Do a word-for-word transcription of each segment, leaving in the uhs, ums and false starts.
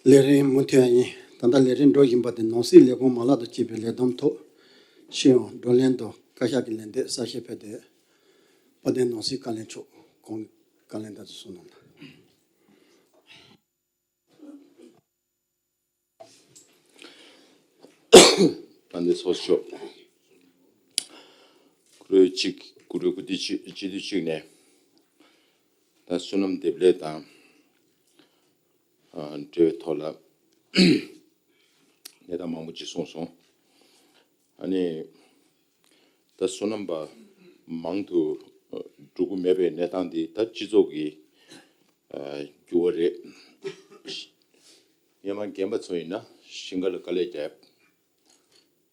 ལས་རིམ་མུ་མཐུད་ཡིན། ད་ལྟ་ལས་རིམ་འགྲོ་བཞིན་པ་དེ་ནང་སྲིད་ལས་ཁུངས་མ་ལག་དང་བཅས་པའི་ལས་བསྡོམས་ཐོག་ཤེས་ཡོན་བགྲོ་གླེང་དང་བཀའ་ཤག་གི་ལན་འདེབས་གསལ་བཤད་ཕེབས་ཏེ། དཔལ་ལྡན་ནང་སྲིད་བཀའ་བློན་མཆོག་ཁོང་བཀའ་ལན་ད་ཚོ་གསུང་གནང་དང་། ད་འདི་ཚོགས་ཞུགས། གུ་རུ་གཅིག་གུ་རུ་སྐུ་དུས་གཅིག་སྤྱི་འཐུས་གཅིག་ནས་ད་བསོད་ནམས་འདེབས་ལས་དང་འབྲེལ་བའི་ཐོག་ལ་གནས་སྟངས་མང་པོ་ཅིག་གསུངས་སོང་། ཨ་ནི་ད་བསོད་ནམས་པ་མང་དུ་འགྲོ་གི་མེད་པའི་གནས་སྟངས་འདི་ད་སྤྱི་ཚོགས་ཀྱི་འགྱུར་བ་རེད། སྔོན་མ་རྒན་པ་ཚོ་ཡིན་ན་ཞིང་ཁ་ལ་དཀའ་ལས་བརྒྱབ།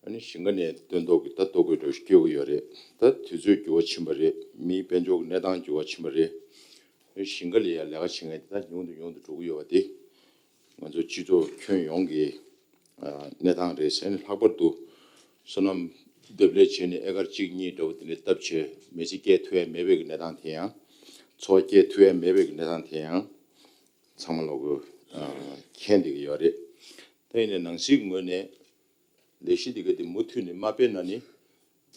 ཨ་ནི་ཞིང་ཁ་ནས་སྟོན་ཐོག་གི་ད་ལྟོ་གོས་འདྲ་སྐྱོ་གི་ཡོད་རེད། ད་དུས་ཚོད་འགྱུར་བ་ཕྱིན་པ་རེད། མིའི་དཔལ་འབྱོར་གྱི་གནས་སྟངས་འགྱུར་བ་ཕྱིན་པ་རེད། ཨ་ནི་ཞིང་ཁ་ལ་ཡང་ལས་ཀ་བྱེད་མཁན་དེ་ད་ཉུང་དུ་ཉུང་དུ་འགྲོ་གི་ཡོད་པ་དེ་ང་ཚོ་སྤྱི་ཚོགས་ཁྱོན་ཡོངས་ཀྱི་གནས་སྟངས་རེད་ཟེར་ནས། ལྷག་པར་དུ་བསོད་ནམས་འདེབས་ལས་བྱས་ནས་ཨེ་ཀར་གཅིག་གཉིས་འདྲ་བོ་དེ་འདྲ་བཏབ་བྱས་མི་ཚེ་སྐྱེལ་ཐུབ་ཡ་མེད་པའི་གི་གནས་སྟངས་དེ་ཡང་། འཚོ་བ་སྐྱེལ་ཐུབ་ཡ་མེད་པའི་གི་གནས་སྟངས་དེ་ཡང་ཚང་མ་ལོག་གི་མཁྱེན་བསྡད་ཀྱི་ཡོད་རེད། ད་ཡིན་ནའི་ནང་སྲིད་ངོས་ནས་ལས་གཞི་འདི་ག་དེ་མུ་མཐུད་ནས་མ་སྤེལ་ན་ནི་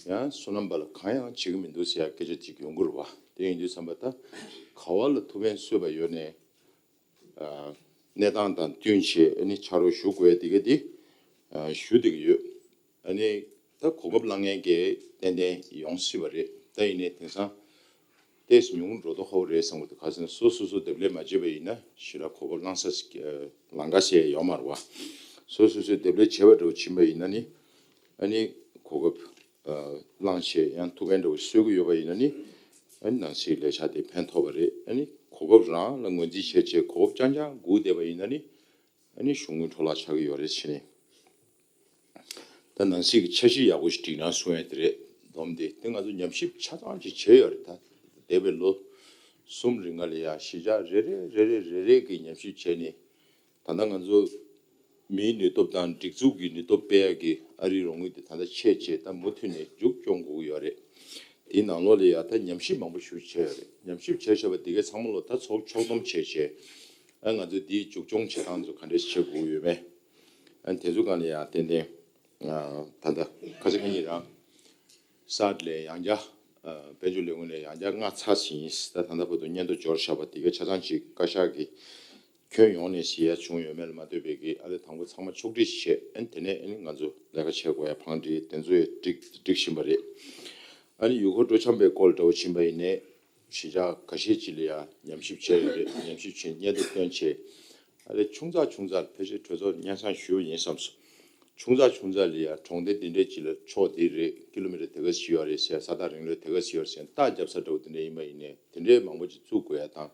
ཡང་བསོད་ནམས་པ་ལ་གང་ཡང་བྱེད་ཀྱི་མི་འདུག་ཟེར་ཡ་སྐད་ཆ་ཅིག་ཡོང་གི་རེད་བ། དེ་ཡིན་དུས་ཙམ་པ་ད་ག་བ་ལ་ཐུགས་ཕན་གསོས་པ་ཡོད་ནས་གནས་སྟངས་དང་བསྟུན་བྱས་ཨ་ནི་ཕྱག་རོགས་ཞུ་དགོས་ཡ་འདི་ག་དེ་ཞུ་བསྡད་ཀྱི་ཡོད། ཨ་ནི་ད་གོ་སྐབས་བླང་མཁན་གྱི་ཏན་ཏན་ཡོང་སྲིད་པ་རེད། ད་ཡིན་ནའི་དེང་སང་ཏོག་ཙམ་ཉུང་འགྲོ་མདོག་ཁ་པོ་རེད་བསམ་གྱི་འདུག་ག་ཟེར་ན་སོ་སོ་སོ་འདེབས་ལས་མ་བྱས་པ་ཡིན་ན་ཞེ་དྲག་གོ་སྐབས་བླང་ས་ལང་ཀ་ཟེར་ཡ་ཡོད་མ་རེད་བ། སོ་སོ་སོས་འདེབས་ལས་བྱས་པ་འདྲ་བོ་ཕྱིན་པ་ཡིན་ན་ནི་ཨ་ནི་གོ་སྐབས་བླངས་བྱས་ཡང་ཐུགས་ཕན་འདྲ་བོ་གསོས་ཀྱི་ཡོད་པ་ཡིན་ན་ནི་ཨ་ནི་ནང་སྲིད་ལས་འཆར་དེ་ཕན་ཐོགས་པ་རེད། ཨ་ནི་གོ་སྐབས་རང་ལ་ངོས་འཛིན་བྱས་བྱས་གོ་སྐབས་རྐྱང་རྐྱང་སྒུག་བསྡད་པ་ཡིན་ན་ནི་ཨ་ནི་གཞུང་དངུལ་འཕྲོ་བརླག་ཆགས་ཀྱི་ཡོད་རེད་ཟེར་ནས། ད་ནང་སྲིད་ཀྱི་འཆར་གཞི་ཡག་པོ་ཞིག་སྒྲིག་ན་གསུང་ཡ་དེ་རེད། བསྡོམས་ཏེ་དེ་ང་ཚོ་ཉམས་ཞིབ་ཆ་ཚང་ཅིག་བྱས་ཡོད་རེད། ད་འདས་པའི་ལོ་གསུམ་རིང་ལ་ཡ་གཞིས་ཆགས་རེ་རེ་རེ་རེ་རེ་རེ་གི་ཉམས་ཞིབ་བྱས་ནས་ད་ལྟ་ང་ཚོ་མིའི་ནུས་སྟོབས་དང་སྒྲིག་འཛུགས་ཀྱི་ནུས་སྟོབས་སྤེལ་ཡ་གི་ཨ་རིའི་རོགས་དངུལ་དེ་ད་ལྟ་ཆད་བྱས་ད་མུ་མཐུད་ནས་མཇུག་སྐྱོང་དགོས་ཀྱི་ཡོད་རེད། དེའི་ནང་ལོགས་ལ་ཡ་ད་ཉམས་ཞིབ་མང་པོ་ཞིག་བྱས་ཡོད་རེད། ཉམས་ཞིབ་བྱས་བྱས་པ་དེ་གའི་ཚང་མ་ལོ་ད་ཚོགས་ཕྱོགས་བསྡོམས་བྱས་བྱས་ཨ་ང་ཚོས་དེའི་མཇུག་སྐྱོང་བྱེད་སྟངས་ཚོ་ག་འདྲས་བྱེད་དགོས་ཀྱི་ཡོད་མེད། ཨ་དེ་ཚོ་སྒང་ལ་ཡང་ཏན་ཏན་ད་ལྟ་ཁ་སང་ཁ་ཉིན་རང་གསར་ལས་ཡང་བསྐྱར་དཔལ་འབྱོར་ལས་ཁུངས་ནས་ཡང་བསྐྱར་མངགས་ཚར་ཟིན། ད་ད་ལྟ་བར་དུ་སྙན་ཐོ་འབྱོར་བཞག་པ་དེ་ག་ཆ་ཚང་ཅིག་བཀའ་ཤག་གི་ཁྱོན་ཡོངས་ནས་ཞུ་ཡ་བྱུང་ཡོད་མེད་ལ་མ་ལྟོས་པའི་གི་ཨ་ལས་དང་པོ་ཚང་མ་ཕྱོགས་སྒྲིག་བྱས། ཨ་ནི་དེ་ནས་ཨ་ནི་ང་ཚོ་ལས་ཀ་བྱེད་དགོས་ཡ་བང་སྒྲིག་དེ་ཚོ་ཡང་སྒྲིག་སྒྲིག་བཞིན་པ་རེད། ཨ་ནི་ཡུལ་སྐོར་སྤྲོ་འཆམ་པའི་སྐོར་འདྲ་བོ་ཕྱིན་པ་ཡིན་ནའི། གཞིས་ཆགས་ཁ་ཤས་ཅིག་ལ་ཡང་ཉམས་ཞིབ་བྱས་ཡོད་རེད། ཉམས་ཞིབ་བྱས་སྙན་ཐོ་བཏོན་བྱས། ཨ་ལས་ཆུང་ཙག་ཆུང་ཙག་ཕལ་ཆེར་གྲོས་ཚོགས་སྙན་སེང་ཞུས་པ་ཡིན་བསམ་སོང་། ཆུང་ཙག་ཆུང་ཙག་ལ་ཡང་གྲོང་སྡེ་འདི་འདྲས་ཅིག་ལ་ཕྱོགས་འདི་རེད། ཀི་ལོ་མི་ཊར་དེ་ག་ཙམ་ཡོད་རེད་ཟེར། ས་ཐག་རིང་ལོས་དེ་ག་ཙམ་ཡོད་རེད་ཟེར་རྟགས་རྒྱབ་ས་འདྲ་བོ་དེ་འདྲས་ཡིན་པ་ཡིན་ནའི་དེ་འདྲས་མང་པོ་ཅིག་བཙུགས་དགོས་ཡ་དང་།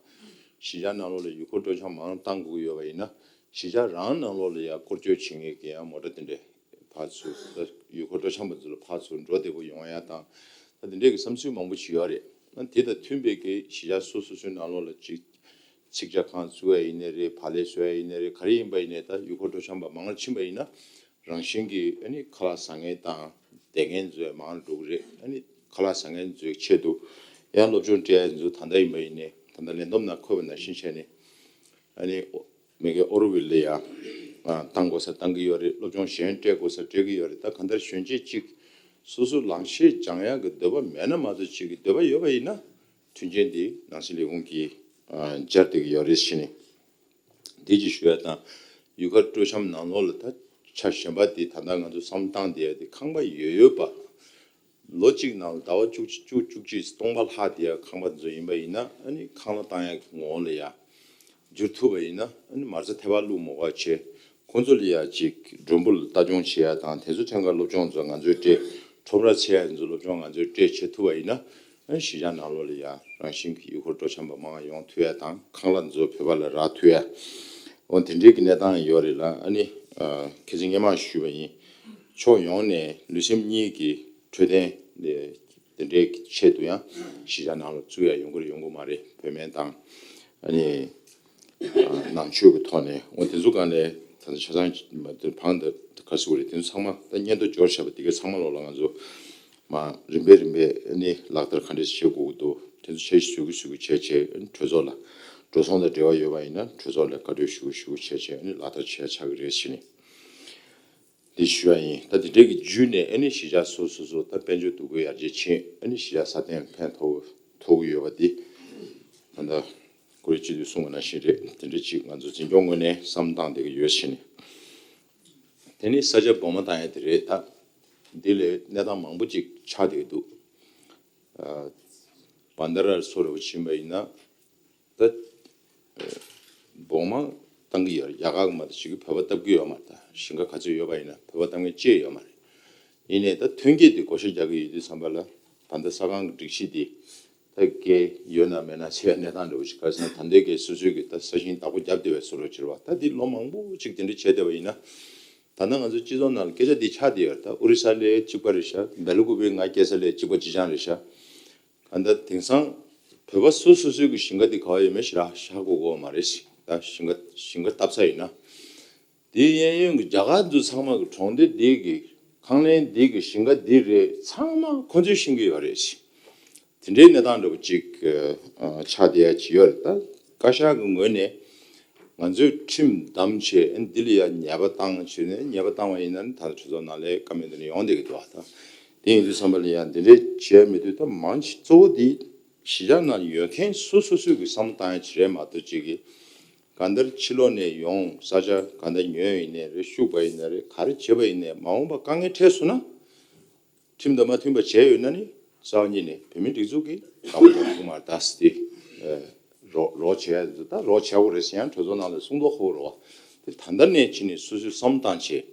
གཞིས་ཆགས་ནང་ལོགས་ལ་ཡུལ་སྐོར་སྤྲོ་འཆམ་མང་བཏང་དགོས་ཀྱི་ཡོད་པ་ཡིན་ན་གཞིས་ཆགས་རང་ནང་ལོགས་ལ་ཡང་སྐོར་སྐྱོད་བྱེད་མཁན་གྱི་ཡང་མོ་ཊ་དེ་འདྲས་ཕར་ཚུར་ད་ཡུལ་སྐོར་སྤྲོ་འཆམ་པ་ཚོ་ལ་ཕར་ཚུར་འགྲོ་བདེ་པོ་ཡོང་ཡ་དང་། ད་དེ་འདྲས་ཀྱི་བསམ་ཚུལ་མང་པོ་ཞིག་ཡོད་རེད། ཨ་དེ་དང་མཐུན་པའི་གི་གཞིས་ཆགས་སོ་སོ་སོའི་ནང་ལོགས་ལ་ཅིག་ཚིག་ཇ་ཁང་བཙུགས་ཡ་ཡིན་ནའི་རེད། བག་ལེབ་བཟོ་ཡ་ཡིན་ནའི་རེད། ག་རེ་ཡིན་པ་ཡིན་ནའི་ད་ཡུལ་སྐོར་སྤྲོ་འཆམ་པ་མང་རུ་ཕྱིན་པ་ཡིན་ན་རང་བཞིན་གྱིས་ཨ་ནི་ཁ་ལག་ཟ་མཁན་དང་བསྡད་མཁན་ཚོ་ཡང་མང་རུ་འགྲོ་གི་རེད། ཨ་ནི་ཁ་ལག་ཟ་མཁན་ཚོའི་ཆེད་དུ་ཡང་སློབ་སྦྱོང་སྤྲད་ཡ་ཚོ་ད་ལྟ་ཡིན་པ་ཡིན་ནའི་ད་ལྟ་ལས་བསྡོམས་ནང་འཁོད་པ་ནང་བཞིན་བྱས་ནས་ཨ་ནི་མི་གི་ཨོ་རོ་ཝིལ་ལ་ཡང་བཏང་དགོས་ས་བཏང་གི་ཡོད་རེད། སློབ་སྦྱོང་གཞན་སྤྲད་དགོས་ས་སྤྲད་ཀྱི་ཡོད་རེད། ད་གང་ལྟར་གཞོན་སྐྱེས་གཅིག་སོ་སོ་ལངས་ཤེས་སྦྱང་ཡག་གི་འདོད་པ་མེད་ན་མ་གཏོགས་གཅིག་གི་འདོད་པ་ཡོད་པ་ཡིན་ན་མཐུན་རྐྱེན་འདི་ནང་སྲིད་ལས་ཁུངས་ཀྱིས་སྦྱར་བསྡད་ཀྱི་ཡོད་རེད་ཟེར་ནས་འདི་གཅིག་ཞུ་ཡ་དང་། ཡུལ་སྐོར་སྤྲོ་འཆམ་ནང་ལོགས་ལ་ད་ཆ་གཞན་པ་འདི་ད་ལྟ་ང་ཚོ་བསམ་བློ་བཏང་བསྡད་ཡ་འདི་ཁང་པ་ཡོད་ཡོད་པ། ལོ་གཅིག་ནང་ལ་ཟླ་བ་བཅུ་གཅིག་བཅུ་བཅུ་གཅིག་སྟོང་པ་ལྷག་བསྡད་ཡ་ཁང་པ་ཚོ་ཡིན་པ་ཡིན་ན་ཨ་ནི་ཁང་གླ་བཏང་ཡ་གི་ངོ་བོ་ལ་ཡ་འགྱུར་ཐུབ་པ་ཡིན་ན་ཨ་ནི་མ་རྩ་ཐལ་བ་བླུག་མ་དགོས་པ་བྱས། ཁོང་ཚོ་ལ་ཡ་ཅིག་མགྲོན་པོ་ལ་ལྟ་སྐྱོང་བྱེད་ཡ་དང་དེ་ཚོ་ཐད་ཀར་སློབ་སྦྱོང་ཚོ་ང་ཚོས་སྤྲད། ཁྲོམ་ར་འཚོལ་ཡ་ཚོ་སློབ་སྦྱོང་ང་ཚོས་སྤྲད་བྱེད་ཐུབ་པ་ཡིན་ན་ཨ་ནི་གཞིས་ཆགས་ནང་ལོགས་ལ་ཡ་རང་བཞིན་གྱི་ཡུལ་སྐོར་སྤྲོ་འཆམ་པ་མང་བ་ཡོང་ཐུབ་ཡ་དང་ཁང་གླ་ཚོ་བོད་པ་ལ་རག་ཐུབ་ཡ། འོ་དེ་འདྲའི་གི་གནས་སྟངས་ཡོད་རེད་ལ། ཨ་ནི་ཁ་སང་སྔོན་མ་ཞུས་པ་ཡིན། ཕྱོགས་ཡོངས་ནས་ལུས་སེམས་གཉིས་ཀྱི་འཕྲོད་བསྟེན་དེ་འདྲའི་གི་ཆེད་དུ་ཡང་གཞིས་ཆགས་ནང་ལ་བཙུགས་ཡ་ཡོང་གི་རེད་ཡོང་གི་མ་རེད། བོད་སྨན་དང་ཨ་ནི་ནང་ཆོས་ཀྱི་ཐོག་ནས། འོ་དེ་ཚོ་སྒང་ནས་ད་ལྟ་ཆ་ཚང་མ་དེ་བང་དུ་ག་ཟེར་དགོས་རེད། དེ་ཚོ་ཚང་མ་ད་སྔོན་དུ་འབྱོར་བཞག་པ་དེ་ག་ཚང་མ་ལོག་ལ་ང་ཚོ་མ་རིམ་པས་རིམ་པས་ཨ་ནི་ལག་བསྟར་ག་འདྲས་བྱེད་དགོས་ཀྱི་འདུག་དེ་ཚོ་འཆར་གཞི་བཟོ་གི་བཟོ་གི་བྱས་བྱས། ཨ་ནི་གྲོས་ཚོགས་ལ་འགྲོ་སོང་དང་འབྲེལ་བ་ཡོད་པ་ཡིན་ན་གྲོས་ཚོགས་ལ་བཀའ་འཁྲོལ་ཞུ་གི་ཞུ་གི་བྱས་བྱས། ཨ་ནི་ལག་བསྟར་བྱས་ཆགས་ཀྱི་རེད་ཟེར་ནས་འདི་ཞུ་ཡ་ཡིན། ད་དེ་འདྲའི་གི་བརྒྱུད་ནས་ཨ་ནི་གཞིས་ཆགས་སོ་སོ་སོ་ད་དཔལ་འབྱོར་འདུ་འགོད་ཡར་རྒྱས་ཕྱིན། ཨ་ནི་གཞིས་ཆགས་སྲ་བརྟན་ཕན་ཐོགས་ཐོགས་ཀྱི་ཡོད་པ་འདི་ད་ལྟ་ཀུ་རེ་སྤྱི་འཐུས་གསུངས་པ་ནང་བཞིན་རེད། དེ་འདྲ་ཅིག་ང་ཚོ་འཛིན་སྐྱོང་ངོས་ནས་བསམ་བློ་བཏང་བསྡད་ཀྱི་ཡོད་ཟེར་ནས། དེ་ནི་ས་ཆ་སྦོང་མ་བཏང་ཡ་དེ་རེད། ད་འདི་ལས་གནས་སྟངས་མང་པོ་ཅིག་ཆགས་བསྡད་འདུག་ཨ་བན་དྷ་ར་སོགས་རེ་བ་ཕྱིན་པ་ཡིན་ན་ད་ཨ་སྦོང་མ་བཏང་གི་ཡོད་རེད། རྒྱ་གར་གྱི་མ་གཏོགས་ཅིག་གིས་བོད་པ་བཏབ་ཀྱི་ཡོད་མ་རེད། ད་ཞིང་ཁ་ག་ཚོད་ཡོད་པ་ཡིན་ན་བོད་པ་བཏབ་མཁན་ཅིག་ཡོད་མ་རེད། ཡིན་ནའི་ད་ཐོན་སྐྱེད་དེ་བགོ་བཤའ་རྒྱག་གི་ཡོད་དུས་ཙམ་པ་ལ་ད་ལྟ་ས་ཁང་གི་སྒྲིག་གཞི་དེ་ད་གས་ཡོད་ན་མེད་ན་ཟེར་ཡ་གནས་སྟངས་འདྲ་བོ་ཞིག་ཁ་སང་ད་ལྟའི་གས་སོ་སོའི་གི་ད་ས་ཞིང་བདག་པོ་བརྒྱབ་བསྡད་པའི་བཟོ་འདྲ་ཅིག་རེད་བ། ད་འདི་ལོ་མང་པོ་ཅིག་དེ་འདྲ་བྱས་བསྡད་པ་ཡིན་ན། ད་ལྟ་ང་ཚོ་སྤྱི་ཚོགས་ནང་ལ་སྐད་ཆ་འདི་ཆགས་བསྡད་ཡོད་རེད། ད་ཨོ་རི་ས་ལའི་གཅིག་པ་རེད་ཤག་བེ་ལ་ཀུ་པེ་ང་སྐྱེས་ས་ལའི་གཅིག་པ་གཅིག་རྐྱང་རེད་ཤག་ག་ད་དེང་སང་བོད་པ་སོ་སོ་སོའི་གི་ཞིང་ཁ་འདི་ག་བ་ཡོད་མེད་ཞེ་དྲག་ཧ་གོ་གི་ཡོད་མ་རེད་ཟེར། ད་ཞིང་ཁ་ཞིང་ཁ་བཏབ་ས་ཡིན་ན། དེའི་གཡས་གཡོན་གྱི་རྒྱ་གར་འདི་ཚང་མ་གི་གྲོང་སྡེ་འདི་གི་ཁང་ལེན་འདི་གི་ཞིང་ཁ་འདི་རེད། ཚང་མ་ཁོ་ཚོས་ཤེས་ཀྱི་ཡོད་རེད། དེ་འདྲའི་གནས་སྟངས་འདྲ་པོ་ཅིག་ཨ་ཆགས་བསྡད་ཡ་ཅིག་ཡོད་རེད། ད་བཀའ་ཤག་གི་ངོས་ནས་ང་ཚོས་ཁྲིམས་བསྡམས་བྱས་འདི་ལ་ཡ་ཉེས་པ་བཏང་བྱས་ནས། ཉེས་པ་བཏང་བ་ཡིན་ན་ནི་ད་ལྟ་གྲོས་ཚོགས་ནང་ལ་བཀའ་མོལ་འདི་འདྲ་ཡོང་བསྡད་ཀྱི་འདུག་ད་དེ་ཡིན་དུས་ཙམ་པ་ལ་ཡ་འདི་འདྲའི་བྱས་མི་འདུག་ད་མང་ཆེ་གཙོ་བོ་འདི་གཞིས་ཆགས་ནང་ཡོད་མཁན་སོ་སོ་སོས་ཀྱི་བསམ་བློ་བཏང་ཡ་ཅིག་རེད་མ་གཏོགས་ཅིག་གི་གང་ལྟར་ཕྱི་ལོགས་ནས་ཡོང་ས་ཆ་གང་ལྟར་ཉོས་ཡིན་ནའི་རེད། ཤུག་པ་ཡིན་ནའི་རེད། ག་རེ་བྱས་པ་ཡིན་ནའི་མ་འོངས་པ་དཀའ་ངལ་འཕྲད་སོང་ན། ཁྲིམས་དང་མ་མཐུན་པ་བྱས་ཡོད་ན་ནི་རྩ་བ་ཉིད་ནས་བོད་མིའི་སྒྲིག་འཛུགས་ཀྱིས་བདག་པོ་རྒྱག་ཐུབ་མ་རེད། ད་སི་ཏི་ཨ་རོགས་རོགས་བྱས་ད་རོགས་བྱས་དགོས་རེད་ཟེར་ཡང་གྲོས་ཚོགས་ནང་ལ་གསུང་མདོག་ཁ་པོ་རེད་བ། དེ་ད་ལྟ་ནས་ཕྱིན་ནས་སོ་སོའི་བསམ་བློ་བཏང་བྱས།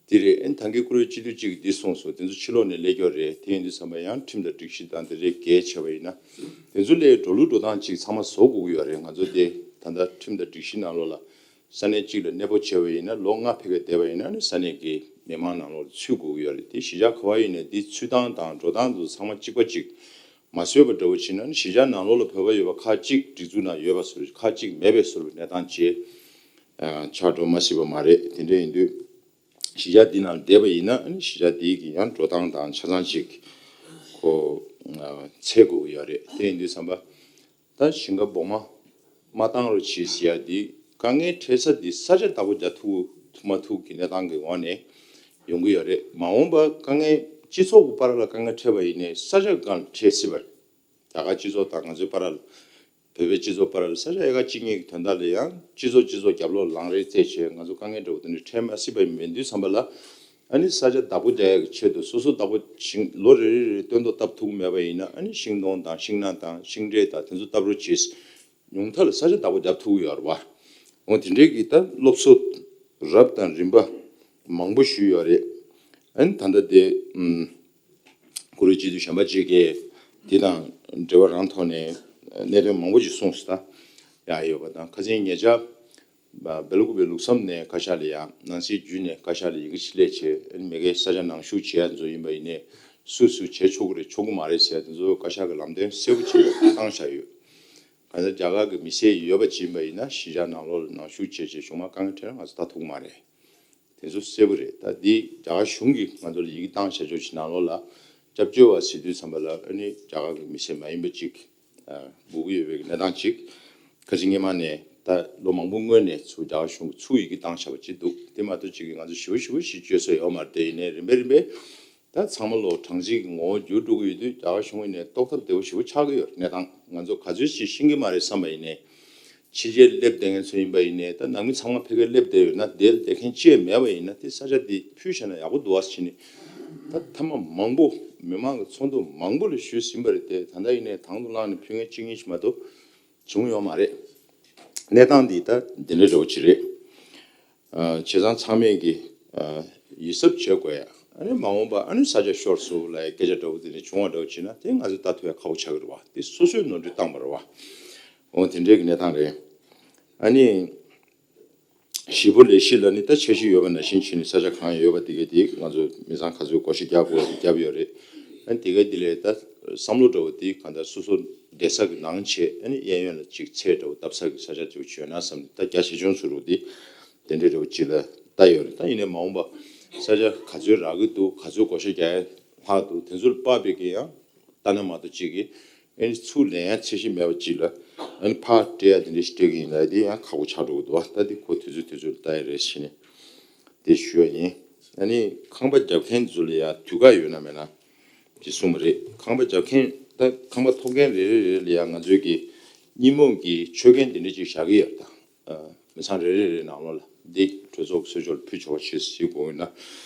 དེ་རེད། ཨ་ནི་ད་གིན་ཀུ་རེ་སྤྱི་འཐུས་གཅིག་གིས་འདི་གསུངས་སོང་། དེ་ཚོ་ཕྱི་ལོགས་ནས་སླེབས་ཀྱི་ཡོད་རེད། དེ་ཡིན་དུས་ཙམ་པ་ཡང་ཁྲིམས་དང་སྒྲིག་གཞི་དང་དེ་འདྲའི་འགལ་བྱས་པ་ཡིན་ན། དེ་ཚོ་ལ་འགྲོ་ལུགས་འགྲོ་སྟངས་གཅིག་ཚང་མ་བཟོ་དགོས་ཀྱི་ཡོད་རེད། ང་ཚོ་དེ་ད་ལྟ་ཁྲིམས་དང་སྒྲིག་གཞི་ནང་ལོགས་ལ་ས་གནས་གཅིག་ལ་གནས་སྤོ་བྱས་པ་ཡིན་ན། ལོ་ལྔ་ཕ་གིར་བསྡད་པ་ཡིན་ན་ནི་ས་གནས་ཀྱི་མི་མང་ནང་ལོགས་ལ་ཚུད་དགོས་ཀྱི་ཡོད་རེད། དེ་གཞིས་ཆགས་ག་བ་ཡིན་ནའི་དེ་ཚུད་སྟངས་དང་འགྲོ་སྟངས་དེ་ཚོ་ཚང་མ་གཅིག་པ་གཅིག་མ་བཟོས་པ་འདྲ་བོ་བྱས་ན་ནི་གཞིས་ཆགས་ནང་ལོགས་ལ་བོད་པ་ཡོད་པ་ཁག་གཅིག་སྒྲིག་འཛུགས་ནང་ཡོད་པ་བཟོ་འདྲ། ཁག་གཅིག་མེད་པའི་བཟོ་འདྲ་གནས་སྟངས་ཅིག་ཆགས་འགྲོ་མ་སྲིད་པ་མ་རེད། དེ་འདྲ་ཡིན་དུས། གཞིས་ཆགས་འདི་ནང་བསྡད་པ་ཡིན་ན་ཨ་ནི་གཞིས་ཆགས་འདི་གི་ཡང་འགྲོ་སྟངས་དང་ཆ་ཚང་ཅིག་ཁོ་ཨ་འཚོལ་དགོས་ཀྱི་ཡོད་རེད། དེ་ཡིན་དུས་ཙམ་པ་ད་ཞིང་ཁ་སྦོང་མ་མ་བཏང་རོགས་གྱིས་ཟེར་ཡ་འདི་དཀའ་ངལ་འཕྲད་ས་འདི་ས་ཆ་བདག་པོ་རྒྱག་ཐུབ་ཐུབ་མ་ཐུབ་ཀྱི་གནས་སྟངས་ཀྱི་འོག་ནས་ཡོང་གི་ཡོད་རེད། མ་འོངས་པ་དཀའ་ངལ་སྤྱི་ཚོགས་ཀྱི་བར་ལ་དཀའ་ངལ་འཕྲད་པ་ཡིན་ནའི་ས་ཆ་སྒང་འཕྲད་སྲིད་པ་རེད། རྒྱ་གར་སྤྱི་ཚོགས་དང་ང་ཚོའི་བར་ལ། བོད་པའི་སྤྱི་ཚོགས་བར་ལ་ས་ཆ་ཡལ་ག་གཅིག་གཉིས་ཀྱི་དོན་དག་ལ་ཡང་སྤྱི་ཚོགས་སྤྱི་ཚོགས་རྒྱབ་ལོགས་ལངས་རེས་བྱས་བྱས་ང་ཚོ་དཀའ་ངལ་འདྲ་བོ་དེ་འདྲ་འཕྲད་མ་སྲིད་པ་མིན་དུས་ཙམ་པ་ལ། ཨ་ནི་ས་ཆ་བདག་པོ་རྒྱག་ཡག་གི་ཆེད་དུ་སོ་སོ་བདག་པོ་ཞིང་ལོ་རེ་རེ་རེ་སྟོན་ཐོག་བཏབ་ཐུབ་ཀྱི་མེད་པ་ཡིན་ན། ཨ་ནི་ཤིང་སྡོང་དང་ཤིང་ནགས་དང་ཤིང་འབྲས་དང་དེ་ཚོ་བཏབ་རོགས་གྱིས། ཉུང་མཐའ་ལ་ས་ཆ་བདག་པོ་རྒྱག་ཐུབ་ཀྱི་ཡོད་རེད་བ། འོ་དེ་འདྲའི་གི་ད་སློབ་གསོ་རབ་དང་རིམ་པ་མང་པོ་ཞུས་ཡོད་རེད། ཨ་ནི་ད་ལྟ་དེ་ཨུམ། ཀུ་རེ་སྤྱི་འཐུས་གཞན་པ་ཅིག་གིས་དེ་དང་འབྲེལ་བ་རང་ཐོག་ནས་གནད་དོན་མང་པོ་ཅིག་གསུངས་སོང་། ད་ཡག་ཡོད་པ་དང་། ཁ་སང་ཉེ་ཆར་བེ་ལ་ཀུ་པེ་ལུགས་བསམ་ནས་བཀའ་ཤག་ལ་ཡང་ནང་སྲིད་བརྒྱུད་ནས་བཀའ་ཤག་ལ་ཡི་གེ་ཅིག་སླེབས་བྱས། ཨ་ནི་མ་གིའི་ས་ཆ་ནང་བཞུགས་བྱེད་ཡ་ཚོ་ཡིན་པ་ཡིན་ནའི་སུ་སུ་བྱེད་ཆོག་གི་རེད་ཆོག་གི་མ་རེད་ཟེར་ཡ་དེ་ཚོ་བཀའ་ཤག་གིས་ལམ་སྟོན་གསལ་པོ་ཅིག་བཏང་བཞག་ཡོད། གང་ལྟར་རྒྱ་གར་གྱི་མི་སེར་ཡོད་པ་ཅིག་ཡིན་པ་ཡིན་ན་གཞིས་ཆགས་ནང་ལོགས་ལ་ནང་བཞུགས་བྱས་བྱས་གཞུང་མང་དཀའ་ངལ་འཕྲད་ན་ང་ཚོ་ལྟ་ཐུབ་ཀྱི་མ་རེད། དེ་ཚོ་གསལ་པོ་རེད། ད་འདི་རྒྱ་གར་གཞུང་གིས་ང་ཚོ་ལ་ཡི་གེ་བཏང་བཞག་ཆོག་ཅིག་ནང་ལོགས་ལ་སྐྱབས་བཅོལ་བ་ཟེར་དུས་ཙམ་པ་ལ་ཨ་ནི་རྒྱ་གར་གྱི་མི་སེར་མ་ཡིན་པ་ཅིག་ཨ་དགོས་ཀྱི་ཡོད་པའི་གནས་སྟངས་ཅིག་ཁ་སང་སྔོན་མ་ནས་ད་ལོ་མང་པོ་སྔོན་ནས་ཚུར་རྒྱ་གར་གཞུང་གིས་ཚུར་ཡི་གེ་བཏང་བཞག་པ་ཅིག་འདུག་དེ་མ་གཏོགས་ཅིག་གིས་ང་ཚོ་ཞེ་པོ་ཞེ་པོ་ཞིག་བཅོལ་ས་ཡོད་མ་རེད། དེ་ཡིན་ནའི་རིམ་པས་རིམ་པས་ད་ཚང་མ་ལོ་གྲངས་རྩིས་ཀྱི་ངོ་བོ་འགྱུར་འགྲོ་གི་ཡོད་དུས་རྒྱ་གར་གཞུང་གིས་ནས་རྟོགས་ཐབས་བདེ་པོ་ཞེ་པོ་ཆགས་ཀྱི་ཡོད་རེད། གནས་སྟངས་ང་ཚོ་ག་ཚོད་ཅིག་ཤེས་ཀྱི་མ་རེད་བསམ་པ་ཡིན་ནའི། ཕྱི་རྒྱལ་སླེབས་བསྡད་མཁན་ཚོ་ཡིན་པ་ཡིན་ནའི་ད་ནང་མི་ཚང་མ་ཕ་གིར་སླེབས་བསྡད་ཡོད་ན། དེར་བསྡད་མཁན་ཅིག་མེད་པ་ཡིན་ན་དེ་ས་ཆ་དེ་ཕུལ་བཞག་ན་ཡག་པོ་འདུག་ཨ་ཟེར་ནས་ད་མཐའ་མ་མང་པོ་མི་མང་གི་ཚོགས་འདུ་མང་པོ་ལ་ཞུས་ཟིན་པ་རེད་དེ། ད་ལྟ་ཡིན་ནའི་དང་དུ་བླངས་ནས་ཕུལ་མཁན་གཅིག་གཉིས་ཤིག་མ་གཏོགས་བྱུང་ཡོད་མ་རེད། གནས་སྟངས་འདི་ད་འདི་འདྲ་འདྲ་བོ་ཅིག་རེད། ཨ་བྱས་ཙང་ཚང་མས་ཀྱི་ཨ་ཡིད་གཟབ་བྱེད་དགོས་ཡ། ཨ་ནི་མ་འོངས་པ་ཨ་ནི་ས་ཆ་ཤོར་སོང་ལབ་ཡ་སྐད་ཆ་འདྲ་བོ་དེ་འདྲ་བྱུང་བ་འདྲ་བོ་བྱས་ན་དེ་ང་ཚོས་ལྟ་ཐུབ་ཡ་ཁག་པོ་ཆགས་ཀྱི་རེད་བ། དེ་སོ་སོས་ནོར་འཁྲུལ་བཏང་བ་རེད་བ། འོ་དེ་འདྲའི་གི་གནས་སྟངས་རེད། ཨ་ནི་ ཞི་བོ་ལས་གཞི་ལ་ནི་ད་འཆར་གཞི་ཡོད་པ་ནང་བཞིན་བྱས་ནས་ས་ཆ་གང་ཡོད་པ་དེ་གའི་དེ་ང་ཚོ་མི་ཚང་ག་ཚོད་བགོ་བཤའ་རྒྱག་དགོས་པ་དེ་བརྒྱབ་ཡོད་རེད། ཨ་ནི་དེ་གའི་དེ་ལས་ད་བསམ་བློ་འདྲ་བོ་དེ་གང་ལྟར་སོ་སོ་བསྡད་ས་གི་ནང་བྱས། ཨ་ནི་གཡས་གཡོན་ལ་ཅིག་ཚད་འདྲ་བོ་བཏབ་ས་གི་ས་ཆ་ཅིག་བྱོས་ན་བསམ་ནས། ད་རྒྱ་ཆེ་ཆུང་ཚོ་རུ་དེ་དེ་འདྲའི་འདྲ་བོ་ཅིག་ལ་ལྟ་ཡོད་རེད། ད་ཡིན་ནའི་མ་འོངས་པ་ས་ཆ་ག་ཚོད་རག་གི་འདུག་ག་ཚོད་བགོ་བཤའ་རྒྱག་ཡ་ལྷག་འདུག་དེ་ཚོར་དཔག་པའི་གི་ཡང་ལྟ་ན་མ་གཏོགས་ཅིག་གིས་ཨ་ནི་ཚུར་ལེན་ཡ་ཚད་གཞི་མེད་པ་ཅིག་ལ་ཨ་ནི་ཕར་སྤྲད་ཡ་དེ་འདྲ་ཞིག་སྤྲད་གི་ཡིན་ལ། དེ་ཡང་ཁག་པོ་ཆགས་འགྲོ་གི་འདུག་ད་དེ་ཁོ་དུས་ཚོད་དུས་ཚོད་ལ་ལྟ་ཡ་རེད་ཟེར་ནས་དེ་ཞུ་ཡ་ཡིན། ཨ་ནི་ཁང་པ་རྒྱབ་མཁན་ཚོ་ལ་ཡ་དུས་བཀག་ཡོད་ན་མེད་ན་ཅིག་གསུངས་པ་རེད། ཁང་པ་རྒྱབ་མཁན་ད་ཁང་པ་ཐོབ་མཁན་རེ་རེ་རེ་ལ་ཡ་ང་ཚོའི་གི་ཉིན་མོ་གི་ཆོད་གན་དེ་འདྲ་ཅིག་བཞག་གི་ཡོད་ད། མི་ཚང་རེ་རེ་རེ་ནང་ལོགས་ལ་འདི་གྲོས་ཚོགས་གསོལ་ཕྱོགས་ལ་ཕུལ་ཆོག་པ་ཞིག་གཟིགས་དགོས་ན།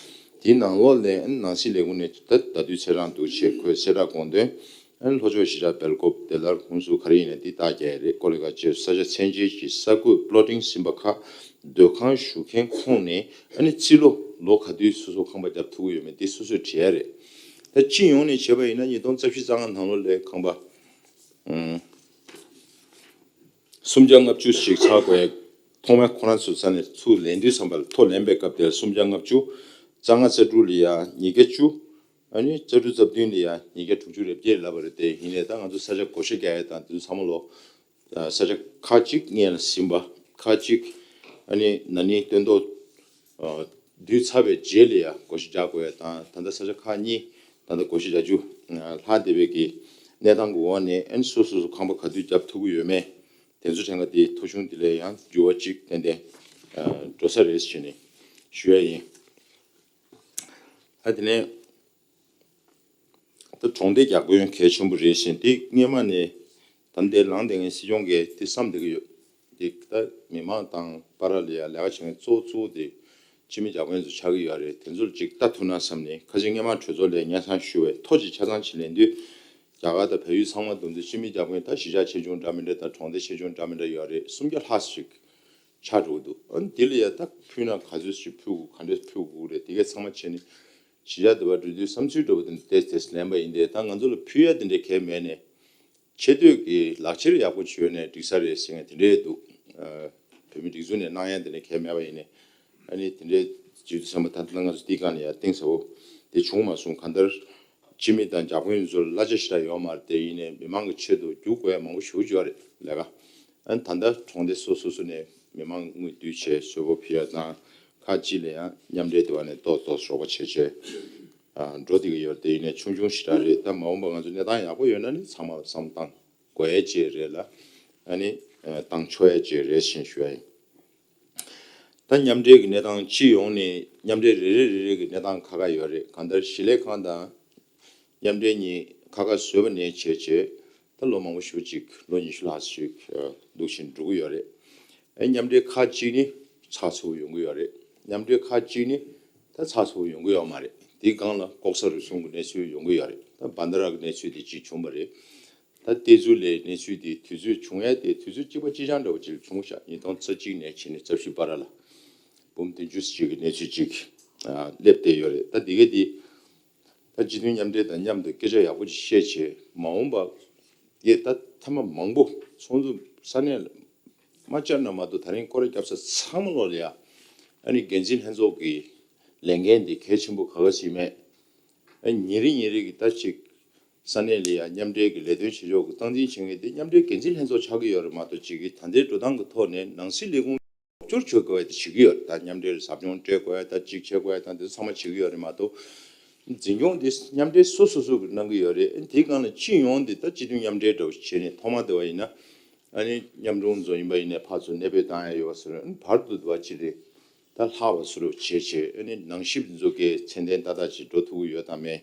དེའི་ནང་ལོགས་ལ་ནང་སྲིད་ལས་ཁུངས་ནས་ད་ད་དུས་ཚེ་རང་འདུག་བྱས། ཁོས་གསལ་བསྒྲགས་དགོངས་དོན་ཨ་ནི་ལྷོ་ཕྱོགས་གཞིས་ཆགས་སྦེལ་ཀོབ་བདེ་སླར་ཧུན་སུར་ག་རེ་ཡིན་ནའི་འདི་རྟགས་རྒྱག་ཡ་རེད། ཀོ་ལི་གྷལ་བཅས་སུ་ས་ཆ་མཚན་ཆད་ཀྱི་ས་ཁུལ་པློ་ཊིང་ཟིན་པ་ཁག་སྡོད་ཁང་ཞུ་མཁན་ཁོངས་ནས་ཨ་ནི་རྩིས་ལོ་ལོ་ག་དུས་སོ་སོ་ཁང་པ་བརྒྱབ་ཐུབ་ཀྱི་ཡོད་མེད་འདི་སོ་སོས་དྲི་ཡ་རེད། ད་སྤྱི་ཡོངས་ནས་བྱས་པ་ཡིན་ན་ཉིས་སྟོང་རྩ་བཞི་རྩ་ལྔ་ནང་ལོགས་ལ་ཁང་པ་ཨུམ། སུམ་བརྒྱ་ལྔ་བཅུ་ཞིག་ཚར་དགོས། ཐོག་མར་ཁོ་རང་ཚོ་ས་ནས་ཚུར་ལེན་དུས་ཙམ་པ་ལ་ཐོ་ལེན་པའི་སྐབས་དེར་སུམ་བརྒྱ་ལྔ་བཅུ། རྩ་ལྔ་རྩ་དྲུག་ལ་ཡ་ཉིས་བརྒྱ་བཅུ། ཨ་ནི་རྩ་དྲུག་རྩ་བདུན་ལ་ཡ་ཉིས་བརྒྱ་དྲུག་ཅུ་རེ་བརྒྱད་ལབ་པ་རེད་དེ། ཡིན་ནའི་ད་ང་ཚོ་ས་ཆ་བགོ་བཤའ་རྒྱག་ཡ་དང་དེ་ཚོ་ཚང་མ་ལོ་ས་ཆ་ཁག་ཅིག་སྔོན་ལ་ཟིན་པ། ཁག་ཅིག་ཨ་ནི་ན་ནིང་སྟོན་ཐོག་བསྡུས་ཚར་བའི་རྗེས་ལ་ཡ་བགོ་བཤའ་རྒྱག་དགོས་ཡ་དང་། ད་ལྟ་ས་ཆ་ཁག་གཉིས་ད་ལྟ་བགོ་བཤའ་རྒྱག་རྒྱུ་ལྷག་བསྡད་པའི་གི་གནས་སྟངས་ཀྱི་འོག་ནས་ཨ་ནི་སོ་སོ་སོ་ཁང་པ་ག་དུས་བརྒྱབ་ཐུབ་ཀྱི་ཡོད་མེད་དེ་ཚོ་ཐད་ཀ་དེ་ཐོ་གཞུང་དེ་ལ་ཡང་འགྱུར་བ་ཅིག་ཏན་ཏན་འགྲོ་ས་རེད་ཟེར་ནས་ཞུ་ཡ་ཡིན། ཨ་དེ་ནས་ད་གྲོང་སྡེ་བརྒྱ་དཔོན་གལ་ཆེན་པོ་རེད་ཟེར་དེ་སྔོན་མ་ནས་ད་ལྟའི་ལངས་བསྡད་མཁན་སྲིད་སྐྱོང་གིས་དེ་བསམ་བསྡད་ཀྱི་ཡོད། དེ་ད་མི་མང་དང་བར་ལ་ཡ་ལས་ཀ་བྱེད་མཁན་གཙོ་བོ་གཙོ་བོ་དེ་སྤྱི་མི་བརྒྱ་དཔོན་ཚོ་ཆགས་ཀྱི་ཡོད་རེད། དེ་ཚོར་ཅིག་ལྟ་ཐུབ་ན་བསམ་ནས། ཁ་སང་སྔོན་མ་གྲོས་ཚོགས་ལ་སྙན་སེང་ཞུ་བའི་ཐོ་ཅིག་ཆ་ཚང་ཅིག་ལེན་དུས་རྒྱ་གར་དང་བལ་ཡུལ་ཚང་མ་བསྡོམས་དུས་སྤྱི་མི་བརྒྱ་དཔོན་ད་གཞིས་ཆགས་ཆེ་ཆུང་འདྲ་མི་འདྲ་དང་གྲོང་སྡེ་ཆེ་ཆུང་འདྲ་མི་འདྲ་ཡོད་རེད། སུམ་བརྒྱ་ལྷག་ཞིག་ཆགས་འགྲོ་གི་འདུག་ཨ་ནི་དེ་ལ་ཡ་ད་ཕུལ་ན་ག་ཚོད་ཞིག་ཕུལ་དགོས། ག་འདྲས་ཕུལ་དགོས་རེད། དེ་གས་ཚང་མ་བྱས་ནས་གཞིས་ཆགས་དེ་བར་འགྲོ་དུས་བསམ་ཚུལ་འདྲ་བོ་དེ་འདྲ་ཏོག་ཙམ་ལེན་པ་ཡིན་ཏེ། ད་ང་ཚོ་ལ་ཕུལ་ཡ་དེ་འདྲ་གང་ཡང་མེད་ནས། ཆེ་བསྟོད་ཀྱི་ལག་ཁྱེར་ཡག་པོ་བྱོས་ནས་འགྲིག་ས་རེད་ཟེར་མཁན་དེ་འདྲས་འདུག་ཨ། བོད་མི་སྒྲིག་འཛུགས་ནས་གནང་ཡ་དེ་འདྲས་གང་ཡང་མེད་པ་ཡིན་ནས། ཨ་ནི་དེ་འདྲས་བྱེད་དུས་ཙམ་པ་ད་ལྟ་ང་ཚོ་འདི་ག་ནས་ཡ་གཏིང་ཟབ་པོ་དེ་བྱུང་མ་སོང་། གང་ལྟར་སྤྱི་མི་དང་བརྒྱ་དཔོན་ཚོར་གླ་ཆ་ཞེ་དྲག་ཡོད་མ་རེད་དེ། ཡིན་ནའི་མི་མང་གི་ཆེད་དུ་རྒྱུག་དགོས་ཡ་མང་པོ་ཞེ་པོ་ཅིག་ཡོད་རེད་ལས་ཀ། ཨ་ནི་ད་ལྟ་གྲོང་སྡེ་སོ་སོ་སོ་ནས་མི་མང་དངུལ་བསྡུས་བྱས་གསོལ་ཕོགས་ཕུལ་ཡ་དང་། ཁག་ཅིག་ལ་ཡང་མཉམ་འབྲེལ་དེ་བ་ནས་ཏོག་ཏོག་རོགས་པ་བྱས་བྱས། ཨ། འགྲོ་བསྡད་ཀྱི་ཡོད་རེད་དེ། ཡིན་ནའི་ཆུང་ཆུང་ཞེ་དྲག་རེད། ད་མ་འོངས་པ་ང་ཚོ་གནས་སྟངས་ཡག་པོ་ཡོད་ན་ནི་ཚང་མ་བསམ་བཏང་དགོས་ཡ་ཅིག་རེད་ལ། ཨ་ནི་ཨ། བཏང་ཆོག་ཡ་ཅིག་རེད་ཞེས་ཞུ་ཡ་ཡིན། ད་མཉམ་འབྲེལ་གྱི་གནས་སྟངས་སྤྱི་ཡོངས་ནས་མཉམ་འབྲེལ་རེ་རེ་རེ་རེ་གི་གནས་སྟངས་ཁ་ཁ་ཡོད་རེད། གང་ལྟར་གཞིས་ལས་ཁང་དང་མཉམ་འབྲེལ་གཉིས་ཁ་ཁ་བཟོས་པ་ནས་བྱས་བྱས་ད་ལོ་མང་པོ་ཞེ་པོ་ཅིག་ལོ་ཉི་ཤུ་ལྷག་ཅིག་འདུག་བཞིན་འགྲོ་གི་ཡོད་རེད། ཨེ། མཉམ་འབྲེལ་ཁག་ཅིག་ནི་ཚགས་ཚུད་པོ་ཡོང་གི་ཡོད་རེད། མཉམ་འབྲེལ་ཁག་ཅིག་ནི་ད་ཚགས་ཚུད་པོ་ཡོང་གི་ཡོད་མ་རེད། དེའི་སྒང་ལ་ལྐོག་ཟ་རུལ་སུངས་ཀྱི་གནས་ཚུལ་ཡོང་གི་ཡོད་རེད། ད་བྷན་དྷ་ར་གི་གནས་ཚུལ་དེ་གཅིག་བྱུང་བ་རེད། ད་ཏེ་ཛུ་ལའི་གནས་ཚུལ་དེ་དུས་ཚོད་བྱུང་ཡ་དེ་དུས་ཚོད་གཅིག་པ་གཅིག་རྐྱང་འདྲ་བོ་ཅིག་བྱུང་ཤག་ཉིས་སྟོང་རྩ་གཅིག་ནས་བྱས་ནས་རྩ་བཞི་བར་ལ་འབུམ་བདུན་ཅུ་ཅིག་གི་གནས་ཚུལ་ཅིག་ཨ། སླེབས་བསྡད་ཡོད་རེད། ད་དེ་ག་དེ་ད་སྤྱི་མཐུན་མཉམ་འབྲེལ་དང་མཉམ་དུ་སྐད་ཆ་ཡག་པོ་ཅིག་བཤད་བྱས། མ་འོངས་པ་ཡས་ད་ཐེངས་མ་མང་པོ་ཚོགས་འདུ་ས་གནས་མ་བཅར་ན་མ་གཏོགས་ད་རིང་སྐོར་ར་བརྒྱབ་ས་ཚང་མ་ལོག་ལ་ཡ། ཨ་ནི་འགན་འཛིན་ལྷན་ཚོགས་ཀྱི་ལས་འགན་དེ་གལ་ཆེན་པོ་ག་ག་ཞིག་མེད། ཨ། ཉིན་རེ་ཉིན་རེ་གི་ད་ཅིག་ས་གནས་ལ་ཡ་མཉམ་འབྲེལ་གྱི་ལས་དོན་བྱེད་ཕྱོགས་ཀྱི་སྟངས་འཛིན་བྱེད་མཁན་དེ་མཉམ་འབྲེལ་འགན་འཛིན་ལྷན་ཚོགས་ཆགས་ཀྱི་ཡོད་རེད་མ་གཏོགས། ཅིག་གི་ད་ལྟའི་འགྲོ་སྟངས་ཀྱི་ཐོག་ནས་ནང་སྲིད་ལས་ཁུངས་རོགས་སྐྱོར་བྱེད་དགོས་ཡ་དེ་བྱེད་ཀྱི་ཡོད་རེད། ད་མཉམ་འབྲེལ་ཟབ་སྦྱོང་སྤྲད་དགོས་ཡ་དང་ཅིག་བྱེད་དགོས་ཡ་དང་དེ་ཚོ་ཚང་མ་བྱེད་ཀྱི་ཡོད་རེད་མ་གཏོགས། འཛིན་སྐྱོང་དེ་མཉམ་འབྲེལ་སོ་སོ་སོ་གིས་གནང་གི་ཡོད་རེད། དེའི་སྒང་ལ་སྤྱི་ཡོངས་དེ་ད་སྤྱི་མཐུན་མཉམ་འབྲེལ་འདྲ་བོ་བྱས་ནས་ཐོག་མ་དེ་བ་ཡིན་ན། ཨ་ནི་མཉམ་དྲུང་ཚོ་ཡིན་པ་ཡིན་ནའི་ཕར་ཚུར་གནས་སྤོས་བཏང་ཡ་ཡོད་པ་བཟོ་འདྲ། ཨ་ནི་བར་དུ་དེ་བ་ཅིག་རེད། ད་ལྷག་པ་བཟོ་འདྲ་བྱས་བྱས། ཨ་ནི་ནང་ཞིབ་འཛུགས་ཀྱི་ཚད་ལྡན་ཏག་ཏག་ཅིག་འགྲོ་ཐུབ་ཀྱི་ཡོད་དམ་མེད།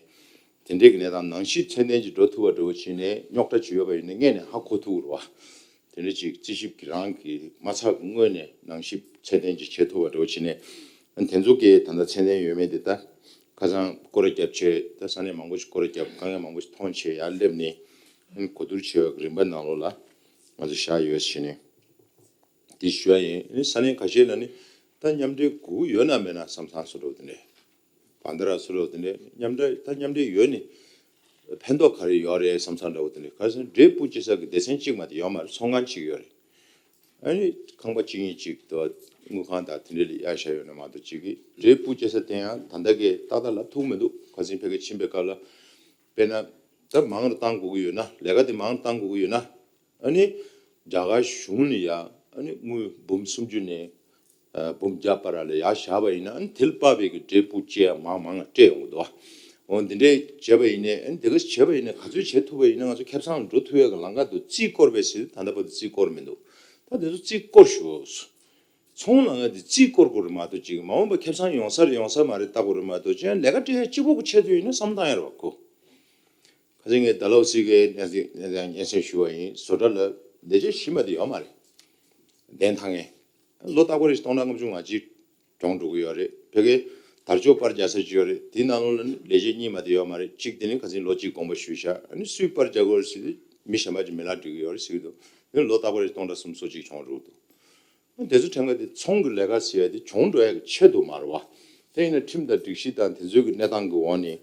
དེ་འདྲའི་གི་གནས་སྟངས་ནང་ཞིབ་ཚད་ལྡན་ཅིག་འགྲོ་ཐུབ་པ་འདྲ་བོ་བྱས་ནས་རྙོག་དྲ་ཅིག་ཡོད་པ་ཡིན་ན་སྔོན་ནས་ཧ་གོ་ཐུབ་ཀྱི་རེད་བ། དེ་འདྲ་ཅིག་རྩིས་ཞིབ་ཀྱི་རང་གི་མ་ཚར་གི་སྔོན་ནས་ནང་ཞིབ་ཚད་ལྡན་ཅིག་བྱེད་ཐུབ་པ་འདྲ་བོ་བྱས་ནས། ཨ་ནི་དེ་ཚོ་གི་ད་ལྟ་ཚད་ལྡན་ཡོད་མེད་དེ་ད་ཁ་སང་སྐོར་ར་བརྒྱབ་བྱས། ད་ས་གནས་མང་པོ་ཞིག་སྐོར་ར་བརྒྱབ། དཀའ་ངལ་མང་པོ་ཞིག་མཐོང་བྱས་ཡར་སླེབས་ནས། ཨ་ནི་གོ་བསྡུར་བྱས་པའི་རིམ་པ་ནང་ལོགས་ལ་ང་ཚོ་བཞག་ཡོད་ཟེར་ནས་དེ་ཞུ་ཡ་ཡིན། ཨ་ནི་ས་གནས་ཁ་ཤས་ལ་ནི་ད་མཉམ་འབྲེལ་དགོས་ཀྱི་ཡོད་ན་མེད་ན་བསམ་བསམ་བཟོ་འདྲ་བོ་དེ་འདྲས། བྷན་དྷ་ར་བཟོ་འདྲ་བོ་དེ་འདྲས་མཉམ་འབྲེལ། ད་མཉམ་འབྲེལ་ཡོད་ནི་ཕན་ཐོགས་ག་རེ་ཡོད་རེད་བསམ་བསམ་འདྲ་བོ་དེ་འདྲས། ག་རེ་ཟེར་ན་འབྲས་སྤུངས་བྱེད་ས་གི་སྡེ་ཚན་གཅིག་མ་གཏོགས་ཡོད་མ་རེད། ཚོང་ཁང་གཅིག་ཡོད་རེད། ཨ་ནི་ཁང་པ་གཅིག་གཉིས་ཅིག་དུ་དངུལ་ཁང་དང་དེ་འདྲ་ལ་གཡར་བཞག་ཡོད་ན་མ་གཏོགས་ཅིག་གི་འབྲས་སྤུངས་བྱེད་ས་དེ་ཡང་ད་ལྟ་གི་ཏག་ཏག་ལབ་ཐུབ་མི་འདུག་ཁ་སང་ཕ་གིར་ཕྱིན་པའི་སྐབས་ལ། དཔེར་ན་ད་མང་རུ་བཏང་དགོས་ཀྱི་ཡོད་ན། ལས་ཀ་དེ་མང་རུ་བཏང་དགོས་ཀྱི་ཡོད་ན། ཨ་ནི་རྒྱ་གར་གཞུང་ནས་ཡ་ཨ་ནི་དངུལ་འབུམ་སུམ་ཅུ་ནས་ཨ་འབུམ་བརྒྱ་བར་ལ་ཡར་བཞག་པ་ཡིན་ན། ཨ་ནི་དེ་ལ་དཔག་པའི་གི་འབྲས་སྤུངས་བཅས་མང་མང་སྤྲད་ཡོང་གི་འདུག་འོ་འདི་འདྲས་བྱས་པ་ཡིན་ནའི། ཨ་ནི་དེ་ག་བྱས་པ་ཡིན་ནའི། ག་ཚོད་བྱེད་ཐུབ་པ་ཡིན་ན་ང་ཚོ་ཁེ་བཟང་འགྲོ་ཐུབ་ཡག་གི་ལམ་ཁ་འདུག་རྩིས་སྐོར་བས་ཟེར། ད་ལྟ་བར་དུ་རྩིས་སྐོར་མི་འདུག་ད་དེ་ཚོ་རྩིས་སྐོར་ཞུ། ཚོང་ལམ་ཁ་དེ་རྩིས་སྐོར་དགོས་རེད་མ་གཏོགས་ཅིག་མ་འོངས་པ་ཁེ་བཟང་ཡོང་ས་རེད་ཡོང་ས་མ་རེད་ལྟ་དགོས་རེད་མ་གཏོགས་ཅིག་ལས་ཀ་སྤྲད་ཡག་གཅིག་པོ་གི་ཆེད་དུ་ཡིན་ན་བསམ་བློ་བཏང་ཡག་རེད་བ་ཁོ། ཁ་སང་ངས་ཌལ་ཧོ་སི་གི་སྙན་སེང་སྙན་སེང་ཞུ་བ་ཡིན། བཟོ་གྲྭ་ལ་ལས་བྱེད་ཞིག་མ་དེ་ཡོད་མ་རེད། གདན་ཐང་ངས་ལོ་རྟག་པར་རེ་སྟོང་ཕྲག་ལྔ་བཅུ་ང་གཅིག་གྱོང་འགྲོ་གི་ཡོད་རེད། ཕ་གིར་དར་ལྕོག་པར་རྒྱག་ས་ཅིག་ཡོད་རེད། དེའི་ནང་ལོགས་ལ་ལས་བྱེད་གཉིས་མ་དེ་ཡོད་མ་རེད། གཅིག་དེ་ནི་ཁ་སང་ལོ་གཅིག་དགོངས་པ་ཞུས་ཤག་ཨ་ནི་སུས་པར་རྒྱག་གི་ཡོད་རེད་ཟེར་དུས་མི་གཞན་པ་ཅིག་མི་ལག་སྒྲིག་གི་ཡོད་རེད་ཟེར་གི་འདུག་དེ་ནི་ལོ་རྟག་པར་རེ་སྟོང་ཕྲག་སུམ་ཅུ་ཅིག་གྱོང་འགྲོ་གི་འདུག་དེ་ཚོ་དྲན་ག་དེ་ཚོང་གི་ལས་ཀ་ཟེར་ཡ་དེ་གྱོང་འགྲོ་ཡ་གི་ཆེད་དུ་མ་རེད་བ། དེ་ཡིན་ན་ཁྲིམས་དང་སྒྲིག་གཞི་དང་དེ་ཚོའི་གི་གནས་སྟངས་ཀྱི་འོག་ནས་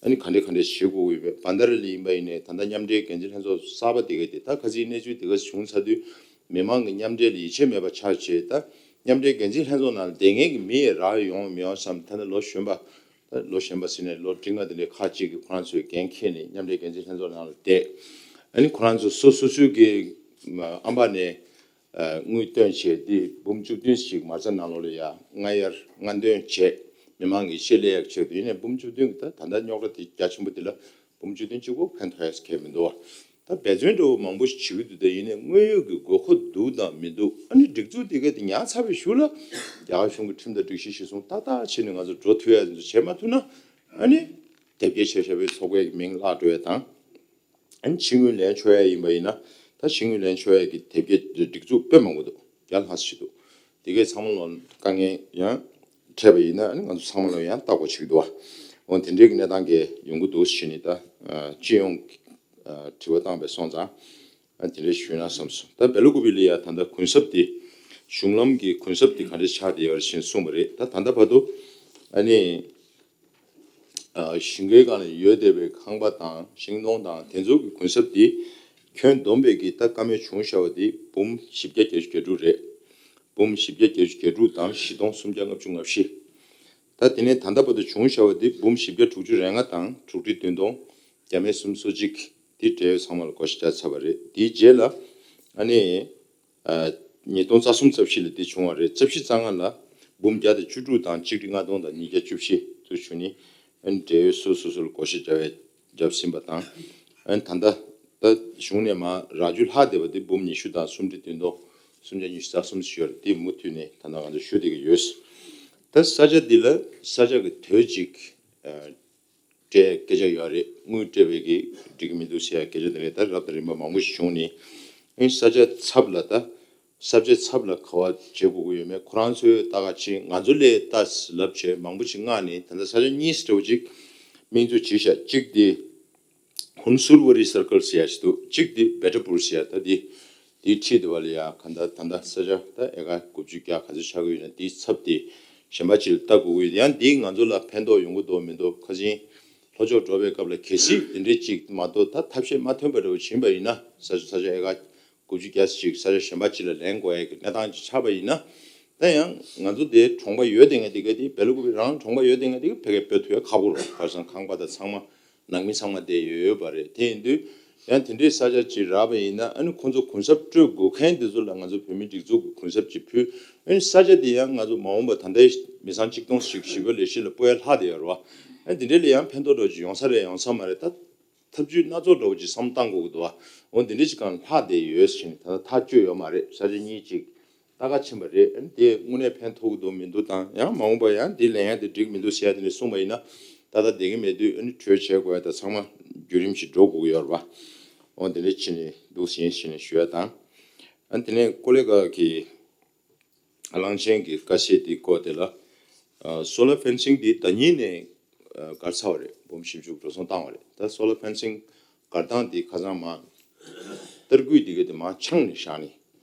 ཨ་ནི་ག་འདྲས་ག་འདྲས་བྱེད་དགོས་ཀྱི་ཡོད་པས། བན་དྷ་ར་ལ་ཡིན་པ་ཡིན་ནའི་ད་ལྟ་མཉམ་འབྲེལ་འགན་འཛིན་ལྷན་ཚོགས་གསར་པ་དེ་ག་དེ་ད་ཁ་སང་གནས་ཚུལ་དེ་ག་བྱུང་ཚར་དུས་མི་མང་གི་མཉམ་འབྲེལ་ལ་ཡིད་ཆེས་མེད་པ་ཆགས་བྱས། ད་མཉམ་འབྲེལ་འགན་འཛིན་ལྷན་ཚོགས་ནང་ལ་བསྡད་མཁན་གྱི་མི་ཡི་རག་ཡོང་མི་ཡོང་བསམ། ད་ནི་ལོ་གཞོན་པ་ད་ལོ་གཞོན་པ་ཟེར་ནས་ལོ་འབྲིང་བ་དེ་འདྲའི་ཁག་ཅིག་གིས་ཁོ་རང་ཚོའི་འགན་འཁྱེར་ནས་མཉམ་འབྲེལ་འགན་འཛིན་ལྷན་ཚོགས་ནང་ལ་བསྡད། ཨ་ནི་ཁོ་རང་ཚོ་སོ་སོ་སོའི་གི་ཨམ་པ་ནས་དངུལ་བཏོན་བྱས་ཏེ་འབུམ་བཅུ་བདུན་ཞིག་མ་རྩ་ནང་ལོགས་ལ་ཡ་སྔ་གཡར་སྔ་འདོན་བྱས། མི་མང་གི་ཤེད་ལས་ཡག་ཆེད་དུ། ཡིན་ནའི་འབུམ་བཅུ་བདུན་གྱི་ད་ད་ལྟ་རྙོག་དྲ་དེ་རྒྱ་ཆེན་པོ་དེ་ལ་འབུམ་བཅུ་བདུན་གཅིག་པོ་ཕན་ཐོགས་ཡག་གང་ཡང་མི་འདུག་བ། ད་འབད་བརྩོན་འདྲ་བོ་མང་པོ་ཞིག་བྱེད་ཀྱི་འདུག་ད་ཡིན་ནའི་དངོས་ཡོད་ཀྱི་དགོས་མཁོ་འདུག་དང་མི་འདུག་ཨ་ནི་སྒྲིག་འཛུགས་དེ་ག་དེ་ཉར་ཚར་བའི་གཞུག་ལ་རྒྱ་གར་གཞུང་གི་ཁྲིམས་དང་སྒྲིག་གཞི་གཞིར་བཟུང་ཏག་ཏག་བྱས་ནས་ང་ཚོ་འགྲོ་ཐུབ་ཡག་དེ་ཚོ་བྱས་མ་ཐུབ་ན། ཨ་ནི་དེབ་སྐྱེལ་བྱས་བཞག་པའི་ཚོགས་པའི་མིང་བརླག་འགྲོ་ཡག་དང་། ཨ་ནི་ཕྱི་དངུལ་ལེན་ཆོག་ཡ་ཡིན་པ་ཡིན་ན། ད་ཕྱི་དངུལ་ལེན་ཆོག་ཡ་གི་དེབ་སྐྱེལ་སྒྲིག་འཛུགས་དཔེ་མང་པོ་འདུག་རྒྱ་ལྷག་ཞིག་འདུག་དེ་གའི་ཚང་མ་ལོ་དཀའ་ངལ་ཡང་འཕྲད་པ་ཡིན་ན། ཨ་ནི་ང་ཚོ་ཚང་མ་ལོ་ཡང་ལྟ་དགོས་ཆགས་ཀྱི་འདུག་བ། འོ་དེ་འདྲའི་གི་གནས་སྟངས་གས་ཡོང་གི་འདུག་ཞེས་ནས། ད་ཨ་སྤྱི་ཡོངས་ཀྱི་ཨ་དྲི་བ་བཏང་བས་སོང་ཙང་། ཨ་དེ་འདྲ་ཞུས་ན་བསམ་སོང་། ད་བེ་ལ་ཀུ་པི་ལ་ཡ་ད་ལྟ་གུན་གསབ་དེ་གཞུང་ལམ་གྱི་གུན་གསབ་དེ་ག་འདྲ་ཆགས་བསྡད་ཡོད་རེད་ཞེས་གསུངས་པ་རེད། ད་ད་ལྟ་བར་དུ་ཨ་ནི། ཨ་ཞིང་ཁའི་སྒང་ལ་ཡོད་བསྡད་པའི་ཁང་པ་དང་ཤིང་སྡོང་དང་དེ་ཚོ་གི་གུན་གསབ་དེ་ཁྱོན་བསྡོམས་པའི་གི་ད་བཀའ་མོལ་བྱུང་བཞག་པ་དེ་འབུམ་བཞི་བརྒྱ་བརྒྱད་ཅུ་གྱ་དྲུག་རེད། འབུམ་བཞི་བརྒྱ་བརྒྱད་ཅུ་གྱ་དྲུག་དང་བཞི་སྟོང་སུམ་བརྒྱ་ལྔ་བཅུ་ང་བཞི། ད་དེ་ནས་ད་ལྟ་བར་དུ་བྱུང་བཞག་པ་དེ་འབུམ་བཞི་བརྒྱ་དྲུག་ཅུ་རེ་ལྔ་དང་དྲུག་ཁྲི་བདུན་སྟོང་བརྒྱ་མེད་སུམ་ཅུ་སོ་གཅིག་དེ་འབྲེལ་ཡོད་ཚང་མ་ལ་བགོ་བཤའ་བརྒྱབ་ཚར་བ་རེད། དེའི་རྗེས་ལ་ཨ་ནི། ཨ་ཉིས་སྟོང་རྩ་གསུམ་རྩ་བཞི་ལ་དེ་བྱུང་བ་རེད། རྩ་བཞི་རྩ་ལྔ་ལ་འབུམ་བརྒྱ་དང་བཅུ་དྲུག་དང་གཅིག་ཁྲི་ལྔ་སྟོང་དང་ཉིས་བརྒྱ་བཅུ་བཞི་ཚུར་བྱུང་ནས། ཨ་ནི་འབྲེལ་ཡོད་སོ་སོ་སོར་བགོ་བཤའ་བརྒྱབ་བརྒྱབ་ཟིན་པ་དང་། ཨ་ནི་ད་ལྟ་ད་གཞུང་ནས་མར་རག་རྒྱུ་ལྷག་བསྡད་པ་དེ་འབུམ་ཉི་ཤུ་དང་སུམ་ཁྲི་བདུན་སྟོང་སུམ་བརྒྱ་ཉི་ཤུ་རྩ་གསུམ་ཞིག་ཡོད་རེད། དེ་མུ་མཐུད་ནས་ད་ལྟ་ང་ཚོ་ཞུ་བསྡད་ཀྱི་ཡོད། ད་ས་ཆ་འདི་ལ་ས་ཆ་གི་དོད་ཅིག་ཨ། སྤྲད་སྐད་ཆ་ཡོད་རེད། དངུལ་སྤྲད་པའི་གི་འགྲིག་གི་མི་འདུག་ཟེར་ཡ་སྐད་ཆ་དེ་འདྲ་ད་རབ་དང་རིམ་པ་མང་པོ་ཞིག་བྱུང་ནས། ཨ་ནི་ས་ཆ་ཚབ་ལ་ད་ས་ཆའི་ཚབ་ལ་ག་བ་བྱེད་དགོས་ཀྱི་ཡོད་མེད་ཁོ་རང་ཚོས་ལྟ་ག་ཕྱིན། ང་ཚོ་ལས་ལྟ་ལབ་བྱས་མང་པོ་ཞིག་མངགས་ནས། ད་ལྟ་ས་ཆ་གཉིས་འདྲ་བོ་ཅིག་དམིགས་འཛུགས་བྱས་ཤག་གཅིག་དེ་ཧུན་སུར་ཝ་རི་སར་ཀལ་ཟེར་ཡ་ཞིག་འདུག་གཅིག་དེ་བེ་ཏྲ་པུར་ཟེར་ཡ། ད་དེ་དེའི་འཁྲིས་དེ་བ་ལ་ཡ་ག་ད་ད་ད་ས་ཆ་ད་ཨེ་ཀར་དགུ་བཅུ་གྱ་ག་ཚོད་ཆགས་ཀྱི་ཡོད་ན་དེའི་ཚབ་དེ་གཞན་པ་ཅིག་ལ་ལྟ་དགོས་ཀྱི་ཡོད། ཡང་དེས་ང་ཚོ་ལ་ཕན་ཐོགས་ཡོང་གི་འདུག་མི་འདུག་ཁ་སང་ལྷོ་ཕྱོགས་འགྲོ་བའི་སྐབས་ལ་གལ་སྲིད་དེ་འདྲའི་ཅིག་མ་གཏོགས་ད་ཐབས་ཤེས་མ་ཐོན་པ་འདྲ་བོ་ཕྱིན་པ་ཡིན་ན། ས་ཆ་ས་ཆ་ཨེ་ཀར་དགུ་བཅུ་གྱ་ཅིག་ས་ཆ་གཞན་པ་ཅིག་ལ་ལེན་དགོས་ཡ་གི་གནས་སྟངས་ཅིག་ཆགས་པ་ཡིན་ན། ད་ཡང་ང་ཚོ་དེ་གྲོང་པ་ཡོད་བསྡད་མཁན་དེ་ག་དེ་བེ་ལ་ཀུ་པི་རང་གྲོང་པ་ཡོད་བསྡད་མཁན་དེ་ག་ཕ་གིར་སྤོ་ཐུབ་ཡ་ཁག་པོ་རེད། ག་རེ་ཟེར་ན་ཁང་པ་དང་ཚང་མ་ནང་མི་ཚང་མ་བསྡད་ཡོད་ཡོད་པ་རེད། དེ་ཡིན་དུས་ཡང་དེ་འདྲའི་ས་ཆ་ཅིག་རག་པ་ཡིན་ན། ཨ་ནི་ཁོང་ཚོ་གུན་གསབ་སྤྲོད་དགོས་མཁན་དེ་ཚོ་ལ་ང་ཚོ་བོད་མིའི་སྒྲིག་འཛུགས་ཀྱི་གུན་གསབ་ཅིག་ཕུལ། ཨ་ནི་ས་ཆ་དེ་ཡང་ང་ཚོ་མ་འོངས་པ་ད་ལྟའི་མི་ཚང་གཅིག་སྟོང་ཞིག་ཞི་གོ་ལས་གཞི་ལ་སྤོ་ཡ་ལྷག་བསྡད་ཡོད་རེད་བ། ཨ་ནི་དེ་འདྲ་ལ་ཡང་ཕན་ཐོགས་འདྲ་ཅིག་ཡོང་ས་རེད་ཡོང་ས་མ་རེད། ད་ཐབས་ཇུས་སྣ་ཚོགས་འདྲ་བོ་ཅིག་བསམ་བློ་བཏང་དགོས་ཀྱི་འདུག་བ། འོ་དེ་འདྲ་ཅིག་གང་ལྷག་བསྡད་ཡོད་ཟེར་ནས་ད་ལྟ་ཐག་གཅོད་ཡོད་མ་རེད། ས་ཆ་གཉིས་ཅིག་ལྟ་ག་ཕྱིན་པ་རེད། ཨ་ནི་དེ་དངོས་གནས་ཕན་ཐོགས་ཀྱི་འདུག་མི་འདུག་དང་། ཡང་མ་འོངས་པ་ཡང་དེ་ལེན་ཡ་དེ་འགྲིག་མི་འདུག་ཟེར་ཡ་དེ་འདྲ་གསུངས་པ་ཡིན་ན། ད་ལྟ་བསྡད་ཀྱི་མེད་དུས་ཨ་ནི་གྲོས་བྱེད་དགོས་ཡ་ད་ཚང་མ་བརྒྱུད་རིམ་ཞིག་འགྲོ་དགོས་ཀྱི་ཡོད་རེད་བ། འོ་དེ་འདྲ་ཕྱིན་ནས་འདུག་ཟིན་ཕྱིན་ནས་ཞུ་ཡ་དང་། ཨ་ནི་དེ་ནས་ཀོ་ལེ་ག་གི་གླང་ཆེན་གྱི་དཀའ་སྤྱད་དེའི་སྐོར་དེ་ལ། ཨ་སོ་ལར་ཕེན་སིང་དེ་ཟླ་ཉིན་ནས་ཨ་བསྒར་ཚར་བ་རེད། འབུམ་བཞི་བཅུ་འགྲོ་སོང་བཏང་བ་རེད། ད་སོ་ལར་ཕེན་སིང་བསྒར་སྟངས་དེ་ཁ་སང་མ་ཏར་སྐུད་དེ་ག་དེ་མ་འཕྱང་ནས་བཞག་ནས།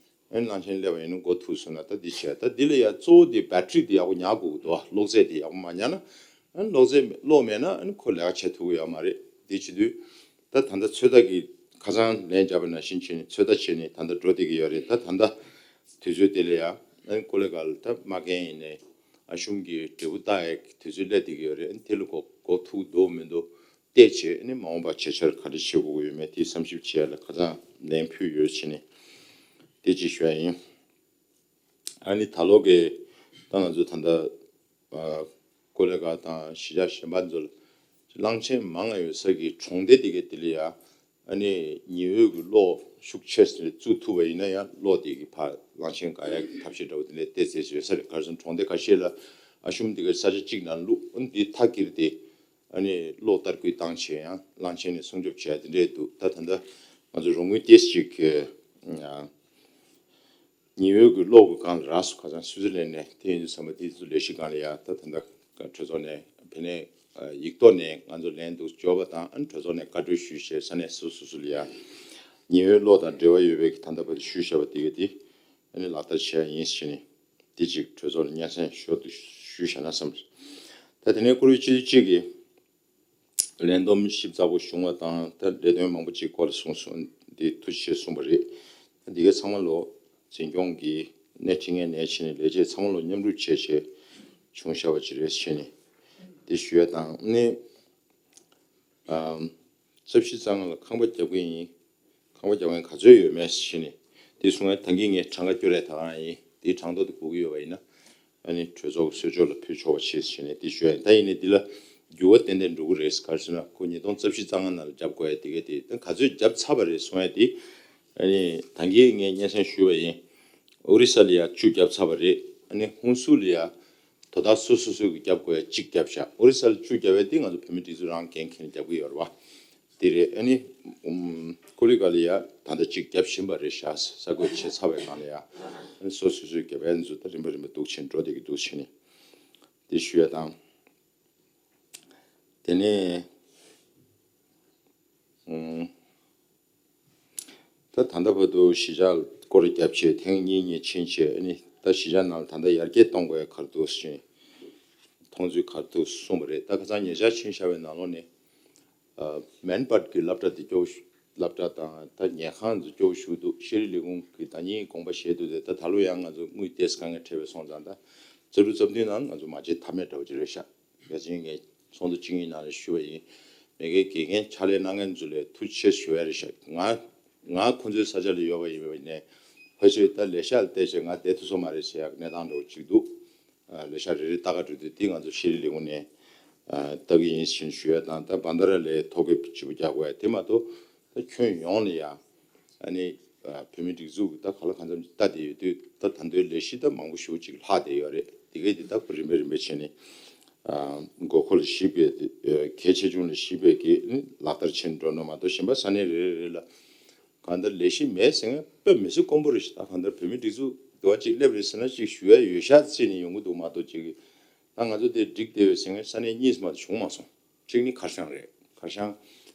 ཨ་ནི་གླང་ཆེན་སླེབས་པ་ཡིན་ན་མགོ་ཐུག་སོང་ན། ད་འདི་བྱས། ད་འདི་ལ་ཡ་གཙོ་བོ་དེ་བེ་ཏྲི་དེ་ཡག་པོ་ཉར་དགོས་ཀྱི་འདུག་བ། གློག་རྫས་དེ་ཡག་པོ་མ་ཉར་ན། ཨ་ནི་གློག་རྫས་གློག་མེད་ན་ཨ་ནི་ཁོ་ལས་ཀ་བྱེད་ཐུབ་ཀྱི་ཡོད་མ་རེད། དེ་བྱེད་དུས་ད་ད་ལྟ་ཚོད་ལྟ་གི་ཁ་སང་ལན་བརྒྱབ་པ་ནང་བཞིན་བྱས་ནས་ཚོད་ལྟ་བྱས་ནས་ད་ལྟ་འགྲོ་བསྡད་ཀྱི་ཡོད་རེད། ད་ད་ལྟ་ དུས་ཚོད་དེ་ལ་ཡང་ཨ་ནི་ཀོ་ལེ་གལ་ད་མ་རྒན་ཡིན་ནའི་ཨ་ཞུམ་གྱི་འབྲས་བུ་བཏགས་ཡག་དུས་ཚོད་སླེབས་བསྡད་ཀྱི་ཡོད་རེད། ཨ་ནི་དེ་ལ་གོ་གོ་ཐུག་འདུག་མི་འདུག་བལྟས་བྱས། ཨ་ནི་མ་འོངས་པ་བྱེད་འཆར་ག་རེ་བྱེད་དགོས་ཀྱི་ཡོད་མེད་དེ་བསམ་ཞིབ་བྱེད་ཡ་ལ་ཁ་སང་ལན་ཕུལ་ཡོད་བྱས་ནས་དེ་གཅིག་ཞུ་ཡ་ཡིན། ཨ་ནི་ད་ལོ་གི་ད་ང་ཚོ་ད་ལྟ་ཨ་ཀོ་ལེ་གལ་དང་གཞིས་ཆགས་གཞན་པ་ཚོ་ལ་གླང་ཆེན་མང་ང་ཡོད་ས་གི་གྲོང་སྡེ་དེ་གའི་དེ་ལ་ཡ་ཨ་ནི་ཉི་འོད་ཀྱི་གློག་ཤུགས་ཆེ་ཙམ་བཙུགས་ཐུབ་པ་ཡིན་ན་ཡང་གློག་དེ་གི་ཕར་གླང་ཆེན་འགག་ཡག་གི་ཐབས་ཤེས་འདྲ་བོ་དེ་འདྲ་བལྟས་ཚེ་བཟོས་ས་རེད། ག་རེ་ཟེར་ན་གྲོང་སྡེ་ཁ་ཤས་ལ་ཨ་ཞུམ་དེ་གའི་ས་ཆ་གཅིག་ནང་བླུགས། ཨ་ནི་དེ་མཐའ་འཁྱེར་ཏེ་ཨ་ནི་གློག་བསྟར་སྐུལ་བཏང་བྱས་ཡང་གླང་ཆེན་ནས་སྲུང་སྐྱོབ་བྱས་དེ་འདྲས་འདུག་ད་ད་ལྟ་ང་ཚོ་རོགས་དངུལ་ཏོག་ཙམ་ཅིག་གི་ཨ། ཉི་འོད་ཀྱི་གློག་གི་སྒང་ལ་རག་སོང་། ཁ་སང་སུའི་ཙི་ལན་ནས་དེ་ཡིན་དུས་ཙམ་པ་དེ་ཚོ་ལས་གཞི་སྒང་ལ་ཡ་ད་ད་ལྟ་གྲོས་ཚོགས་ནས་ཕ་གིར་ཡིག་ཐོག་ནས་ང་ཚོ་ལན་འདུག་འབྱོར་བ་དང་། ཨ་ནི་གྲོས་ཚོགས་ནས་བཀའ་འཁྲོལ་ཞུས་བྱས་ས་གནས་སོ་སོ་སོ་ལ་ཡ་ཉི་འོད་གློག་དང་འབྲེལ་བ་ཡོད་པའི་གི་ད་ལྟ་བར་དུ་ཞུས་བཞག་པ་དེ་ག་དེ་ཨ་ནི་ལག་བསྟར་བྱས་ཡིན་ཟེར་ནས་དེ་གཅིག་གྲོས་ཚོགས་ལ་སྙན་སེང་ཞུ་དུ་ཞུས་བཞག་ན་བསམ། ད་དེ་ནས་བཀུར་འོས་སྤྱི་འཐུས་གཅིག་གིས་ལས་བསྡོམས་ཞིབ་ཚགས་པོ་བྱུང་བ་དང་། ད་ལས་དོན་མང་པོ་ཅིག་སྐོར་ལ་གསུངས་སོང་། འདི་ཐུགས་རྗེ་ཆེ་གསུངས་པ་རེད། ད་འདི་ག་ཚང་མ་ལོ་འཛིན་སྐྱོང་གི་སྣེ་ཁྲིད་མཁན་ནས་བྱས་ནས་ལས་བྱེད་ཚང་མ་ལོ་མཉམ་རུབ་བྱས་བྱས་བྱུང་བཞག་པ་ཅིག་རེད་བྱས་ནས་འདི་ཞུ་ཡ་དང་། ནི་ཨམ་རྩ་བཞི་རྩ་ལྔ་ལ་ཁང་པ་རྒྱབ་ཀྱི་ཡིན། ཁང་པ་རྒྱག་མཁན་ག་ཚོད་ཡོད་མེད་ཟེར་ནས་དེ་གསུང་ཡ། ད་གིན་ངས་གྲངས་ཀ་སྐྱོར་ཡ་ད་གང་ཡིན། དེའི་གྲངས་ཐོ་དེ་དགོས་ཀྱི་ཡོད་པ་ཡིན་ན་ཨ་ནི་གྲོས་ཚོགས་གསོལ་ཕྱོགས་ལ་ཕུལ་ཆོག་པ་བྱེད་ཟེར་ནས་དེ་ཞུ་ཡ་ཡིན། ད་ཡིན་ནའི་འདི་ལ་འགྱུར་བ་ཏན་ཏན་འགྲོ་གི་རེད། ག་རེ་ཟེར་ན་ཁོ་ཉིས་སྟོང་རྩ་བཞི་རྩ་ལྔ་ནང་ལ་རྒྱབ་དགོས་ཡ་དེ་ག་དེ་ད་ག་ཚོད་རྒྱབ་ཚར་བ་རེད་གསུང་ཡ་དེ། ཨ་ནི་ད་གིན་ངས་སྙན་སེང་ཞུས་པ་ཡིན། ཨོ་རི་ས་ལ་ཡ་བཅུ་རྒྱབ་ཚར་བ་རེད། ཨ་ནི་ཧུན་སུར་ལ་ཡ་དོ་བདག་སོ་སོ་སོ་གི་རྒྱབ་དགོས་ཡ་གཅིག་རྒྱབ་བཞག་ཨོ་རི་ས་ལ་བཅུ་རྒྱབ་ཡ་དེ་ང་ཚོ་བོད་མི་སྒྲིག་འཛུགས་རང་འགན་འཁྱེར་ནས་རྒྱབ་གི་ཡོད་རེད་བ། དེ་རེད། ཨ་ནི་ཨུམ་ཀོ་ལི་གལ་ལ་ཡ་ད་ལྟ་གཅིག་རྒྱབ་བཞིན་པ་རེད་ཤག་གསར་འགོད་བྱས་ཚར་བའི་སྒང་ལ་ཡ་ཨ་ནི་སོ་སོ་སོའི་རྒྱབ་ཡ་ཚོ་ད་རིམ་པ་རིམ་པ་འདུག་ཕྱིན་འགྲོ་བསྡད་ཀྱི་འདུག་ཕྱིན་ནས་དེ་ཞུ་ཡ་དང་། དེ་ནས་ཨུམ། ད་ད་ལྟ་བར་དུ་གཞིས་ཆགས་སྐོར་རྒྱབ་བྱས་ཐེངས་གཉིས་གཉིས་ཕྱིན་བྱས། ཨ་ནི་ད་གཞིས་ཆགས་ནང་ལ་ད་ལྟ་ཡར་རྒྱས་གཏོང་དགོས་ཡ་ག་རེ་འདུག་ཟེར་ནས་མཐོང་ཚུལ་ག་རེ་འདུག་གསུངས་པ་རེད། ད་ཁ་སང་ཉེ་ཆར་ཕྱིན་བཞག་པའི་ནང་ལོགས་ནས་ཨ་མན་པད་ཀྱི་སློབ་གྲྭ་དེ་སྐྱོ་པོ་ཞིག་སློབ་གྲྭ་དང་ད་ཉལ་ཁང་དེ་སྐྱོ་པོ་ཞིག་འདུག་ཤེས་རིག་ལས་ཁུངས་ཀྱིས་ད་ནི་དགོངས་པ་བཞེས་འདུག་སྟེ། ད་ད་ལོ་ཡང་ང་ཚོ་དངུལ་ཏོག་ཙམ་དཀའ་ངལ་འཕྲད་པ་སོང་ཙང་ད་རྩ་དྲུག་རྩ་བདུན་ནང་ང་ཚོ་མ་བྱེད་ཐབས་མེད་འདྲ་བོ་ཅིག་རེད་ཤག་ཡ་ཅིན་ངས་ཚོགས་འདུ་བཅུ་གཉིས་ནང་ལ་ཞུས་པ་ཡིན། མ་གིའི་དགེ་རྒན་ཕྱག་ལས་གནང་མཁན་ཚོ་ལ་ཐུགས་རྗེ་ཆེ་ཞུ་ཡ་རེད་ཤག་ང་ང་ཁོང་ཚོའི་ས་ཆ་ལ་ཡོད་པ་ཡིན་པ་ཡིན་ནའི་ཕལ་ཆེར་ད་ལས་ཤག་ལ་བལྟས་བྱས་ང་བསྡད་ཐུབ་སོང་མ་རེད་ཟེར་ཡག་གནས་སྟངས་འདྲ་བོ་ཅིག་འདུག་ཨ་ལས་ཤག་རེ་རེ་ལྟ་ག་འགྲོ་དུས་དེ་ང་ཚོ་ཤེས་རིག་ལས་ཁུངས་ནས་ཨ་ལྟ་གི་ཡིན་ཞེས་ཞུ་ཡ་དང་། ད་བན་དྷ་ར་ལའི་ཐོ་གའི་བརྗེ་པོ་རྒྱག་དགོས་ཡ་དེ་མ་གཏོགས་ད་ཁྱོན་ཡོངས་ལ་ཡ་ཨ་ནི་ཨ་བོད་མི་སྒྲིག་འཛུགས་ཀྱི་ད་ག་ལ་གང་འཚམ་ཅིག་ལྟ་བསྡད་ཡོད་དུས་ད་ད་ལྟའི་ལས་གཞི་ད་མང་པོ་ཞེ་པོ་ཅིག་ལྷག་བསྡད་ཡོད་རེད། དེ་གས་དེ་ད་ཁོ་རིམ་པས་རིམ་པས་བྱས་ནས་ཨ་དགོས་མཁོ་ལ་གཞིགས་པའི་ཨ་གལ་ཆེ་ཆུང་ལ་གཞིགས་པའི་གི་ལག་བསྟར་བྱེད་འགྲོ་ནོ་མ་གཏོགས་གཞན་པ་ས་གནས་རེ་རེ་རེ་ལ་གང་ལྟར་ལས་གཞི་མེད་ཟེར་མཁན་དཔེ་མི་སྲིད་དཀོན་པོ་རེད་ཤག་ད་གང་ལྟར་བོད་མི་སྒྲིག་འཛུགས་འདི་བ་ཅིག་སླེབས་རེད་ཟེར་ན་ཅིག་ཞུ་ཡ་ཡོད་ཤག་བརྩིས་ནས་ཡོང་གི་འདུག་མ་གཏོགས་ཅིག་ད་ང་ཚོ་དེ་འགྲིག་བསྡད་པའི་ཟེར་མཁན་ས་གནས་གཉིས་མ་གཏོགས་བྱུང་མ་སོང་། གཅིག་ནི་ཁར་ཤང་རེད། ཁར་ཤང་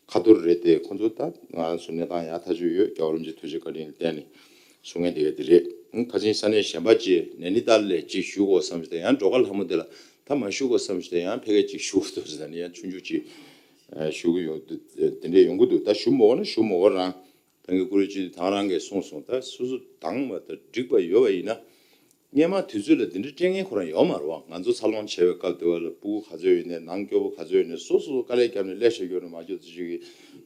ཁ་ཐོར་རེད་དེ། ཁོང་ཚོ་ད་ང་རང་ཚོ་གནས་སྟངས་ཡག་ཐག་ཆོད་ཡོད། རྒྱལ་བ་རིན་པོ་ཆེའི་ཐུགས་རྗེ་བཀའ་དྲིན་ལ་བརྟེན་ནས་གསུང་མཁན་དེ་ག་དེ་རེད། ཁ་སང་ས་གནས་གཞན་པ་ཅིག་ནེ་ནི་ཏཱལ་ལ་ཅིག་ཞུ་དགོས་བསམ་བྱས་ཏེ་ཡང་འབྲོག་དཀར་ལྷ་མོ་དེ་ལ་ད་མ་ཞུ་དགོས་བསམ་བྱས་ཏེ་ཡང་ཕ་གིར་ཅིག་ཞུ་དགོས་འདུག་ཟེར་ནས་ཡང་ཆུང་ཆུང་ཅིག་ཞུ་གི་ཡོང་དུས་དེ་འདྲས་ཡོང་གི་འདུག་ད་ཞུ་མ་དགོས་ན་ཞུ་མ་དགོས་རང་། ད་གིན་བཀུར་འོས་སྤྱི་འཐུས་ད་ག་རང་གིས་གསུངས་སོང་། ད་སོ་སོ་དང་བ་དང་འགྲིག་པ་ཡོད་པ་ཡིན་ན། སྔོན་མ་དུས་ཚོད་ལ་འདི་འདྲ་སྤྲད་མཁན་ཁོ་རང་ཡོད་མ་རེད་བ། ང་ཚོ་འཚར་ལོངས་བྱས་པའི་སྐབས་དེ་བ་ལ་ཕྲུ་གུ་ག་ཚོད་ཡོད་ནའི་ནང་སྐྱོ་པོ་ག་ཚོད་ཡོད་ནའི་སོ་སོ་སོ་དཀའ་ལས་བརྒྱབ་ནས་ལས་བྱེད་རྒྱུ་རེད་མ་གཏོགས་ཅིག་གི་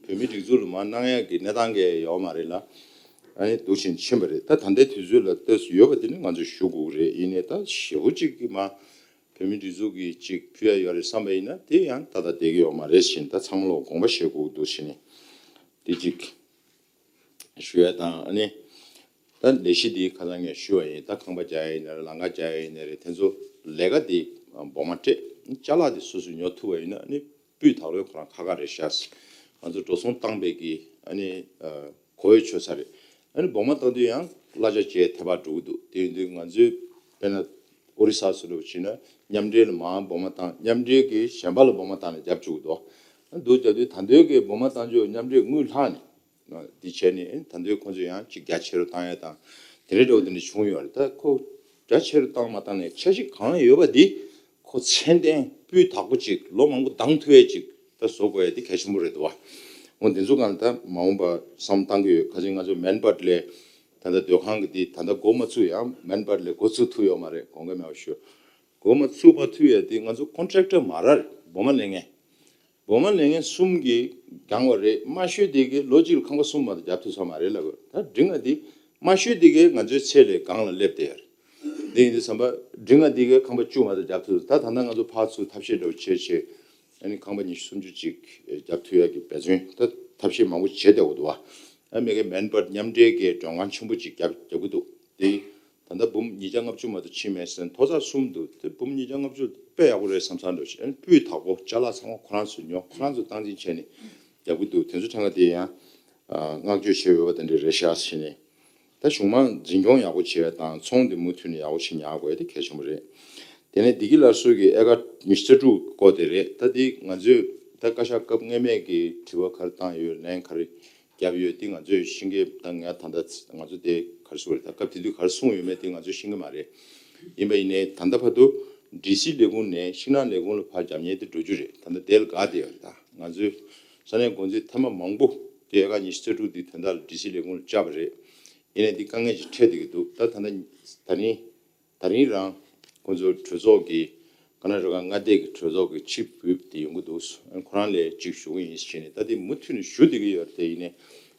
བོད་མི་སྒྲིག་འཛུགས་ལ་མར་གནང་ཡག་གི་གནས་སྟངས་གང་ཡང་ཡོད་མ་རེད་ལ། ཨ་ནི་འདུག་བཞིན་ཕྱིན་པ་རེད། ད་ད་ལྟའི་དུས་ཚོད་ལ་ལྟོས་སུ་ཡོད་པ་དེ་ནི་ང་ཚོས་ཞུ་དགོས་ཀྱི་རེད། ཡིན་ནའི་ད་ཞེ་པོ་ཅིག་གི་མ་བོད་མི་སྒྲིག་འཛུགས་ཀྱི་ཅིག་ཕུལ་ཡ་ཡོད་རེད་བསམ་པ་ཡིན་ན་དེ་ཡང་ད་ལྟ་བསྡད་ཀྱི་ཡོད་མ་རེད་ཟེར་ནས་ད་ཚང་མ་ལོག་དགོངས་པ་བཞེས་དགོས་ཀྱི་འདུག་ཟེར་ནས་དེ་གཅིག་ཞུ་ཡ་དང་། ཨ་ནི་ད་ལས་གཞི་འདི་ཁ་སང་ངས་ཞུས་པ་ཡིན། ད་ཁང་པ་རྒྱག་ཡ་ཡིན་ནའི་རེད། ལམ་ཁ་རྒྱག་ཡ་ཡིན་ནའི་རེད། དེ་ཚོ་ལས་ཀ་འདི་འབོར་མ་སྤྲད། ཅ་ལག་འདི་སོ་སོས་ཉོ་ཐུབ་པ་ཡིན་ན་ཨ་ནི་སྤུས་དག་པོའི་ཁོ་རང་ཁག་ཁག་རེད་ཤག་ང་ཚོ་འགྲོ་སོང་བཏང་པའི་གི་ཨ་ནི་ཨ་གོ་བའི་ཆོད་ས་རེད། ཨ་ནི་འབོར་མ་བཏང་དུས་ཡང་གླ་ཆ་བཅས་ཐེ་བ་འགྲོ་གི་འདུག་དེ་ཡིན་དུས་ང་ཚོས་དཔེར་ན་ཨོ་རི་ས་སུ་རུ་བྱས་ན་མཉམ་འབྲེལ་ལ་མར་འབོར་མ་བཏང་། མཉམ་འབྲེལ་གྱིས་གཞན་པ་ལ་འབོར་མ་བཏང་ནས་རྒྱབ་བཅུག་གི་འདུག་འདུག་རྒྱབ་དུས་ད་འདོད་ཀྱི་འབོར་མ་བཏང་རྒྱུ་མཉམ་འབྲེལ་དངུལ་ལྷག་ནས། འདི་བྱས་ནས་ད་དུང་ཁོང་ཚོས་ཡང་ཅིག་རྒྱ་ཆེ་རུ་བཏང་ཡ་དང་དེ་འདྲའི་འདྲ་བོ་དེ་འདྲ་བྱུང་ཡོད་རེད། ད་ཁོ་རྒྱ་ཆེ་རུ་བཏང་མ་བཏང་ནས་འཆར་གཞི་གང་ཡོད་པ་འདི་ཁོ་ཚད་ལྡན་སྤུས་དག་པོ་ཅིག་ལོ་མང་པོ་འདང་ཐུབ་ཡ་ཅིག་ད་བཟོ་དགོས་ཡ་འདི་གལ་ཆེན་པོ་རེད་འདུག་བ། འོ་འདི་ཚོ་གང་ལ་ད་མ་འོངས་པ་བསམ་བཏང་གི་ཡོད། ཁ་སང་ང་ཚོ་མན་པད་ལ་ ད་ལྟ་སྡོད་ཁང་གི་དེ་ད་ལྟ་འགོ་མ་ཚུགས་ཡང་མེན་པར་ལས་འགོ་ཚུགས་ཐུབ་ཡོད་མ་རེད། དགོངས་འགལ་མེད་པ་ཞུ། འགོ་མ་ཚུགས་པ་ཐུབ་ཡ་དེ་ང་ཚོ་ཀོན་ཊེག་ཊར་མ་ར་རེད། སྦོ་མ་ལེན་མཁན། སྦོ་མ་ལེན་མཁན་གསུམ་གྱིས་བརྒྱངས་པ་རེད། དམའ་ཤོས་དེ་གའི་ལོ་གཅིག་ལ་ཁང་པ་གསུམ་མ་གཏོགས་བརྒྱབ་ཐུབ་ས་མ་རེད་ལབ་དགོས། ད་འབྲིང་བ་དེ་དམའ་ཤོས་དེ་གའི་ང་ཚོའི་ཚད་ལས་སྒང་ལ་སླེབས་བསྡད་ཡ་རེད། འདི་ཡིན་དུས་ཙམ་པ་འབྲིང་བ་འདི་གའི་ཁང་པ་བཅུ་མ་གཏོགས་བརྒྱབ་ཐུབ། ད་ད་ལྟ་ང་ཚོ་ཕར་ཚུར་ཐབས་ཤེས་འདྲ་བོ་བྱས་བྱས་ཨ་ནི་ཁང་པ་ཉི་ཤུ་སུམ་ཅུ་ཅིག་བརྒྱབ་ཐུབ་ཡ་གི་འབད་བརྩོན་ད་ཐབས་ཤེས་མང་པོ་བྱས་བསྡད་ཡོད་འདུག་བ། ཨ་མི་གའི་མེན་པར་མཉམ་འབྲེལ་གྱི་མགྲོན་ཁང་ཆེན་པོ་ཅིག་བརྒྱབ་རྒྱག་གི་འདུག་དེ་ད་ལྟ་འབུམ་ཉིས་བརྒྱ་ལྔ་བཅུ་མ་གཏོགས་ཕྱིན་མེད་ཟེར། མཐོ་ཚད་གསུམ་འདུག་དེ་འབུམ་ཉིས་བརྒྱ་ལྔ་བཅུ་དཔེ་ཡག་པོ་རེད་བསམ་བསམ་འདྲ་བོ་ཞིག་ཨ་ནི་སྤུས་དག་པོ་ཅ་ལག་ཚང་མ་ཁོ་རང་ཚོས་ཉོ། ཁོ་རང་ཚོས་སྟངས་འཛིན་བྱས་ནས་རྒྱག་གི་འདུག་དེ་ཚོ་ཐད་ཀ་དེ་ཡང་བསྔགས་བརྗོད་བྱེད་འོས་པ་དེ་འདྲ་རེད་ཤག་ཟེར་ནས། ད་གཞུང་མང་འཛིན་སྐྱོང་ཡག་པོ་བྱེད་ཡ་དང་ཚོང་དེ་མུ་མཐུད་ནས་ཡག་པོ་ཞིག་ཉར་དགོས་ཡ་དེ་གལ་ཆེན་པོ་རེད། དེ་ནས་བདེ་སྐྱིད་སླར་གསོ་གི་ཨེ་ཀར་ཉི་ཤུ་རྩ་དྲུག་སྐོར་དེ་རེད། ད་འདི་ང་ཚོས་ད་བཀའ་ཤག་སྐབས་སྔོན་མའི་གི་དྲི་བ་ག་རེ་བཏང་ཡོད། ལན་ག་རེ་བརྒྱབ་ཡོད། འདི་ང་ཚོས་ཤེས་ཀྱི། ད་ངས་ད་ལྟ་ང་ཚོ་དེ་ག་རེ་ཟེར་དགོས་རེད། ད་སྐབས་དེ་དུས་ག་རེ་གསུངས་ཡོད་མེད་དེ་ང་ཚོས་ཤེས་ཀྱི་མ་རེད། ཡིན་པ་ཡིན་ནའི་ད་ལྟ་བར་དུ་ཌི་སི་ལས་ཁུངས་ནས་ཤིང་ནགས་ལས་ཁུངས་ལ་ཕར་རྒྱབ་གཉེར་དེ་འགྲོ་རྒྱུ་རེད། ད་ལྟ་དེ་ལ་དགའ་བསྡད་ཡོད་རེད། ད་ང་ཚོས་ས་གནས་འགོ་འཛིན་ཐེངས་མ་མང་པོ་དེ་ཨེ་ཀར་ཉི་ཤུ་རྩ་དྲུག་འདི་དོན་དག་ལ་ཌི་སི་ལས་ཁུངས་ལ་བཅར་བ་རེད། ཡིན་ནའི་འདི་དཀའ་ངལ་ཅིག་འཕྲད་བསྡད་ཀྱི་འདུག་ད་ད་ལྟ་ད་རིང་ད་རིང་རང་ཁོང་ཚོ་གྲོས་ཚོགས་ཀྱི་ཀར་ན་ཊ་ཀ་མངའ་སྡེ་གི་གྲོས་ཚོགས་ཀྱི་ཕྱི་འབུད་དེ་ཡོང་གི་འདུག་ཁོ་རང་ལ་ཅིག་ཞུ་གི་ཡིན་ཟེར་ནས་ད་དེ་མུ་མཐུད་ནས་ཞུ་བསྡད་ཀྱི་ཡོད་རེད། དེ་ཡིན་ནའི་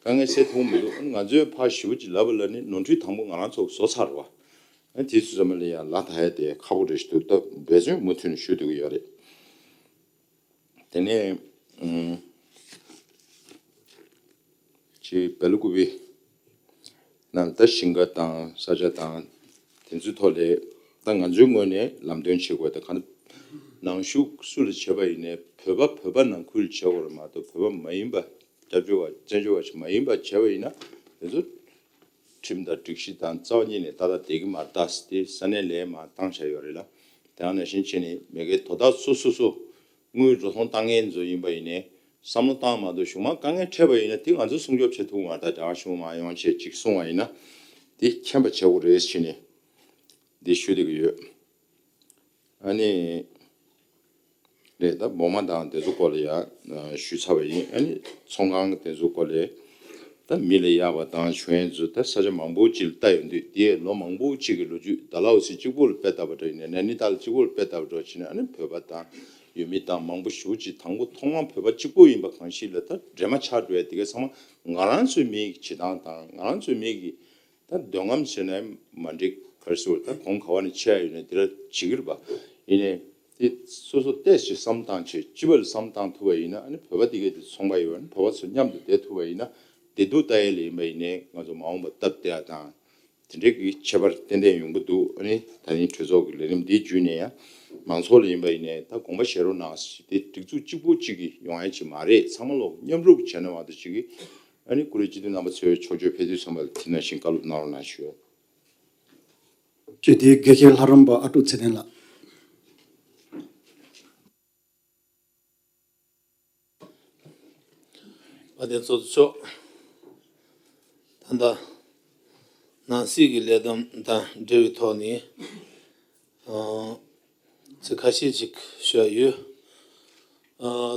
དཀའ་ངལ་སེལ་ཐུབ་མི་འདུག་ང་ཚོས་ཕར་ཞེ་པོ་ཅིག་ལབ་པ་ལ་ནི་ནོར་འཁྲུལ་དང་པོ་ང་རང་ཚོ་བཟོ་ཚར་བ། ཨ་དེ་ཚོ་ཚང་མ་ལ་ཡང་ལག་ཐག་ཡ་དེ་ཁག་པོ་རེད་ཞུ་འདུག་ད་འབད་བརྩོན་མུ་མཐུད་ནས་ཞུ་བསྡད་ཀྱི་ཡོད་རེད། དེ་ནས་ཨུམ་ཅིག་སྦེལ་ཀོབ་པི་ནང་ད་ཞིང་ཁ་དང་ས་ཆ་དང་དེ་ཚོའི་ཐོག་ལས་ད་ང་ཚོའི་ངོས་ནས་ལམ་སྟོན་བྱེད་དགོས། ད་གང་ནང་ཞུགས་སུ་ལ་བྱས་པ་ཡིན་ནའི་བོད་པ་བོད་པ་ནང་ཁུལ་བྱེད་དགོས་རེད་མ་གཏོགས་བོད་པ་མ་ཡིན་པ་སྐྱབས་བཅོལ་བ་བཙན་བྱོལ་བ་ཞིག་མ་ཡིན་པ་བྱས་པ་ཡིན་ན་དེ་ཚོ་ཁྲིམས་དང་སྒྲིག་གཞི་དང་རྩ་བ་ཉིད་ནས་ཏག་ཏག་བསྡད་ཀྱི་མ་རེད། ད་དེ་ས་གནས་ལ་མར་བཏང་བཞག་ཡོད་རེད་ལ། དེ་ཡང་ནང་བཞིན་བྱས་ནས་མི་སྒེར་དོ་བདག་སོ་སོ་སོ་དངུལ་འགྲོ་སོང་བཏང་མཁན་ཚོ་ཡིན་པ་ཡིན་ནའི་བསམ་བློ་བཏང་མ་གཏོགས་གཞུང་མང་དཀའ་ངལ་འཕྲད་པ་ཡིན་ན་དེ་ང་ཚོ་སྲུང་སྐྱོབ་བྱེད་ཐུབ་མ་རེད། ད་རྒྱ་གར་གཞུང་མང་ཡོང་བྱས་ཅིག་གསུང་བ་ཡིན་ན་དེ་མཁྱེན་པ་བྱེད་དགོས་རེད་ཟེར་ནས་འདི་ཞུ་བསྡད་ཀྱི་ཡོད། ཨ་ནི་རེད། ད་སྦོ་མ་དང་དེ་ཚོ་སྐོར་ལ་ཡང་ཞུས་ཚར་བ་ཡིན། ཨ་ནི་ཚོང་ཁང་དེ་ཚོ་སྐོར་ལ་ད་མི་ལ་གཡར་བ་དང་ཞུ་ཡན་ཚོ་ད་ས་ཆ་མང་པོ་ཅིག་ལ་ལྟ་ཡོང་དུས་དེ་ལོ་མང་པོ་ཅིག་གི་ལོ་རྒྱུས། ཌལ་ཧོ་སི་གཅིག་པོ་ལ་དཔེ་ལྟ་བུ་འདྲ་ཡིན་ནའི་ནན་ནི་ཏཱལ་གཅིག་པོ་ལ་དཔེ་ལྟ་བུ་འདྲ་བྱས་ན་ཨ་ནི་བོད་པ་དང་ཡུལ་མི་དང་མང་པོ་ཞེ་པོ་ཅིག་དང་པོ་ཐོག་མར་བོད་པ་གཅིག་པོ་ཡིན་པ་གང་ཞིག་ལ་ད་འདྲེས་མ་ཆགས་འགྲོ་ཡ་དེ་ག་ཚང་མ་ང་རང་ཚོའི་མི་ཡི་བྱེད་སྟངས་དང་ང་རང་ཚོའི་མི་གི་ད་འདོད་རྔམ་ཟེར་ན་མ་འགྲིག་ག་རེ་ཟེར་བ། ད་གོང་ག་བ་ནས་ཆེ་ཡ་ཡོད་ན་དེ་འདྲ་བྱེད་ཀྱི་རེད་པ། ཡིན་ནའི་དེ་སོ་སོ་ཏོག་ཙམ་བསམ་བཏང་བྱས་སྤྱི་པ་ལ་བསམ་བཏང་ཐུབ་པ་ཡིན་ན་ཨ་ནི་བོད་པ་དེ་གས་དེ་ཚོང་པ་ཡོད་པ་ཨ་ནི་བོད་པ་ཚོ་མཉམ་དུ་བསྡད་ཐུབ་པ་ཡིན་ན་བདེ་སྡུག་ལྟ་ཡ་ལ་ཡིན་པ་ཡིན་ནའི་ང་ཚོ་མ་འོངས་པ་སྟབས་བདེ་བ་དང་དེ་འདྲའི་གི་ཁྱད་པར་ཏན་ཏན་ཡོང་གི་འདུག་ཨ་ནི་ད་ནི་གྲོས་ཚོགས་ཀྱི་ལས་རིམ་འདི་བརྒྱུད་ནས་ཡང་མང་ཚོགས་ལ་ཡིན་པ་ཡིན་ནའི་ད་དགོངས་པ་བཞེས་རོགས་གནང་ཟེར། དེ་སྒྲིག་འཛུགས་གཅིག་པོ་གཅིག་གིས་ཡོང་ཡ་ཅིག་མ་རེད། ཚང་མ་ལོག་མཉམ་རུབ་བྱས་ན་མ་གཏོགས་ཅིག་གི་ཨ་ནི་བཀུར་འོས་སྤྱི་འཐུས་རྣམ་པ་ཚོས་ཕྱོགས་བསྐྱོད་ཕེབས་དུས་ཚང་མ་ལ་དེ་ནང་བཞིན་བཀའ་སློབ་གནང་རོགས་གནང་ཞུ། ཅེས་དེའི་དགེ་བཤེས་ལྷ་རམས་པ་ཨ་ཀྲུག་ཚེ་བརྟན་ལགས། དཔལ་ལྡན་ཚོགས་གཙོ་མཆོག་ད་ལྟ་ནང་སྲིད་ཀྱི་ལས་བསྡོམས་དང་འབྲེལ་བའི་ཐོག་ནས་ཚིག་ཁ་ཤས་ཅིག་ཞུ་ཡ་ཡོད།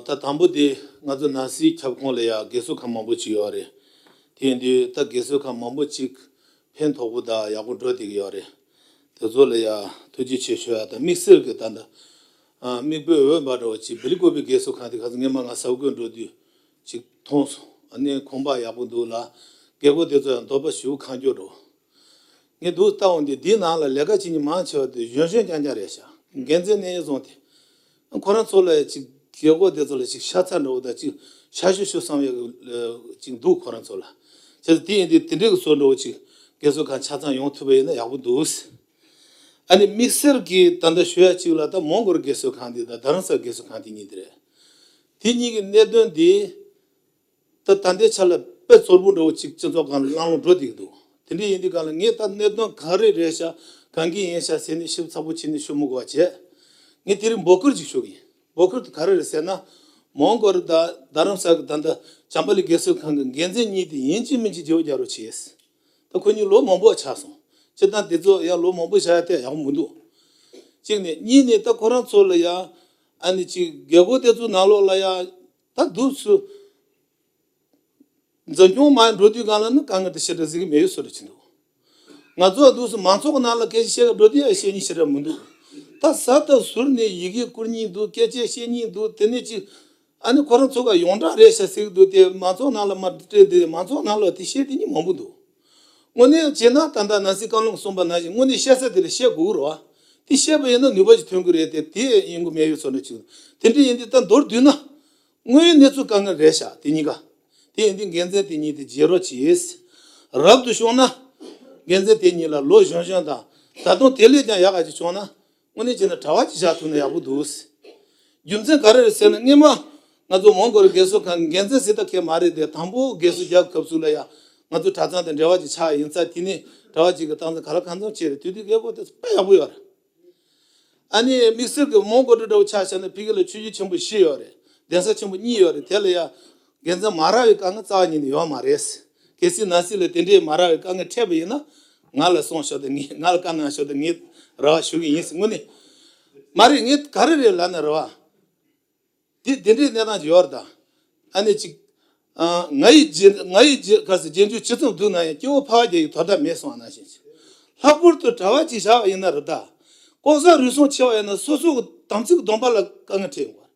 ད་དང་པོ་དེ་ང་ཚོ་ནང་སྲིད་ཁྱབ་ཁོངས་ལ་ཡ་རྒས་གསོ་ཁང་མང་པོ་ཅིག་ཡོད་རེད། དེ་ཡིན་དུས་ད་རྒས་གསོ་ཁང་མང་པོ་ཅིག་ཕན་ཐོགས་པོ་དང་ཡག་པོ་འགྲོ་བསྡད་ཀྱི་ཡོད་རེད། དེ་ཚོ་ལ་ཡ་ཐུགས་རྗེ་ཆེ་ཞུ་ཡ་དང་དམིགས་བསལ་གྱི་ད་ལྟ་མིག་དཔེ་འོས་འབའ་འདྲ་བོ་ཅིག་སྦེལ་ཀོབ་པའི་རྒས་གསོ་ཁང་དེ་ག་ཚོད་སྔོན་མ་ང་ས་བགོས་འགྲོ་དུས་ཅིག་མཐོང་སོང་། ཨ་ནི་ཁང་པ་ཡག་པོ་འདུག་ལ་རྒད་པོ་དེ་ཚོ་ཡང་འདོད་པ་ཞེ་པོ་ཁེངས་སྐྱུག་འགྲོ། ངས་འདུག་ལྟ་འོང་དུས་འདིའི་ནང་ལ་ལས་ཀ་བྱེད་མཁན་མང་ཆེ་བ་དེ་གཞོན་གཞོན་རྐྱང་རྐྱང་རེད་ཤག་འགན་འཛིན་ནས་བཟུང་སྟེ། ཁོ་རང་ཚོ་ལ་ཅིག་རྒད་པོ་དེ་ཚོ་ལ་ཅིག་ཤ་ཚ་འདྲ་བོ་དང་ཅིག་ཤ་ཞུ་ཞུ་བསམ་ཡག་གི་ཅིག་འདུག་ཁོ་རང་ཚོ་ལ། བྱས་ཙང་དེ་ཡིན་དུས་དེ་འདྲའི་གི་བཟོ་འདྲ་བོ་ཅིག་རྒས་གསོ་ཁང་ཆ་ཚང་ཡོང་ཐུབ་པ་ཡིན་ན་ཡག་པོ་འདུག་ཨ་ནི་དམིགས་བསལ་གྱི་ད་ལྟ་ཞུ་ཡ་ཅིག་ལ་ད་མོན་གྷོ་རྒས་གསོ་ཁང་འདི་དང་རྡ་རམ་ས་རྒས་གསོ་ཁང་འདི་གཉིས་དེ་རེད། དེ་གཉིས་ཀྱི་གནད་དོན་འདི་ད་ད་ལྟའི་ཆ་ལ་དཔེ་ཚོར་པོ་འདྲ་བོ་ཅིག་སྤྱི་ཚོགས་སྒང་ལ་གླེང་སློང་འགྲོ་བསྡད་ཀྱི་འདུག་དེ་འདྲ་ཡིན་དུས་སྒང་ལ་ངས་ད་གནད་དོན་ག་རེ་རེད་ཤག་གང་གི་ཡིན་ཤག་ཟེར་ནས་ཞིབ་ཚགས་པོ་བྱས་ནས་ཞུ་མི་དགོས་པ་བྱས། ངས་དེ་རིང་འབོད་སྐུལ་ཅིག་ཞུ་གི་ཡིན། འབོད་སྐུལ་དེ་ག་རེ་རེད་ཟེར་ན། མོན་གྷོ་རི་དང་རྡ་རམ་ས་གི་ད་ལྟ་བྱམས་པ་གླིང་རྒས་གསོ་ཁང་གི་འགན་འཛིན་གཉིས་དེ་ཡིན་གཅིག་མིན་གཅིག་བརྗེ་པོ་རྒྱག་རོགས་བྱེད། ད་ཁོ་གཉིས་ལོ་མང་པོ་ཆགས་སོང་། སྤྱིར་བཏང་དེ་ཚོ་ཡང་ལོ་མང་པོ་བཞག་ཡ་དེ་ཡག་པོ་མི་འདུག་གཅིག་ནས་གཉིས་ནས་ད་ཁོ་རང་ཚོ་ལ་ཡ་ཨ་ནི་ཅིག་རྒད་པོ་དེ་ཚོ་ནང་ལོགས་ལ་ཡ་ད་འདུག་སུ་འཛིན་སྐྱོང་མ་འགྲོ་དུས་སྒང་ལ་ནི་དཀའ་ངལ་དེ་ཞེ་དྲག་གཟིགས་ཀྱི་མེད་ཡོད་བཟོ་འདྲ་ཅིག་འདུག་ང་ཚོ་འདུག་སེ་མང་ཚོགས་ནང་ལ་སྐད་ཆ་བཤད་ག་འགྲོ་དུས་ཡང་བཤད་སྙིང་ཞེ་དྲག་མི་འདུག་ད་ས་ད་ཟུར་ནས་ཡི་གེ་བསྐུར་སྙིང་འདུག་སྐད་ཆ་བཤད་སྙིང་འདུག་དེ་ནས་ཅིག་ཨ་ནི་ཁོ་རང་ཚོ་ག་ཡོངས་གྲགས་རེད་ཤག་ཟེར་གི་འདུག་དེ་མང་ཚོགས་ནང་ལ་མ་སྤྲད་དེ་མང་ཚོགས་ནང་ལ་དེ་བཤད་དེ་གཉིས་མང་པོ་འདུག་དངོས་གནས་བྱས་ན་ད་ལྟ་ནང་སྲིད་བཀའ་བློན་གསུངས་པ་ནང་བཞིན་དངོས་གནས་བཤད་ས་དེ་ལ་བཤད་དགོས་ཀྱི་རེད་བ། དེ་བཤད་པ་ཡིན་ན་ནུས་པ་ཞིག་ཐོན་གི་རེད་དེ། དེ་ཡིན་གི་མེད་ཡོད་ཚོ་འདྲ་ཅིག་དེ་འདྲ་ཡིན་དུས་ད་མདོར་བསྡུས་ན། དངོས་ཡོད་གནས་ཚུལ་དཀའ་ངལ་རེད་ཤག་དེ་གཉིས་ཀ་དེ་ཡིན་དུས་འགན་འཛིན་དེ་གཉིས་དེ་བརྗེ་རོགས་གྱིས། རབ་ཏུ་བྱུང་ན་འགན་འཛིན་དེ་གཉིས་ལ་ལོ་གཞོན་གཞོན་དང་ད་དུང་དེ་ལས་ཀྱང་ཡག་ག་ཅིག་བྱུང་ན་དངོས་གནས་བྱས་ན་གྲྭ་པ་ཅིག་བཞག་ཐུབ་ན་ཡག་པོ་འདུག་རྒྱུ་མཚན་ག་རེ་རེད་ཟེར་ན་སྔོན་མ་ང་ཚོ་མོན་གྷོ་རི་རྒས་གསོ་ཁང་གི་འགན་འཛིན་ཟེར་ད་གས་མ་རེད་དེ། དང་པོ་རྒས་གསོ་རྒྱག་སྐབས་སུ་ལ་ཡ་ང་ཚོ་གྲྭ་ཚང་དང་འབྲེལ་བ་ཅིག་ཆགས་ཡིན་ཙང་དེ་ནས་གྲྭ་པ་ཅིག་གི་སྟངས་འཛིན་ག་ལ་གང་འཚམ་བྱས་རེད། དུས་དུས་རྒད་པོ་དེ་དཔེ་ཡག་པོ་ཡོད་རེད། ཨ་ནི་དམིགས་བསལ་གྱི་མོན་གྷོ་འདྲ་འདྲ་བོ་ཆ་བཞག་ན་ཕ་གི་ལ་ཆུ་བཞི་ཆེན་པོ་བཞི་ཡོད་རེད། གདན་ས་ཆེན་པོ་གཉིས་ཡོད་རེད། དེ་ལ་ཡ་འགན་འཛིན་མ་རག་པའི་དཀའ་ངལ་རྩ་བ་ཉིད་ནས་ཡོད་མ་རེད། གལ་སྲིད་ནང་སྲིད་ལ་དེ་འདྲའི་མ་རག་པའི་དཀའ་ངལ་འཕྲད་པ་ཡིན་ན་ང་ལ་གསུངས་ཤོག་དང་ངས་ང་ལ་བཀའ་གནང་ཤོག་དང་ངས་རེ་བ་ཞུ་གི་ཡིན་ཟེར། དངོས་གནས་མ་རེད། ངས་ག་རེ་རེད་ལབ་ན་རེད་བ། དེ་དེ་འདྲའི་གནས་སྟངས་ཅིག་ཡོད་རེད་ད། ཨ་ནི་ཅིག་ཨ། ང་ཡི་རྗེས་ང་ཡི་རྗེས་ག་ཟེར་རྗེས་འཇུག་ཇི་ཙམ་སྡུག་ན་ཡང་སྐྱེ་བོ་ཕལ་བ་བརྒྱ་ཡི་དོ་ཟླ་མེད་གསུངས་པ་ནང་བཞིན་ཅིག་ལྷག་པར་དུ་གྲྭ་པ་ཅིག་བཞག་པ་ཡིན་ན་རེད་ད། ལྐོག་ཟ་རུལ་སུངས་ཆེ་བ་ཡིན་ན་སོ་སོ་གི་དམ་ཚིག་གི་སྡོམ་པ་ལ་དཀའ་ངལ་འཕྲད་ཡོང་བ་རེད།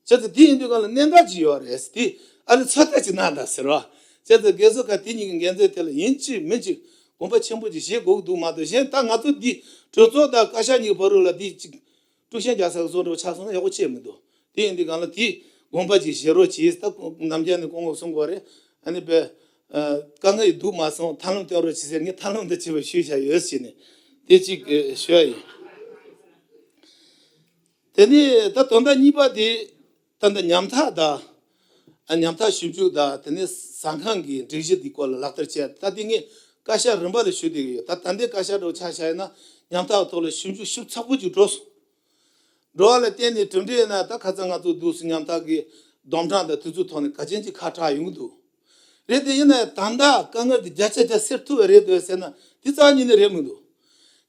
བྱས་ཙང་དེ་ཡིན་དུས་གང་ལ་གནད་འགག་ཅིག་ཡོད་རེད། དེ་ཨ་ནི་ཚོད་ལྟ་ཅིག་གནང་དང་ཟེར་བ། བྱས་ཙང་རྒས་གསོ་ཁང་དེ་གཉིས་ཀྱི་འགན་འཛིན་དེ་ལ་ཡིན་གཅིག་མིན་གཅིག་དགོངས་པ་ཆེན་པོ་ཅིག་བཞེས་དགོས་ཀྱི་འདུག་མ་གཏོགས་གཞན་ད་ང་ཚོ་འདི་གྲོས་ཚོགས་དང་བཀའ་ཤག་གཉིས་ཀྱི་བར་རུ་ལ་འདི་ཅིག་དཀྲུག་ཤིང་རྒྱག་ས་གི་བཟོ་འདྲ་བོ་ཆགས་སོང་ན་ཡག་པོ་བྱས་མི་འདུག་དེ་ཡིན་དུས་གང་ལ་དེ་དགོངས་པ་ཅིག་བཞེས་རོགས་གྱིས། ད་ནམ་རྒྱུན་ནས་སྐུ་ངོ་གསུང་དགོས་རེད། ཨ་ནི་པས་དཀའ་ངལ་ཡོད་འདུག་མ་སོང་། ཐབས་ལམ་སྟོན་རོགས་གྱིས་ཟེར། ངས་ཐབས་ལམ་འདི་བྱེད་པ་ཞུས་བཞག་ཡོད་ཟེར་ནས་དེ་གཅིག་ཞུ་ཡ་ཡིན། དེ་ནས་ད་དོན་དག་གཉིས་པ་དེ་ད་ལྟ་ཉམ་ཐག་དང་། ཨ། ཉམ་ཐག་ཞིབ་འཇུག་དང་དེ་ནས་ཟ་ཁང་གི་སྒྲིག་གཞི་འདི་སྐོར་ལ་ལག་བསྟར་བྱས། ད་དེ་ངས་བཀའ་ཤག་རིམ་པ་ལ་ཞུ་བསྡད་ཀྱི་ཡོད། ད་ད་ལྟའི་བཀའ་ཤག་འདྲ་བོ་ཆ་བཞག་ཡིན་ན་ཉམ་ཐག་ཐོག་ལ་ཞིབ་འཇུག་ཞིབ་ཚགས་པོ་ཅིག་འགྲོ་སོང་། འགྲོ་བ་ལ་བརྟེན་ནས་གྲུབ་འབྲས་ཡིན་ན་ད་ཁ་སང་ང་ཚོ་འདུག་སེ་ཉམ་ཐག་གི་སྡོམ་གྲངས་དང་དུས་ཚོད་ཐོག་ནས་ག་ཅན་ཅིག་ཁ་གྲག་ཡོང་གི་འདུག་རེད་དེ་ཡིན་ན་ད་ལྟ་དཀའ་ངལ་འདི་བརྒྱ་ཆ་བརྒྱ་སེལ་ཐུབ་པ་རེད་འདུག་ཟེར་ན་དེ་རྩ་བ་ཉིད་ནས་རེད་མི་འདུག་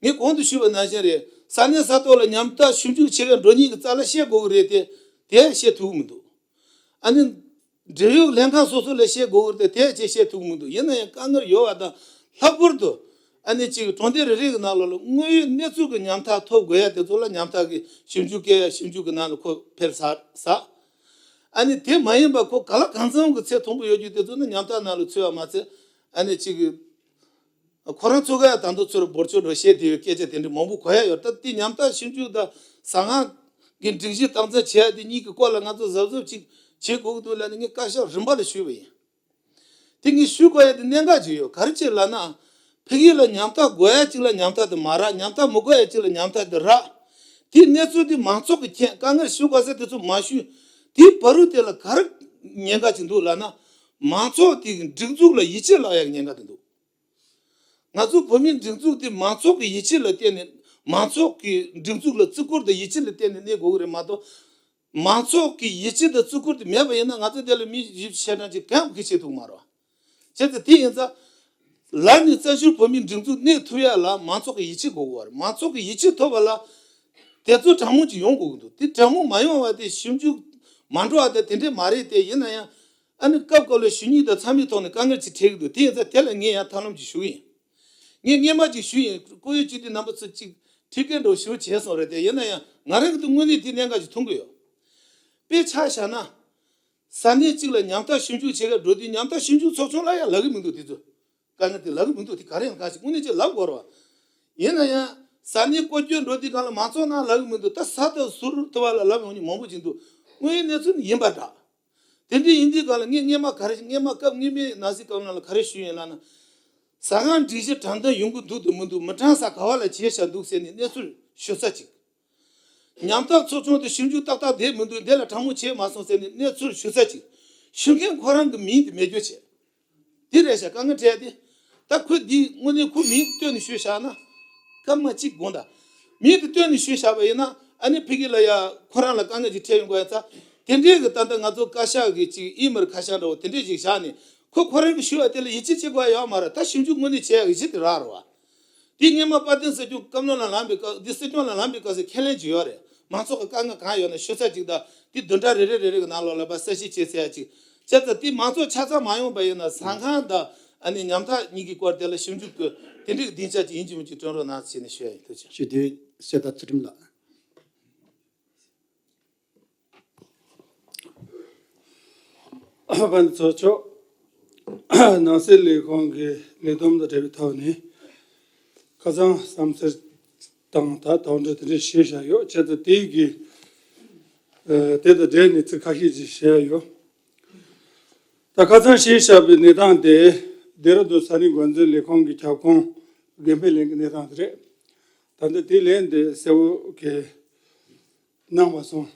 ངས་གོང་དུ་ཞུས་པ་ནང་བཞིན་རེད། ས་གནས་ས་ཐོག་ལ་ཉམ་ཐག་ཞིབ་འཇུག་བྱེད་མཁན་འགྲོ་མཁན་གྱི་རྩ་ལ་བཤད་དགོས་ཀྱི་རེད་དེ། དེ་བཤད་ཐུབ་ཀྱི་མི་འདུག་ཨ་ནི་འབྲེལ་ཡོད་ལྷན་ཁང་སོ་སོ་ལ་བཤད་དགོས་ཀྱི་རེད་དེ། དེ་བྱས་བཤད་ཐུབ་ཀྱི་མི་འདུག་ཡིན་ན་ཡང་དཀའ་ངལ་ཡོད་པ་དང་། ལྷག་པར་དུ་ཨ་ནི་གཅིག་གྲོང་སྡེ་རེ་རེ་གི་ནང་ལོགས་ལ་དངོས་ཡོད་གནས་ཚུལ་གྱི་ཉམ་ཐག་ཐོབ་དགོས་ཡ་དེ་ཚོ་ལ་ཉམ་ཐག་གི་ཞིབ་འཇུག་སྐད་ཡ་ཞིབ་འཇུག་གི་ནང་ལ་ཁོ་ཕེབས་ས་ས། ཨ་ནི་དེ་མ་ཡིན་པ་ཁོ་ག་ལ་གང་འཚམ་གྱི་ཚད་མཐོན་པོ་ཡོད་རྒྱུ་དེ་ཚོ་ནི་ཉམ་ཐག་ནང་ལ་ཚུད་པ་མ་ཚད། ཨ་ནི་གཅིག་གི་ཁོ་རང་ཚོ་ག་ཡ་ད་དུང་ཚུར་འབོར་ཆོག་འགྲོ་བཤད་བསྡད་པའི་སྐད་ཆ་དེ་འདྲ་མང་པོ་གོ་ཡ་ཡོད། ད་དེ་ཉམ་ཐག་ཞིབ་འཇུག་དང་ཟ་ཁང་གི་སྒྲིག་གཞི་སྟངས་འཛིན་བྱེད་ཡ་དེ་གཉིས་ཀྱི་སྐོར་ལ་ང་ཚོ་གཟབ་གཟབ་ཅིག་བྱེད་དགོས་ཀྱི་འདུག་ལབ་ནས་ངས་བཀའ་ཤག་རིམ་པ་ལ་ཞུས་པ་ཡིན། དེ་ངས་ཞུ་དགོས་ཡ་དེ་གནད་འགག་ཅིག་ཡོད། ག་རེ་བྱས་ལབ་ན། ཕ་གི་ལ་ཉམ་ཐག་དགོས་ཡ་གཅིག་ལ་ཉམ་ཐག་དེ་མ་རག་ཉམ་ཐག་མི་དགོས་ཡ་གཅིག་ལ་ཉམ་ཐག་དེ་རག་དེའི་གནས་ཚུལ་དེ་མང་ཚོགས་ཀྱིས་མཁྱེན། དཀའ་ངལ་ཞུ་དགོས་ས་དེ་ཚོ་མ་ཞུས། དེའི་བར་དུ་དེ་ལ་ག་རེ་ཉེན་ཁ་ཅིག་འདུག་ལབ་ན། མང་ཚོགས་དེ་གི་སྒྲིག་འཛུགས་ལ་ཡིད་ཆེས་བརླག་ཡ་གི་ཉེན་ཁ་དེ་འདུག་ང་ཚོ་བོད་མིའི་སྒྲིག་འཛུགས་དེ་མང་ཚོགས་ཀྱི་ཡིད་ཆེས་ལ་བརྟེན་ནས། མང་ཚོགས་ཀྱི་སྒྲིག་འཛུགས་ལ་བརྩི་བཀུར་དང་ཡིད་ཆེས་ལ་བརྟེན་ནས་གནས་དགོས་ཀྱི་རེད་མ་གཏོགས། མང་ཚོགས་ཀྱི་ཡིད་ཆེས་དང་བརྩི་བཀུར་དེ་མེད་པ་ཡིན་ན་ང་ཚོ་འདི་ལ་མི་བཞི་བཅུ་ཞེ་གྲངས་ཅིག་གང་ཡང་ཕྱིན་ཐུབ་མ་རེད། བྱས་ཙང་དེ་ཡིན་ཙང་། ལར་ནས་བཙན་བྱོལ་བོད་མིའི་སྒྲིག་འཛུགས་གནས་ཐུབ་ཡ་ལ་མང་ཚོགས་ཀྱི་ཡིད་ཆེས་དགོས་ཀྱི་ཡོད་རེད། མང་ཚོགས་ཀྱི་ཡིད་ཆེས་ཐོབ་པ་ལ་དེ་ཚོ་གྲངས་མང་ཅིག་ཡོང་དགོས་ཀྱི་འདུག་དེ་གྲངས་མང་མ་ཡོང་བ་དེ་ཞིབ་འཇུག་མ་འགྲོ་བ་དེ་དེ་འདྲས་མ་རེད་དེ། ཡིན་ན་ཡང་ཨ་ནི་སྐབས་སྐབས་ལ་ཞུ་སྙིང་དང་འཚབ་མིའི་ཐོག་ནས་དཀའ་ངལ་ཅིག་འཕྲད་ཀྱི་འདུག་དེ་ཡིན་ཙང་དེ་ལ་ངས་ཡང་ཐབས་ལམ་ཅིག་ཞུ་གི་ཡིན། ངས་སྔོན་མ་ཅིག་ཞུས་ཡིན། སྐུ་ཡོད་སྤྱི་འཐུས་རྣམ་པ་ཚོ་ཅིག་ཁྲིད་མཁན་འདྲ་བོ་ཞེ་པོ་བྱས་སོང་རེད་དེ། ཡིན་ན་ཡང་ང་རང་གི་དེ་དངོས་གནས་དེ་གནད་འགག་ཅིག་མཐོང་གི་ཡོད། དཔེ་ཆ་བཞག་ན། ས་གནས་གཅིག་ལ་ཉམ་ཐག་ཞིབ་འཇུག་བྱེད་ག་འགྲོ་དུས་ཉམ་ཐག་ཞིབ་འཇུག་ཚོགས་ཆུང་ལ་ཡང་ལབ་གི་མི་འདུག་དེ་ཚོ་དཀའ་ངལ་དེ་ལབ་གི་མི་འདུག་དེ་ག་རེ་ཡིན་ག་ཞིག་དངོས་གནས་ཅིག་ལབ་དགོས་རེད་བ། ཡིན་ན་ཡང་ས་གནས་སྐོར་སྐྱོད་འགྲོ་དུས་གང་ལ་མང་ཚོགས་ནང་ལབ་གི་མི་འདུག་ད་ས་དང་ཟུར་དུ་བ་ལ་ལབ་ཡོང་མཁན་མང་པོ་ཅིག་འདུག་དངོས་ཡོད་གནས་ཚུལ་ནི་ཡིན་པ་འདྲ། དེ་འདྲ་ཡིན་དུས་གང་ལ་ངས་སྔོན་མ་ག་རེ་སྔོན་མ་སྐབས་སྔོན་མའི་ནང་སྲིད་སྐབས་ནང་ལ་ག་རེ་ཞུས་ཡིན་ལབ་ན། ཟ་ཁང་སྒྲིག་གཞི་དྲང་བདེན་ཡོང་གི་འདུག་དང་མི་འདུག་མི་དྲང་ས་ག་བ་ལ་བྱས་བཞག་འདུག་ཟེར་ནས་གནས་ཚུལ་ཞུ་ས་ཅིག་ཉམ་ཐག་ཚོགས་ཆུང་དེ་ཞིབ་འཇུག་ཏག་ཏག་བསྡད་མི་འདུག་འདི་ལ་དྲང་མོ་བྱས་མ་སོང་ཟེར་ནས་གནས་ཚུལ་ཞུ་ས་ཅིག་ཞུ་མཁན་ཁོ་རང་གི་མིང་དེ་མེད་རྒྱུ་བྱས། འདི་རེད་ཤག་དཀའ་ངལ་འཕྲད་དེ། ད་ཁོས་འདི་དངོས་གནས་ཁོ་མིང་བཏོན་ནས་ཞུས་བཞག་ན། སྐར་མ་གཅིག་དགོངས་དག་མིང་དེ་བཏོན་ནས་ཞུས་བཞག་པ་ཡིན་ན་ཨ་ནི་ཕ་གི་ལ་ཡ་ཁོ་རང་ལ་དཀའ་ངལ་ཅིག་འཕྲད་ཡོང་གི་ཡ་ཚ། དེ་འདྲའི་གི་ད་ལྟ་ང་ཚོ་བཀའ་ཤག་གི་ཅིག་ཨི་མེལ་ཁ་བྱང་འདྲ་བོ་དེ་འདྲས་ཅིག་བཞག་ནས་ཁོ་ཁོ་རང་གི་ཞུ་བ་དེ་ལ་ཡིད་ཆེས་བྱེད་དགོས་ཡ་ཡོད་མ་རེད། ད་ཞིབ་འཇུག་དངོས་གནས་བྱེད་ཡ་གི་གཞི་དེ་རག་རེད་བ། དེ་སྔོན་མ་དཔལ་ལྡན་ས་སྐྱོང་བཀའ་བློན་ལ་ལངས་པའི་སྐབས་འདི་སྲིད་སྐྱོང་ལ་ལངས་པའི་སྐབས་སུ་ཁས་ལེན་ཅིག་ཡོད་རེད། མང་ཚོགས་ཀྱི་དཀའ་ངལ་གང་ཡོད་ན་ཞུ་ས་ཅིག་དང་དེ་བདུན་ཕྲག་རེ་རེ་རེ་རེ་གི་ནང་ལོགས་ལ་ཕར་གསལ་བཤད་བྱེད་ཟེར་ཡ་ཅིག་བྱས་ཙང་དེ་མང་ཚོགས་ཆ་ཚང་མ་ཡོང་པ་ཡིན་ན་ཟ་ཁང་དང་ ཨ་ནི་ཉམ་ཐག་གཉིས་ཀྱི་སྐོར་དེ་ལ་ཞིབ་འཇུག་གི་དེ་འདྲའི་སྡིངས་ཆ་ཅིག་ཡིན་གཅིག་མིན་གཅིག་བསྐྲུན་རོགས་གནང་ཞེས་ནས་ཞུ་ཡ་ཡིན། ཐུགས་རྗེ་ཆེ། ཞུ་དོན་གསལ་ཐག་ཚུལ་ཁྲིམས་ལགས། ཕན་ཚོགས་མཆོག་ནང་སྲིད་ལས་ཁུངས་ཀྱི་ལས་བསྡོམས་དང་འབྲེལ་བའི་ཐོག་ནས་ཁ་སང་བསམ་ཚུལ་དང་ད་དོགས་འདྲི་དེ་འདྲ་བྱས་བཞག་ཡོད། བྱས་ཙང་དེའི་གི་ཨ་དེ་དང་འབྲེལ་ནས་ཚིག་ཁ་ཤས་ཅིག་བཤད་ཡ་ཡོད། ད་ཁ་སང་བཤད་བཞག་པའི་གནས་སྟངས་དེ་ལྡེ་ར་ལྡུན་ས་གནས་འགོ་འཛིན་ལས་ཁུངས་ཀྱི་ཁྱབ་ཁོངས་དགེ་འཕེལ་གླིང་གི་གནས་སྟངས་དེ་རེད། ད་ལྟ་དེའི་ལན་དེ་གསལ་བོ་གི་གནང་མ་སོང་།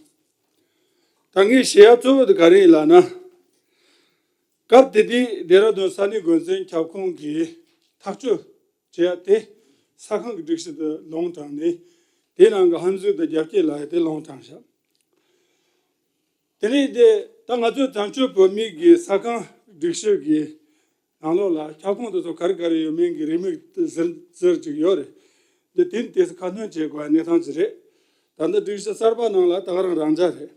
ད་ངས་བཤད་ཡ་གཙོ་བོ་དེ་ག་རེ་ཡིན་ལབ་ན། སྐབས་དེ་དུས་ལྡེ་ར་ལྡུན་ས་གནས་འགོ་འཛིན་ཁྱབ་ཁོངས་ཀྱིས་ཐག་གཅོད་བྱེད་ཡ་དེ་ས་ཁང་གི་སྒྲིག་གཞི་དེ་ལུང་དྲངས་ནས་དེའི་ནང་གི་ཧམ་འཛུལ་དང་རྒྱ་སྐྱེད་ལབ་ཡ་དེ་ལུང་དྲངས་བཞག་དེ་ནས་དེ་ད་ང་ཚོའི་བཙན་བྱོལ་བོད་མིའི་གི་ས་ཁང་སྒྲིག་གཞི་གི་ནང་ལོགས་ལ་ཁྱབ་ཁོངས་དེ་ཚོ་ག་རེ་ག་རེ་ཡོད་མིན་གྱི་རེའུ་མིག་ཟུར་ཟུར་ཅིག་ཡོད་རེད། འདི་དེ་དེ་ཚོ་ཁ་སྣོན་བྱེད་དགོས་པའི་གནས་སྟངས་ཅིག་རེད། ད་ལྟ་སྒྲིག་གཞི་གསར་པ་ནང་ལ་ད་ག་རང་རང་འཇགས་རེད།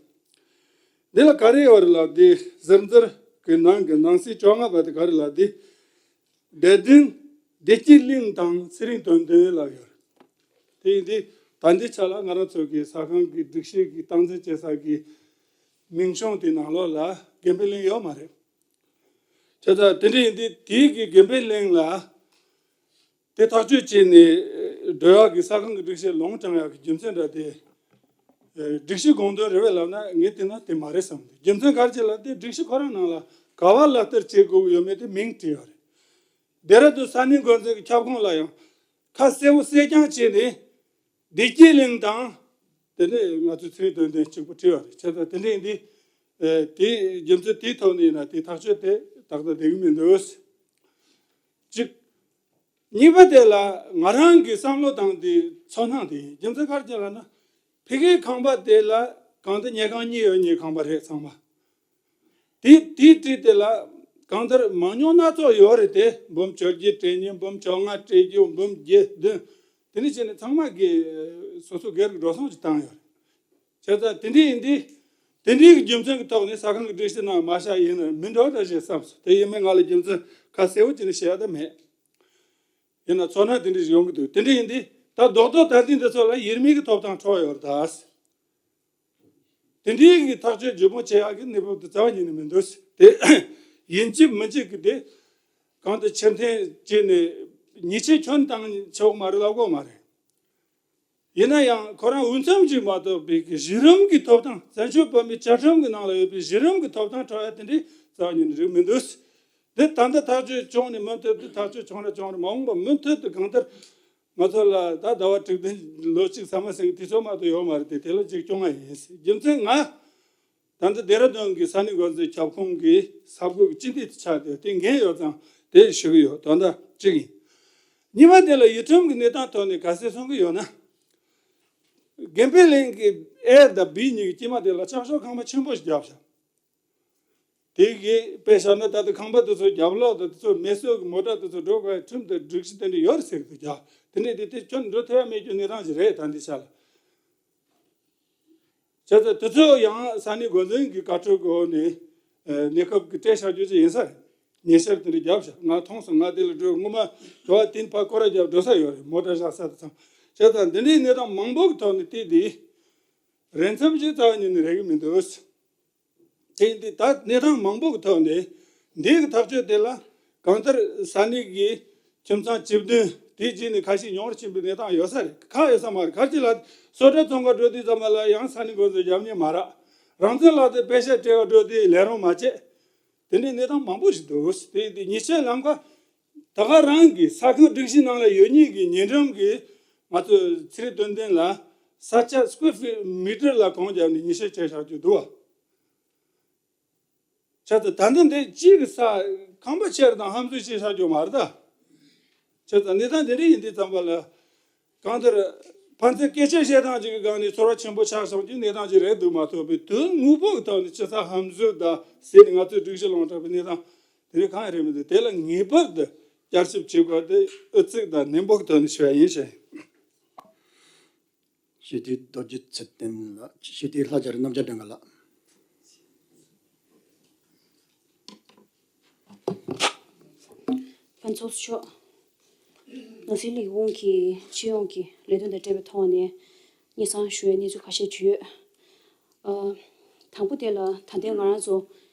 འདི་ལ་ག་རེ་ཡོད་རེད་ལབ་དུས་ཟུར་ཟུར་གྱི་ནང་གི་ནང་གསེས་བཅོ་ལྔ་པ་དེ་ག་རེ་ལབ་དུས། བདེ་ལྡན་བདེ་སྐྱིད་གླིང་དང་ཚེ་རིང་དོན་ལྡན་ལབ་ཡོད་རེད། དེ་ཡིན་དུས་ད་ལྟའི་ཆ་ལ་ང་རང་ཚོ་གི་ས་ཁང་གི་སྒྲིག་གཞི་གི་སྟངས་འཛིན་བྱེད་ས་གི་མིང་གཞུང་དེའི་ནང་ལོགས་ལ་དགེ་འཕེལ་གླིང་ཡོད་མ་རེད། བྱས་ཙང་དེ་འདྲ་ཡིན་དུས་དེའི་གི་དགེ་འཕེལ་གླིང་ལ་དེ་ཐག་གཅོད་བྱས་ནས་འགྲོ་ཡག་གི་ས་ཁང་གི་སྒྲིག་གཞི་ལུང་དྲངས་ཡག་གི་རྒྱུ་མཚན་འདྲ་དེ། སྒྲིག་གཞི་དགོངས་དོན་རེད་པས་ལབ་ན་ངས་བལྟས་ན་དེ་མ་རེད་བསམ་གི་འདུག་རྒྱུ་མཚན་ག་རེ་བྱས་ལབ་དེ་སྒྲིག་གཞི་ཁོ་རང་ནང་ལ་ག་པར་ལག་བསྟར་བྱེད་དགོས་ཀྱི་ཡོད་མེད་དེ་མིང་བྲིས་ཡོད་རེད། ལྡེ་ར་ལྡུན་ས་གནས་འགོ་འཛིན་གྱི་ཁྱབ་ཁོངས་ལ་ཡང་ཁ་གསལ་པོ་གསལ་རྐྱང་བྱས་ནས་བདེ་སྐྱིད་གླིང་དང་དེ་ནས་ང་ཚོའི་ཚེ་རིང་དོན་ལྡན་གཅིག་པུ་བྲིས་པ་རེད། བྱས་ཙང་དེ་འདྲ་ཡིན་དུས་དེའི་རྒྱུ་མཚན་དེའི་ཐོག་ནས་ཡིན་ན་དེའི་ཐག་གཅོད་དེ་ཏག་ཏག་བསྡད་ཀྱི་མི་འདུག་གཅིག་གཉིས་པ་དེ་ལ་ང་རང་གི་བསམ་བློ་དང་དེའི་ཚོར་སྣང་དེ་ཡིན། རྒྱུ་མཚན་ག་རེ་བྱས་ལབ་ན་ཕ་གིའི་ཁང་པ་དེ་ལ་གང་ལྟར་ཉལ་ཁང་གཉིས་ཡོད་མཁན་ཁང་པ་རེད་ཚང་མ། དེ་དེའི་འཁྲིས་དེ་ལ་གང་ལྟར་མང་ཉུང་སྣ་ཚོགས་ཡོད་རེད་དེ། འབུམ་བཅོ་བརྒྱད་སྤྲད་མཁན། འབུམ་བཅོ་ལྔ་སྤྲད་རྒྱུ། འབུམ་བརྒྱད་བདུན། དེ་འདྲ་བྱས་ནས་ཚང་མ་གིས་སོ་སོ་སྒེར་གྱི་འགྲོ་སོང་ཅིག་བཏང་ཡོད་རེད། བྱས་ཙང་དེ་འདྲ་ཡིན་དུས་དེ་འདྲའི་གི་རྒྱུ་མཚན་གྱི་ཐོག་ནས་ས་ཁང་གི་སྒྲིག་གཞི་ནང་མ་བཞག་ཡིན་ན་མི་འགྲོ་འདྲ་ཞེས་བསམས་སོང་། དེ་ཡིན་མིན་ང་ལ་རྒྱུ་མཚན་ཁ་གསལ་པོ་ཅིག་ནས་བཤད་ཡ་ད་མེད། ཡིན་ན་ཚོར་སྣང་དེ་འདྲ་ཞིག་ཡོང་གི་འདུག་དེ་འདྲ་ཡིན་དུས་ད་རྡོག་རྡོག་ད་ལྟའི་འདི་ཚོ་ལ་ཡིད་མུག་གི་ཐོབ་ཐང་འཕྲོག་ཡོད་རེད་ད། དེ་འདྲའི་གི་ཐག་གཅོད་ལྗིད་མོ་བྱེད་ཡག་གི་གནས་བབ་དེ་རྩ་བ་ཉིད་ནས་མི་འདུག་དེ་ཡིན་གཅིག་མིན་གཅིག་གི་དེ་གང་དུ་ཕྱིར་འཐེན་བྱས་ནས་ཉེས་ཆད་ཁྱོན་བཏང་ཆོག་མ་རེད་ལབ་དགོས་མ་རེད། ཡིན་ན་ཡང་ཁོ་རང་འོས་འཚམ་ཅིག་མ་གཏོགས་པའི་གི་གཞི་རིམ་གྱི་ཐོབ་ཐང་། བཙན་བྱོལ་བོད་མིའི་བཅའ་ཁྲིམས་ཀྱི་ནང་ལ་ཡོད་པའི་གཞི་རིམ་གྱི་ཐོབ་ཐང་འཕྲོག་ཡ་དེ་འདྲའི་རྩ་བ་ཉིད་ནས་རིགས་མི་འདུག་དེ་ད་ལྟ་ཐག་གཅོད་བྱུང་ནས་མུ་མཐུད་དུ་ཐག་གཅོད་བྱུང་ར་བྱུང་ར་མ་འོངས་པ་མུ་མཐུད་དུ་གང་ལྟར་ང་ཚོ་ལ་ད་ཟླ་བ་དྲུག་བདུན་ལོ་གཅིག་ཟ་མ་ཟིན་གྱི་དུས་ཚོད་མ་གཏོགས་ཡོད་མ་རེད་དེ། དེ་ལ་ཅིག་སྐྱོང་བ་ཡིན། རྒྱུ་མཚན་ང་ད་ལྟ་ལྡེ་ར་ལྡུན་གྱི་ས་གནས་འགོ་འཛིན་ཁྱབ་ཁོངས་ཀྱི་ས་བགོས་ཀྱི་སྤྱི་འཐུས་དེ་ཆགས་ཏེ་དེ་འགན་ཡོད་ཙང་དེ་ཞུ་གི་ཡོད། དོན་དག་གཅིག་ཡིན། གཉིས་པ་དེ་ལ་ཡུལ་ཁྲིམས་ཀྱི་གནས་སྟངས་ཐོག་ནས་ག་ཚད་གསུང་གི་ཡོད་ན། དགེ་འཕེལ་གླིང་གི་A་དང་B་གཉིས་ཀྱི་དཀྱིལ་མ་དེ་ལ་ལྕགས་ཤོག་ཁང་པ་ཆེན་པོ་ཞིག་བརྒྱབ་བཞག་དེ་གི་དཔེ་བཞག་ན་ད་ལྟ་ཁང་པ་དེ་ཚོ་རྒྱབ་ལོགས་དང་དེ་ཚོ་མེ་གསོད་ཀྱི་མོ་ཊ་དེ་ཚོ་འགྲོ་དགོས་ཁྲིམས་དང་སྒྲིག་གཞི་དེ་འདྲ་ཡོད་རེད་ཟེར་གི་འདུག་ཀྱང་དེ་འདྲ་དེ་དེ་ཁྱོན་འགྲོ་ཐུབ་ཡ་མེད་རྒྱུ་གནས་སྟངས་ཤིག་རེད། ད་འདི་ཆ་ལ་བྱས་ཙང་དེ་ཚོ་ཡང་ས་གནས་འགོ་འཛིན་གྱི་བཀའ་འཁྲོལ་གྱི་འོག་ནས་གནས་སྐབས་ཀྱི་སྤྲད་བཞག་རྒྱུ་ཅིག་ཡིན་ས་རེད། ཉེས་ཆད་དེ་འདྲ་བརྒྱབ་བཞག་ང་མཐོང་སོང་། ང་དེ་ལ་འགྲོ་སྔོན་མ་ག་བ་དེ་ཕར་སྐོར་ར་རྒྱབ་འགྲོ་ས་ཡོད་རེད། མོ་ཊ་བཞག་ས་དེ་ཚང་། བྱས་ཙང་འདི་འདྲའི་གནས་སྟངས་མང་པོ་གི་ཐོག་ནས་བལྟས་དུས་རན་འཚམ་ཞིག་རྩ་བ་ཉིད་ནས་རེག་གི་མི་འདུག་དེ་ཡིན་དུས་ད་གནས་སྟངས་མང་པོ་གི་ཐོག་ནས་འདི་གི་ཐག་གཅོད་དེ་ལ་གང་ལྟར་ས་གནས་ཀྱི་ཁྱིམ་ཚང་བཅུ་བདུན་དེའི་རྗེས་ནས་ཁ་ཤས་ཉུང་རུ་ཕྱིན་པའི་གནས་སྟངས་ཡོད་ས་རེད། ཁག་ཡོད་ས་མ་རེད། ག་རེ་ལ་སོ་ཊ་ཚོང་ཁང་འགྲོ་དུས་ཙམ་པ་ལ་ཡང་ས་གནས་འགོ་འཛིན་རྒྱབ་མཁན་མ་རག་རང་བཙན་ལག་དེབ་པེ་ཤ་སྤྲད་ག་འགྲོ་དུས་ལས་རོགས་མ་བྱེད། དེ་འདྲའི་གནས་སྟངས་མང་པོ་ཞིག་འདུག་དེ་དེ་ཉེས་ཆད་ལམ་ཁ་ད་ག་རང་གི་ས་ཁང་སྒྲིག་གཞི་ནང་ལ་ཡོད་མཁན་གྱི་ཉེ་འགྲམ་གྱི་ང་ཚོ་ཚེ་རིང་དོན་ལྡན་ལ་ས་ཆ་སི་ཀུ་ཝེར་ཕིཊ་མི་ཊར་ལ་གོང་བརྒྱབ་ནས་ཉེས་ཆད་བཅད་བཞག་རྒྱུ་འདུག་བ། བྱས་ཙང་ད་ལྟ་འདི་གཅིག་གི་ས་ཁང་པ་ཁྱེར་དང་ཧམ་འཛུལ་བྱས་བཞག་རྒྱུ་མ་རེད་ད། བྱས་ཙང་གནས་སྟངས་འདི་འདྲ་ཡིན་དུས་ཙམ་པ་ལ་གང་ལྟར་ཕན་ཚུན་སྐད་ཆ་བཤད་སྟངས་ཅིག་གི་སྒང་ནས་ཚོར་བ་ཆེན་པོ་ཆགས་སོང་རྒྱུ་གནས་སྟངས་ཅིག་རེད་འདུག་མ་གཏོགས་པའི་དོན་དངོས་པོ་གི་ཐོག་ནས་ཆུ་ཚགས་ཧམ་འཛུལ་དང་ཟེར་ནས་ང་ཚོས་སྒྲིག་གཞི་ལུང་དྲངས་པའི་གནས་སྟངས་དེ་རིགས་གང་ཡང་རེད་མི་འདུག་དེ་ལ་ངེས་པར་དུ་བསྐྱར་ཞིབ་བྱེད་དགོས་དེ་ཨུ་ཚུགས་དང་ནན་པོ་གི་ཐོག་ནས་ཞུ་ཡ་ཡིན་ཞེས། སྤྱི་འཐུས་རྡོ་རྗེ་ཚེ་བརྟན་ལགས། སྤྱི་འཐུས་ལྷ་རྒྱལ་རིན་རྣམ་རྒྱལ་སྒྲོལ་དཀར་ལགས། ཚོགས་གཙོ་མཆོག་ནང་སྲིད་ལས་ཁུངས་ཀྱི་སྤྱི་ཡོངས་ཀྱི་ལས་དོན་དང་འབྲེལ་བའི་ཐོག་ནས་སྙན་སེང་ཞུ་བའི་གནས་ཚུལ་ཁ་ཤས་ཅིག་ཡོད། ཨ། དང་པོ་དེ་ལ་ད་ལྟའི་ང་རང་ཚོ་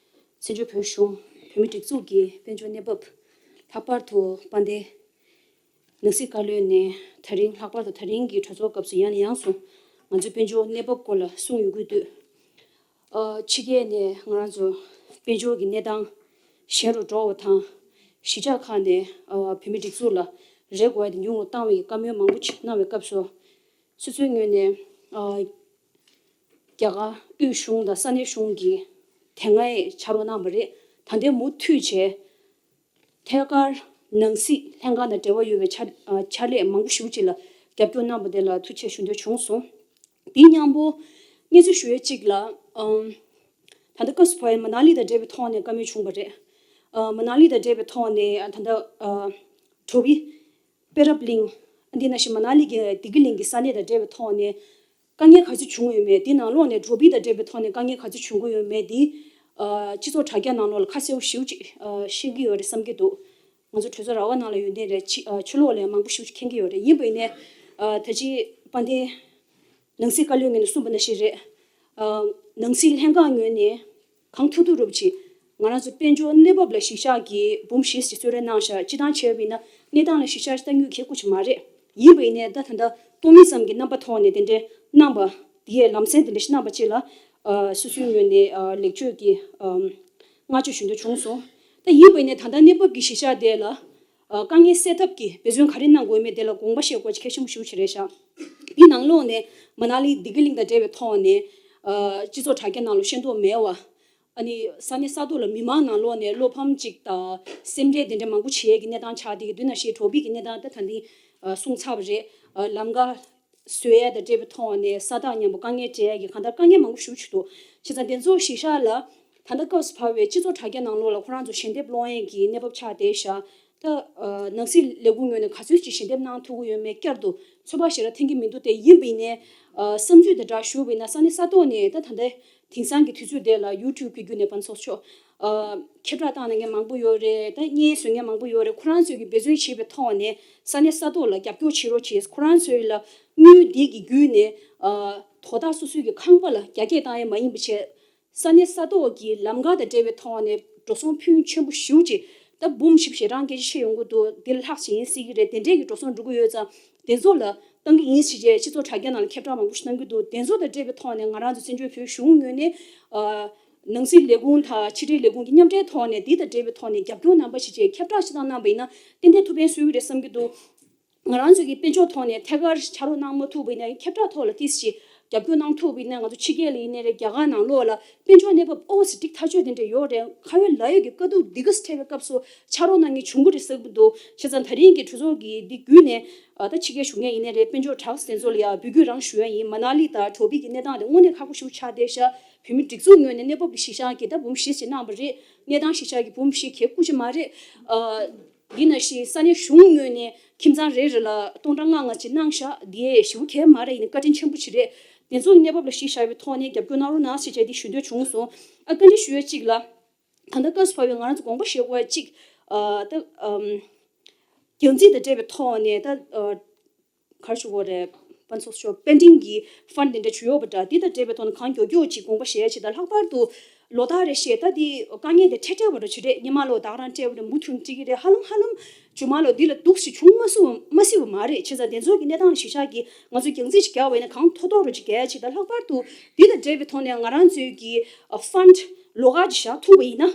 བཙན་བྱོལ་བོད་གཞུང་བོད་མིའི་སྒྲིག་འཛུགས་ཀྱི་དཔལ་འབྱོར་གནས་བབ། ལྷག་པར་དུ་དཔལ་ལྡན་ནང་སྲིད་བཀའ་བློན་ནས་ད་རིང་ལྷག་པར་དུ་ད་རིང་གི་གྲོས་ཚོགས་སྐབས་སུ་ཡང་ནས་ཡང་དུ་ང་ཚོའི་དཔལ་འབྱོར་གནས་བབ་སྐོར་ལ་གསུངས་ཡོང་གི་འདུག་ཨ། ཕྱི་རྒྱལ་ནས་ང་རང་ཚོ་དཔལ་འབྱོར་གྱི་གནས་སྟངས་ཞན་རུ་འགྲོ་བ་དང་། གཞིས་ཆགས་ཁག་ནས་ཨ་བོད་མིའི་སྒྲིག་འཛུགས་ལ་རེ་དགོས་ཡ་དེ་ཉུང་རུ་བཏང་བའི་བཀའ་མོལ་མང་པོ་ཅིག་གནང་བའི་སྐབས་སུ། སོ་སོའི་ངོས་ནས་ཨ་རྒྱ་གར་དབུས་གཞུང་དང་ས་གནས་གཞུང་གིས་དེ་སྔའི་ཕྱག་རོགས་གནང་བ་རེད། ད་ལྟའི་མུ་མཐུད་བྱས། ཐད་ཀར་ནང་སྲིད་ལྷན་ཁང་དང་འབྲེལ་བ་ཡོད་པའི་ཕྱག་ཨ་ཕྱག་ལས་མང་པོ་ཞེ་པོ་ཅིག་ལ་རྒྱབ་སྐྱོར་གནང་བ་དེ་ལ་ཐུགས་རྗེ་ཆེ་ཞུ་འདོད་བྱུང་སོང་། དེ་མཉམ་པོ་སྙན་སེང་ཞུ་ཡས་གཅིག་ལ། ཨམ། ད་ལྟ་སྐབས་སུ་བབས་པའི་མ་ན་ལི་དང་འབྲེལ་བའི་ཐོག་ནས་བཀའ་མོལ་བྱུང་བ་རེད། ཨ། མ་ན་ལི་དང་འབྲེལ་བའི་ཐོག་ནས་ཨ་ད་ལྟ་ཨ་ཌོ་བི་པེ་རབ་གླིང་། འདི་ནང་བཞིན་མ་ན་ལི་གི་བདེ་སྐྱིད་གླིང་གི་ས་གནས་དང་འབྲེལ་བའི་ཐོག་ནས་དཀའ་ངལ་ག་ཚོད་བྱུང་ཡོད་མེད། དེ་ནང་ལོགས་ནས་ཌོ་བི་དང་འབྲེལ་བའི་ཐོག་ནས་དཀའ་ངལ་ག་ཚོད་བྱུང་གི་ཡོད་མེད་དེ། ཨ། སྤྱི་ཚོགས་དྲ་རྒྱ་ནང་ལོགས་ལ་ཁ་གསལ་པོ་ཞེ་པོ་ཅིག་ཨ་ཤེས་ཀྱི་ཡོད་རེད་བསམ་གྱི་འདུག་ང་ཚོ་གྲོས་ཚོགས་ར་བ་ནང་ལ་ཡོད་མཁན་རེད། ཕྱི་ཨ་ཕྱི་ལོགས་ལ་མང་པོ་ཞེ་པོ་ཅིག་མཁྱེན་གྱི་ཡོད་རེད། ཡིན་པ་ཡིན་ནའི་ཨ་ད་ཅི་དཔལ་ལྡན་ནང་སྲིད་བཀའ་བློན་ངོས་ནས་གསུངས་པ་ནང་བཞིན་རེད། ཨ། ནང་སྲིད་ལྷན་ཁང་ངོས་ནས་གང་ཐུབ་ཐུབ་རོབ་ཅིག་ང་རང་ཚོ་དཔལ་འབྱོར་གནས་བབ་ལ་གཞི་བཞག་གིས་འབུམ་བཞི་ཞིག་གསོལ་རས་གནང་ཤག་སྤྱིར་བཏང་བྱས་པ་ཡིན་ན་གནས་སྟངས་ལ་གཞི་བཞག་ལྟ་དངུལ་གལ་ཁུ་ཅིག་མ་རེད། ཡིན་པ་ཡིན་ནའི་ད་ད་ལྟ་སྟོང་མི་ཙམ་གྱི་རྣམ་པ་ཐོག་ནས་དེ་འདྲའི་གནང་པ། དེ་ཡས་ལམ་སེང་དེ་འདྲ་ཞིག་གནང་པ་བཅས་ལ། ཨ། སོ་སོའི་ངོས་ནས་ཨ་ལེགས་བཅོས་ཀྱི་ཨམ་བསྔགས་བརྗོད་ཞུ་འདོད་བྱུང་སོང་། ད་ཡིན་པ་ཡིན་ནའི་ད་ལྟ་གནས་བབ་ཀྱི་གཞི་བཞག་དེ་ལ། ཨ། དཀའ་ངལ་སེལ་ཐབས་ཀྱི་འབད་བརྩོན་ག་རེ་གནང་དགོས་མེད་དེ་ལ་དགོངས་པ་བཞེས་དགོས་ཀྱི་གལ་ཆེན་པོ་ཞེ་པོ་ཅིག་རེད་ཤག་དེའི་ནང་ལོགས་ནས་མ་ན་ལི་བདེ་སྐྱིད་གླིང་དང་འབྲེལ་བའི་ཐོག་ནས། ཨ། སྤྱི་ཚོགས་དྲ་རྒྱ་ནང་ལ་ཤེས་རྟོགས་མེད་པ། ཨ་ནི་ས་གནས་ས་ཐོག་ལ་མི་མང་ནང་ལོགས་ནས་བློ་ཕམ་ཅིག་དང་སེམས་ཁྲལ་དེ་འདྲ་མང་པོ་བྱེད་ཡས་ཀྱི་གནས་སྟངས་ཆགས་བསྡད་ཀྱི་འདུག་ནང་བཞིན་ཌོ་བི་གི་གནས་སྟངས་ད་ད་འདི་ཨ་གསུངས་ཚར་བ་རེད། ཨ། ལམ་ཁ་བཟོ་ཡས་དང་འབྲེལ་བའི་ཐོག་ནས་ས་ཐག་ཉམས་པོ་དཀའ་ངལ་འཕྲད་ཡས་ཀྱི་གང་ལྟར་དཀའ་ངལ་མང་པོ་ཞེ་པོ་ཅིག་འདུག་བྱས་ཙང་དེ་ཚོ་གཞི་བཞག་ལ་ད་ལྟ་སྐབས་སུ་བབས་པའི་སྤྱི་ཚོགས་དྲ་རྒྱ་ནང་ལོགས་ལ་ཁོ་རང་ཚོ་ཞལ་འདེབས་སློང་ཡས་ཀྱི་གནས་བབ་ཆགས་བསྡད་ཤག་ད་ཨ་ནང་སྲིད་ལས་ཁུངས་ངོས་ནས་ག་ཚོད་ཅིག་ཞལ་འདེབས་གནང་ཐུབ་ཀྱི་ཡོད་མེད་བསྐྱར་དུ་ཚོད་དཔག་ཞེ་དྲག་འཐེན་གྱི་མི་འདུག་སྟེ། ཡིན་པ་ཡིན་ནའི་ཨ་བསམ་ཚུལ་དེ་འདྲ་ཞུ་བ་ཡིན་ན་ས་གནས་ས་ཐོག་ནས་ད་ད་ལྟའི་དེང་སང་གི་དུས་ཚོད་དེ་ལ་ཡུ་ཊུབ་ཀྱི་བརྒྱུད་ནས་ཕན་ཚོགས་ཆོག་ཨ་ཁྱབ་བསྒྲགས་བཏང་གནང་མཁན་མང་པོ་ཡོད་རེད། ད་བརྙན་བཟོ་མཁན་མང་པོ་ཡོད་རེད། ཁོ་རང་ཚོས་ཀྱི་འབད་བརྩོན་བྱེད་པའི་ཐོག་ནས་ས་གནས་ས་ཐོག་ལ་རྒྱབ་སྐྱོར་བྱེད་རོགས་བྱེད། ཁོ་རང་ཚོའི་ལ་དངུལ་འདི་གི་བརྒྱུད་ནས་ཨ་དོ་བདག་སོ་སོའི་གི་ཁང་པ་ལ་རྒྱ་སྐྱེད་བཏང་ཡས་མ་ཡིན་པ་བྱས། ས་གནས་ས་ཐོག་གི་ལམ་ཁ་དང་འབྲེལ་བའི་ཐོག་ནས་འགྲོ་སོང་ཕོན་ཆེན་པོ་ཞེ་པོ་ཅིག་ད་འབུམ་བཞི་བཅུ་ཞེ་གྲངས་སྐད་ཆ་བཤད་ཡོང་གི་འདུག་འདི་ལ་ལྷག་ཅིག་ཡིན་སྲིད་ཀྱི་རེད། དེ་འདྲས་ཀྱི་འགྲོ་སོང་འགྲོ་གི་ཡོད་ཙང་དེ་ཚོ་ལ་བཏང་གི་ཡིན་ཟེར་བྱས་སྤྱི་ཚོགས་དྲ་རྒྱ་ནང་ལ་ཁྱབ་བསྒྲགས་མང་པོ་ཞིག་གནང་གི་འདུག་དེ་ཚོ་དང་འབྲེལ་བའི་ཐོག་ནས་ང་རང་ཚོ་བཙན་བྱོལ་བོད་གཞུང་ངོས་ནས་ཨ་ནང་སྲིད་ལས་ཁུངས་དང་ཕྱི་དྲིལ་ལས་ཁུངས་ཀྱི་མཉམ་འབྲེལ་ཐོག་ནས་འདི་དང་འབྲེལ་བའི་ཐོག་ནས་རྒྱབ་སྐྱོར་གནང་པ་ཞིག་བྱས་ཁྱབ་བསྒྲགས་ཤིག་བཏང་གནང་པ་ཡིན་ན་ཏན་ཏན་ཐུགས་ཕན་གསོས་ཀྱི་རེད་བསམ་གྱི་འདུག་ང་རང་ཚོ་གིས་དཔལ་འབྱོར་ཐོག་ནས་ཐད་ཀར་ཕྱག་རོགས་གནང་མ་ཐུབ་པ་ཡིན་ན་ཡང་ཁྱབ་བསྒྲགས་ཐོག་ལ་ཏོག་ཙམ་རྒྱབ་སྐྱོར་གནང་ཐུབ་པ་ཡིན་ན། ང་ཚོ་ཕྱི་རྒྱལ་ལ་ཡིན་ནའི་རེད། རྒྱ་གར་ནང་ལོགས་ལ་དཔལ་འབྱོར་གནས་བབ་ཨོ་ཙི་འགྲིག་ཐག་ཆོད་དེ་འདྲ་ཡོད་རེད། ཁ་ཡོད་ལག་ཡོད་ཀྱི་དཀའ་སྡུག་འདི་ག་ཙམ་འཕྲད་པའི་སྐབས་སུ་ཕྱག་རོགས་གནང་མཁན་བྱུང་གི་རེད་བསམ་གྱི་འདུག་བྱས་ཙང་ད་རིང་གི་གྲོས་ཚོགས་ཀྱི་འདི་བརྒྱུད་ནས་ཨ་ད་ཕྱི་རྒྱལ་བཞུགས་མཁན་ཡིན་ནའི་རེད། དཔལ་འབྱོར་དྲག་དེ་ཚོ་ལ་ཡང་འབོད་སྐུལ་རང་ཞུ་ཡ་ཡིན། མ་ན་ལི་དང་ཌོ་བི་གི་གནས་སྟངས་དེ་དངོས་གནས་ཁག་པོ་ཞེ་པོ་ཆགས་བསྡད་ཤག་བོད་མི་སྒྲིག་འཛུགས་ངོས་ནས་གནས་བབ་ཀྱི་གཞི་བཞག་གིས་ད་འབུམ་བཞི་ཞིག་གནང་བ་རེད། གནས་སྟངས་གཞི་བཞག་གིས་འབུམ་བཞི་གལ་ཁུ་ཅིག་མ་རེད། ཨ། འདི་ནང་བཞིན་ས་གནས་གཞུང་ངོས་ནས་ཁྱིམ་ཚང་རེ་རེ་ལ་སྟོང་ཕྲག་ལྔ་ལྔ་ཅིག་གནང་ཤག་འདི་ཞེ་པོ་གལ་མ་རེད། ཡིན་ན་བཀའ་དྲིན་ཆེན་པོ་ཅིག་རེད། དེ་ཚོ་གནས་བབ་ལ་གཞི་བཞག་པའི་ཐོག་ནས་རྒྱབ་སྐྱོར་གནང་རོགས་གནང་ཞེས་བྱས་ཏེ་ཞུ་འདོད་བྱུང་སོང་། ཨ། བཀའ་འདྲི་ཞུ་ཡ་གཅིག་ལ། ད་ལྟ་སྐབས་སུ་བབས་པའི་ང་རང་ཚོ་དགོངས་པ་བཞེས་དགོས་ཡ་གཅིག་ཨ། ད་ཨམ། རྒྱང་རྩིས་དང་འབྲེལ་བའི་ཐོག་ནས་ད་ཨ། ག་རེ་ཞུ་དགོས་རེད། ཕན་ཚོགས་ཤོག་པེན་ཌིང་གི་ཕན་དེ་འདྲ་བྱུང་ཡོད་པ་འདྲ། འདི་དང་འབྲེལ་བའི་ཐོག་ནས་གང་མགྱོགས་མགྱོགས་ཅིག་དགོངས་པ་བཞེས་ཡ་ཅིག་དང་། ལྷག་པར་དུ་ལོ་ལྟར་རེ་བཞིན་ད་འདི་དཀའ་ངལ་དེ་འཕྲད་འཕྲད་པ་འདྲ་ཅིག་རེད། སྔོན་མ་ལོ་ཟླ་ག་རང་སྤྲད་པ་རེད། མུ་མཐུད་འགྲིག་གི་རེད། ཧ་ལམ་ཧ་ལམ་རྗེས་མ་ལོ་འདི་ལ་སྡུག་ཅིག་བྱུང་མ་སོང་མ་སྲིད་པ་མ་རེད། བྱས་ཙང་དེ་ཚོ་གི་གནས་སྟངས་ལ་གཞི་བཞག་གིས་ང་ཚོས་རྒྱང་རྩིས་ཅིག་རྒྱག་པ་ཡིན་ན་གང་མཐོ་མཐོ་རུ་ཅིག་རྒྱག་ཡ་ཅིག་དང་། ལྷག་པར་དུ་འདི་དང་འབྲེལ་བའི་ཐོག་ནས་ང་རང་ཚོའི་གི་ཕན་ལོགས་ཀ་ཅིག་བཞག་ཐུབ་པ་ཡིན་ན།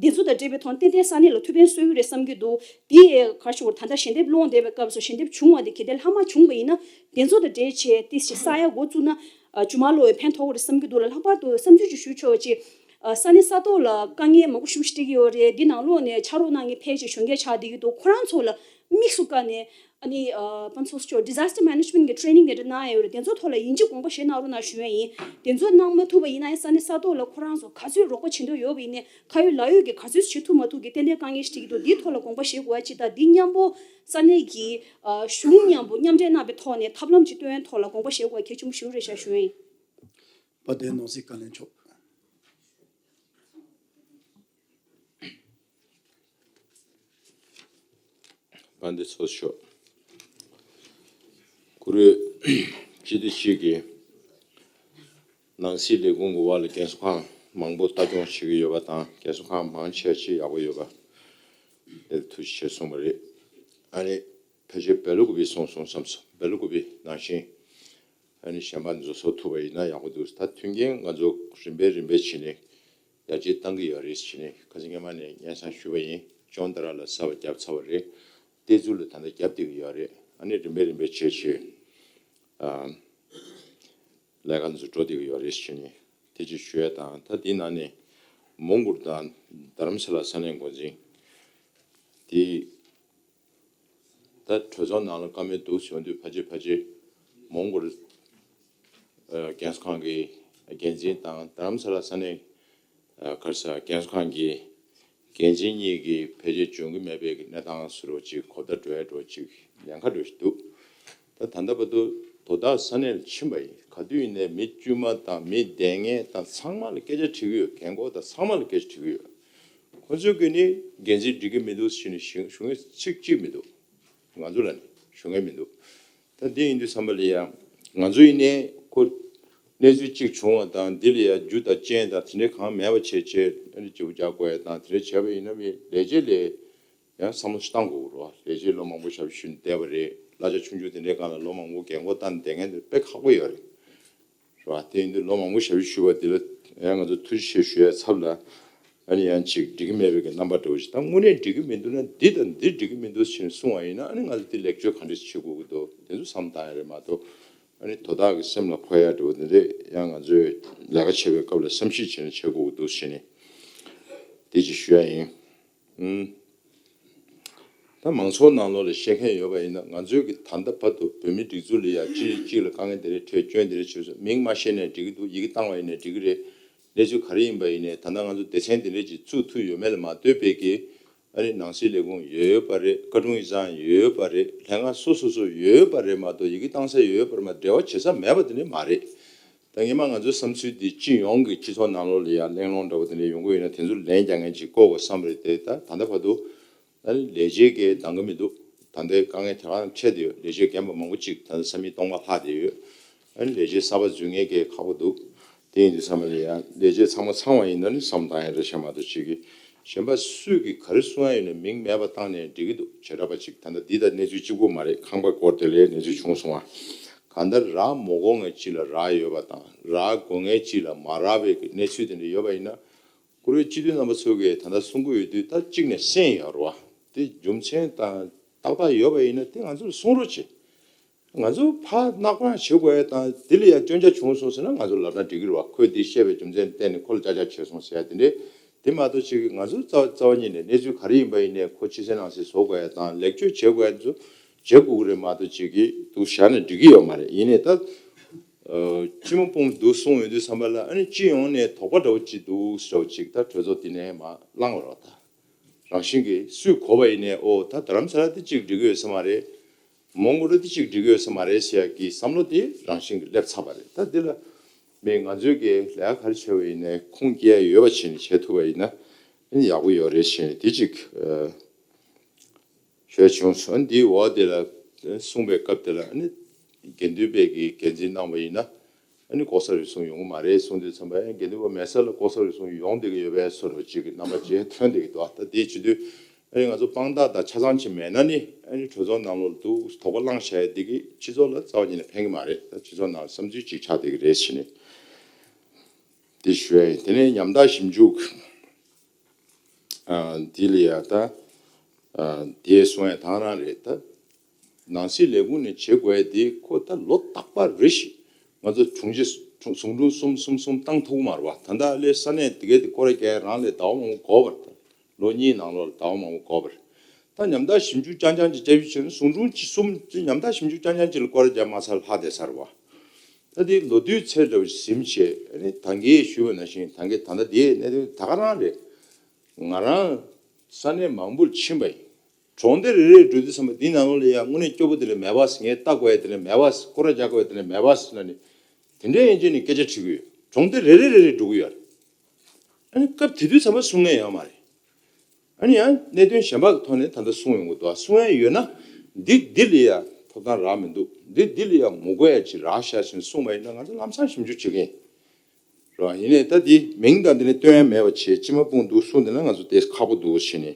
དེ་ཚོ་དང་འབྲེལ་བའི་ཐོག་ཏན་ཏན་ས་གནས་ལ་ཐུགས་ཕན་གསོས་ཀྱི་རེད་བསམ་གྱི་འདུག་དེ་ག་རེ་ཞུ་དགོས། ད་ལྟ་ཞལ་འདེབས་སློང་བསྡད་པའི་སྐབས་སུ་ཞལ་འདེབས་བྱུང་བ་དེ་གལ་ཏེ་ལྷག་མ་བྱུང་བ་ཡིན་ན། དེ་ཚོ་དང་འབྲེལ་བྱས་ཏོག་ཙམ་བསགས་ཡ་འགོ་བཙུགས་ན། ཨ། རྗེས་མ་ལོ་ཡི་ཕན་ཐོགས་ཀྱི་རེད་བསམ་གྱི་འདུག་ལ། ལྷག་པར་དུ་བསམ་ཚུལ་ཅིག་ཞུ་ཆོག་ཅིག་ཨ། ས་གནས་ས་ཐོག་ལ་དཀའ་ངལ་མང་པོ་ཞེ་པོ་ཞིག་འཕྲད་ཀྱི་ཡོད་རེད། འདི་ནང་ལོགས་ནས་ཕྱག་རོགས་གནང་མཁན་ཕལ་ཆེར་གཞོན་སྐྱེས་ཆགས་བསྡད་ཀྱི་འདུག་ཁོ་རང་ཚོ་ལ་དམིགས་སུ་བཀར་ནས། ཨ་ནི། ཨ། ཕན་ཚོགས་ཤོག་disaster management གི་training དེ་འདྲ་གནང་ཡ་ཡོད་རེད། དེ་ཚོ་ཐོག་ལ་ཡིན་གཅིག་དགོངས་པ་བཞེས་གནང་རོགས་གནང་ཞུ་ཡ་ཡིན། དེ་ཚོ་གནང་མ་ཐུབ་པ་ཡིན་ན་ཡང་ས་གནས་ས་ཐོག་ལ་ཁོ་རང་ཚོ་ག་ཚོད་རོགས་པ་བྱེད་འདོད་ཡོད་པ་ཡིན་ནའི་ཁ་ཡོད་ལག་ཡོད་ཀྱིས་ག་ཚོད་བྱེད་ཐུབ་མ་ཐུབ་ཀྱི་ཏན་ཏན་དཀའ་ངལ་ཞིག་འཕྲད་ཀྱི་འདུག་འདིའི་ཐོག་ལ་དགོངས་པ་བཞེས་དགོས་ཡ་གཅིག་དང་། འདི་མཉམ་པོ་ས་གནས་ཀྱི། ཨ། གཞུང་མཉམ་པོ་མཉམ་འབྲེལ་གནང་བའི་ཐོག་ནས་ཐབས་ལམ་ཅིག་སྟོན་ཡ་ཐོག་ལ་དགོངས་པ་བཞེས་དགོས་ཡ་གལ་ཆེན་པོ་ཞེ་པོ་རེད་ཤག་ཞུ་ཡ་ཡིན། དཔལ་ལྡན་ནང་སྲིད་བཀའ་བློན་མཆོག་བཀའ་འདི་ཚོགས་ཤོག་བཀུར་འོས་སྤྱི་འཐུས་གཅིག་གིས་ནང་སྲིད་ལས་ཁུངས་ཀྱི་དབར་ལ་རྒན་གསོ་ཁང་མང་པོ་ལྟ་སྐྱོང་བྱེད་ཀྱི་ཡོད་པ་དང་། རྒན་གསོ་ཁང་མང་ཆེ་ཆེ་ཡག་པོ་ཡོད་པ་དེར་ཐུགས་རྗེ་ཆེ་གསུངས་པ་རེད། ཨ་ནི་ཕལ་ཆེར་སྦེལ་ཀོབ་སོང་སོང་བསམ་སོང་། སྦེལ་ཀོབ་ནང་བཞིན་ཨ་ནི་གཞན་པ་འཛུལ་སོགས་ཐུབ་པ་ཡིན་ན་ཡག་པོ་འདུག་ད་མཐུན་རྐྱེན་ང་ཚོ་རིམ་པས་རིམ་པས་བྱས་ནས་ཡར་རྒྱས་གཏང་གི་ཡོད་རེད་ཟེར་ནས་ཁ་སང་སྔོན་མ་ནས་སྙན་སེང་ཞུས་པ་ཡིན། ཅོང་ཏ་ར་ལ་གསར་པ་བརྒྱབ་ཚར་བ་རེད། གཏེར་མཛོད་ལ་ད་ལྟ་བརྒྱབ་བསྡད་ཀྱི་ཡོད་རེད། ཨ་ནི་རིམ་པས་རིམ་པས་བྱས་བྱས་ཨ་ལས་ཀ་འདི་ཚོ་འགྲོ་བསྡད་ཀྱི་ཡོད་རེད་ཟེར་ནས་དེ་ཅིག་ཞུ་ཡ་དང་། ད་དེའི་ནང་ནས་མོང་གུར་དང་རྡ་རམ་ས་ལ་ས་གནས་འགོ་འཛིན་དེ་ད་གྲོས་ཚོགས་ནང་ལ་བཀའ་མོལ་འདུག་ཟེར་དུས་ཕལ་ཆེར་ཕལ་ཆེར་མོང་གུར་ཨ་རྒན་གསོ་ཁང་གི་འགན་འཛིན་དང་རྡ་རམ་ས་ལ་ས་གནས་ཨ་ག་རེ་ཟེར་རྒན་གསོ་ཁང་གི་འགན་འཛིན་གཉིས་ཀྱིས་ཕལ་ཆེར་འབྱོན་གྱི་མེད་པའི་གི་གནས་སྟངས་བཟོ་འདྲ་ཅིག་གོ་བརྡ་འགྲོ་ཡ་འདྲ་ཅིག་ཉེན་ཁ་འདྲ་ཞིག་འདུག་ད་ད་ལྟ་བར་དུ་དོ་བདག་ས་གནས་ལ་ཕྱིན་པ་ཡིན། ག་དུས་ཡིན་ནའི་མི་དཀྱུས་མ་དང་མི་སྡོད་མཁན་དང་ཚང་མ་ལ་སྐད་ཆ་དྲི་གི་ཡོད། རྒན་འཁོགས་དང་ཚང་མ་ལ་སྐད་ཆ་དྲི་གི་ཡོད། ཁོ་ཚོས་ཀྱིས་ནི་འགན་འཛིན་འགྲིག་གི་མི་འདུག་ཟེར་ནས་ཞུ་ཞུ་མཁན་ཚིག་གཅིག་མི་འདུག་ང་ཚོ་ལ་ནི་ཞུ་མཁན་མི་འདུག་ད་འདི་ཡིན་དུས་ཙམ་པ་ལ་ཡང་ང་ཚོ་ཡིན་ནའི་ཁོ་གནས་ཚུལ་གཅིག་བྱུང་བ་དང་འདི་ལ་ཡང་རྒྱུ་དང་རྐྱེན་དང་དེ་འདྲའི་གང་མེད་པ་བྱས་བྱས་ཨ་ནི་བརྗེ་པོ་རྒྱག་དགོས་ཡ་དང་དེ་འདྲ་བྱས་པ་ཡིན་ན་མི་ལས་བྱེད་ལས་ཡང་བསམ་བློ་ཞིག་བཏང་དགོས་རེད་བ། ལས་བྱེད་ལོ་མང་པོ་ཞབས་ཞུ་བསྡད་པ་རེད། གླ་ཆ་ཆུང་ཆུང་དེ་འདྲའི་སྒང་ལ་ལོ་མང་པོ་རྒན་འཁོགས་བཏང་བསྡད་མཁན་དེ་དཔེ་ཁག་པོ་ཡོད་རེད། རེད་བ། དེ་ཡིན་དུས་ལོ་མང་པོ་ཞབས་ཞུ་ཞུས་པ་འདི་ལ་ཡང་ང་ཚོ་ཐུགས་རྗེ་ཆེ་ཞུ་ཡའི་ཚབ་ལ་ཨ་ནི་ཡང་ཅིག་འགྲིག་གི་མེད་པའི་གི་རྣམ་པ་འདྲ་བོ་ཞིག་ད་དངོས་གནས་འགྲིག་གི་མི་འདུག་ན་འདི་དང་འདི་འགྲིག་གི་མི་འདུག་ཞེས་གསུངས་པ་ཡིན་ན་ཨ་ནི་ང་ཚོ་འདི་ལེགས་བཅོས་ག་འདྲ་ཞིག་བྱེད་དགོས་ཀྱི་འདུག་དེ་ཚོ་བསམ་བཏང་ཡ་རེད་མ་གཏོགས། ཨ་ནི་དོ་བདག་གི་སེམས་ལ་འཁོར་ཡ་འདྲ་བོ་འདི་འདྲས་ཡང་ང་ཚོས་ལས་ཀ་བྱེད་པའི་སྐབས་ལ་བསམ་གཞིག་བྱས་ནས་བྱེད་དགོས་ཀྱི་འདུག་ཞེས་ནས་དེ་ཅིག་ཞུ་ཡ་ཡིན། ཨུམ། ད་མང་ཚོགས་ནང་ལོགས་ལ་བཤད་མཁན་ཡོད་པ་ཡིན་ན་ང་ཚོའི་གི་ད་ལྟ་བར་དུ་བོད་མི་སྒྲིག་འཛུགས་ལ་ཡ་གཅིག་གཅིག་ལ་དཀའ་ངལ་འདི་རེད་འཕྲད་སྐྱོན་འདི་རེད་བྱས་སོང་མིང་མ་ཤེས་ནས་འགྲིག་གི་འདུག་ཡི་གེ་བཏང་བ་ཡིན་ནས་འགྲིག་གི་རེད། གནས་ཚུལ་ག་རེ་ཡིན་པ་ཡིན་ནས་ད་ལྟ་ང་ཚོ་སྡེ་ཚན་འདི་འདྲས་ཅིག་བཙུགས་ཐུབ་ཡོད་མེད་ལ་མ་ལྟོས་པའི་གི་ཨ་ནི་ནང་སྲིད་ལས་ཁུངས་ཡོད་ཡོད་པ་རེད། བཀའ་དྲུང་ཡིག་ཚང་ཡོད་ཡོད་པ་རེད། ལྷན་ཁང་སོ་སོ་སོ་ཡོད་ཡོད་པ་རེད་མ་གཏོགས་ཡི་གེ་བཏང་ས་ཡོད་ཡོད་པ་རེད་མ་འབྲེལ་བ་བྱེད་ས་མེད་པ་དེ་ནི་མ་རེད། ད་སྔོན་མ་ང་ཚོའི་བསམ་ཚུལ་འདི་སྤྱི་ཡོངས་ཀྱི་སྤྱི་ཚོགས་ནང་ལོགས་ལ་ཡང་གླེང་སློང་འདྲ་བོ་དེ་འདྲ་ཡོང་གི་ཡོད་ན་དེ་ཚོ་ལན་རྒྱག་མཁན་ཅིག་བསྐོ་དགོས་བསམ་རེད་དེ། ད་ད་ལྟ་བར་དུ་ཨ་ནི་ལས་བྱེད་ཀྱིས་འདང་གི་མི་འདུག་ད་ལྟའི་དཀའ་ངལ་དེ་ག་རང་འཕྲད་བསྡད་ཡོད། ལས་བྱེད་རྒན་པ་མང་པོ་ཅིག་ད་ལྟ་ས་མིག་སྟོང་པ་ལྷག་བསྡད་ཡོད། ཨ་ནི་ལས་བྱེད་གསར་པ་འཛུལ་མཁན་གྱི་ཁག་པོ་འདུག་དེ་ཡིན་དུས་ཚང་མ་ལ་ཡང་ལས་བྱེད་ཚང་མ་ཚང་བ་ཡིན་ན་ནི་བསམ་བཏང་ཡ་འདྲ་བྱས་མ་གཏོགས་ཅིག་གི་གཞན་པ་སུས་ཀྱིས་ག་རེ་གསུང་ཡ་ཡོད་ན་མིང་མེད་པ་བཏང་ནས་འགྲིག་གི་འདུག་བྱེ་བྲག་པ་ཅིག་ད་ལྟ་འདི་ད་གནས་ཚུལ་གཅིག་པོ་མ་རེད། ཁང་པ་སྐོར་དེ་ལའི་གནས་ཚུལ་བྱུང་སོང་བ། གང་ལྟར་ར་མ་གོ་མཁན་གཅིག་ལ་རག་ཡོད་པ་དང་ར་གོ་མཁན་གཅིག་ལ་མ་རག་པའི་གི་གནས་ཚུལ་དེ་འདྲ་ཡོད་པ་ཡིན་ན་བཀུར་འོས་སྤྱི་འཐུས་རྣམ་པ་ཚོ་གིས་ད་ལྟ་གསུང་གི་ཡོད་དུས་ད་གཅིག་ནས་གསན་ཡོད་རེད་བ། དེ་རྒྱུ་མཚན་དང་ཏག་ཏག་ཡོད་པ་ཡིན་ན་དེ་ང་ཚོར་གསུང་རོགས་བྱེད། ང་ཚོ་ཕར་སྣ་དག་བྱེད་དགོས་ཡ་དང་དེ་ལ་ཡང་སྐྱོན་ཆ་བྱུང་སོང་ཟེར་ན་ང་ཚོ་ལབ་ན་འགྲིག་གི་རེད་བ། ཁོས་འདི་བཤད་པའི་རྒྱུ་མཚན་བརྟེན་ནས་ཁོ་ལ་ཅག་ཅག་བྱས་སོང་ཟེར་ཡ་དེ་འདྲས། དེ་མ་གཏོགས་ཅིག་ང་ཚོ་རྩ་རྩ་བ་ཉིད་ནས་གནས་ཚུལ་ག་རེ་ཡིན་པ་ཡིན་ནའི་ཁོ་ཕྱི་གསལ་ནང་གསལ་བཟོ་དགོས་ཡ་དང་ལེགས་བཅོས་བྱེད་དགོས་ཡ་ཚོ་བྱེད་དགོས་ཀྱི་རེད་མ་གཏོགས་ཅིག་གི་འདུག་བཞག་ན་འགྲིག་གི་ཡོད་མ་རེད། ཡིན་ནའི་ད་སྤྱི་མོ་སྤུངས་འདུག་གསུངས་ཡོང་དུས་ཙམ་པ་ལ་ཨ་ནི་སྤྱི་ཡོངས་ནས་དོགས་པ་འདྲ་བོ་ཅིག་འདུག་ཟེར་བ་ཅིག་ད་གྲོས་ཚོགས་འདི་ནས་མར་བསླངས་པ་རེད་བ། ད་རང་བཞིན་གྱིས་སུས་གོ་བ་ཡིན་ནའི་ཨོ་ད་རྡ་རམ་ས་ལ་དེ་གཅིག་འགྲིག་གི་ཡོད་ས་མ་རེད། མོང་གོ་ལི་དེ་གཅིག་འགྲིག་གི་ཡོད་ས་མ་རེད་ཟེར་ཡག་གི་བསམ་བློ་དེ་རང་བཞིན་གྱིས་སླེབས་ཚར་བ་རེད། ད་འདི་ལ་མི་ང་ཚོས་ཀྱི་ལས་ཀ་ག་རེ་བྱས་པ་ཡིན་ནའི་ཁུངས་སྐྱེལ་ཡ་ཡོད་པ་བྱས་ནས་བྱེད་ཐུབ་པ་ཡིན་ན་ཨ་ནི་ཡག་པོ་ཡོད་རེད་ཟེར་ནས་དེ་གཅིག་ཞུ་ཡ་བྱུང་སོང་། ཨ་ནི་འདིའི་འོག་དེ་ལ་གསུངས་པའི་སྐབས་དེ་ལ་ཨ་ནི་དགེ་འདུན་པས་ཀྱི་འགན་འཛིན་གནང་བ་ཡིན་ན་ཨ་ནི་ལྐོག་ཟ་རུལ་སུངས་ཡོང་གི་མ་རེད་གསུངས་དུས་ཙམ་པ་ཨ་ནི་དགེ་འདུན་པ་མེད་ས་ལ་ལྐོག་ཟ་རུལ་སུངས་ཡོང་བསྡད་ཀྱི་ཡོད་པའི་བཟོ་འདྲ་ཅིག་གི་རྣམ་པ་ཅིག་ཐོན་བསྡད་ཀྱི་འདུག་ད་དེའི་བྱེད་དུས་ཨ་ནི་ང་ཚོ་དཔང་རྟགས་དང་ཆ་ཚང་ཅིག་མེད་ན་ནི་ཨ་ནི་གྲོས་ཚོགས་ནང་ལོགས་ལ་འདུག་དོགས་པ་བསླངས་བཞག་ཡ་འདི་གིས་སྤྱི་ཚོགས་ལ་རྩ་བ་ཉིད་ནས་ཕན་གྱི་མ་རེད། ད་སྤྱི་ཚོགས་ནང་ལ་བསམ་ཚུལ་ཅིག་ཆགས་བསྡད་ཀྱི་རེད་ཟེར་ནས་དེ་ཞུ་ཡ་ཡིན། དེ་ནས་ཉམ་ཐག་ཞིབ་འཇུག་ཨ་འདི་ལ་ཡ་ད་ཨ་དེ་གསུང་ཡ་དང་རང་རེད། ད་ནང་སྲིད་ལས་ཁུངས་ནས་བྱེད་དགོས་ཡ་དེ་ཁོ་ད་ལོ་རྟག་པར་རེ་བཞིན་ང་ཚོ་དྲུང་ཆེ་དྲུང་ཟུང་དྲུང་གསུམ་གསུམ་གསུམ་བཏང་ཐུབ་ཀྱི་མ་རེད་བ། ད་ལྟ་ལས་ས་གནས་དེ་གའི་དེ་སྐོར་ར་རྒྱག་ཡ་རང་ལས་ཟླ་བ་མང་པོ་འགོར་བ་རེད། ད་ལོ་གཉིས་ནང་ལོགས་ལ་ཟླ་བ་མང་པོ་འགོར་བ་རེད། ད་ཉམ་ཐག་ཞིབ་འཇུག་རྐྱང་རྐྱང་ཅིག་བྱས་པ་བྱས་ན་ཟུང་དྲུང་གཅིག་གསུམ་ཅིག་ཉམ་ཐག་ཞིབ་འཇུག་རྐྱང་རྐྱང་ཅིག་ལ་སྐོར་ར་རྒྱག་མ་ཚར་ལྷག་བསྡད་ཚར་བ། ད་དེ་ལོ་དུས་ཚེ་འདྲ་བོ་ཟིན་བྱས་ཨ་ནི་ད་གིན་ཞུས་པ་ནང་བཞིན་ད་གིན་ད་ལྟ་དེའི་གནད་དོན་ད་ག་རང་རེད། ང་རང་ས་གནས་མང་པོར་ཕྱིན་པ་ཡིན། གྲོང་སྡེ་རེ་རེར་འགྲོ་དུས་ཙམ་པ་འདི་ནང་ལོགས་ལ་ཡ་དངོས་གནས་སྐྱོ་པོ་དེ་འདྲ་མེད་པ། ངས་ལྟ་དགོས་ཡ་དེ་འདྲ་མེད་པ། སྐོར་ར་རྒྱག་དགོས་ཡ་དེ་འདྲ་མེད་པ་ཟེར་ན་ནི་དེ་འདྲ་ཡིན་ཅེས་ནི་སྐད་ཆ་དྲི་གི་ཡོད། གྲོང་སྡེ་རེ་རེ་རེ་རེ་འགྲོ་གི་ཡོད་རེད། ཨ་ནི་སྐབས་དེ་དུས་ཙམ་པ་གསུང་མཁན་ཡོད་མ་རེད། ཨ་ནི་ཡང་གནད་དོན་གཞན་པ་གི་ཐོག་ནས་ད་ལྟ་གསུང་ཡོང་གི་འདུག་གསུང་ཡ་ཡོད་ན་འདི་འདི་ལ་ཡ་ཐོབ་ཐང་རག་མི་འདུག་འདི་འདི་ལ་ཡ་མི་དགོས་ཡ་ཅིག་རག་ཤག་ཟེར་ནས་གསུངས་པ་ཡིན་ན་ང་ཚོ་ལམ་སང་ཞིབ་འཇུག་བྱེད་ཀྱི་ཡིན། རེད་བ། ཡིན་ནའི་ད་འདི་མིང་དང་འདི་ནས་སྟོན་ཡ་མེད་པ་བྱས་ཅི་མ་སྤུངས་འདུག་གསུངས་འདི་ན་ང་ཚོ་དེ་ཁག་པོ་འདུག་བྱས་ནས་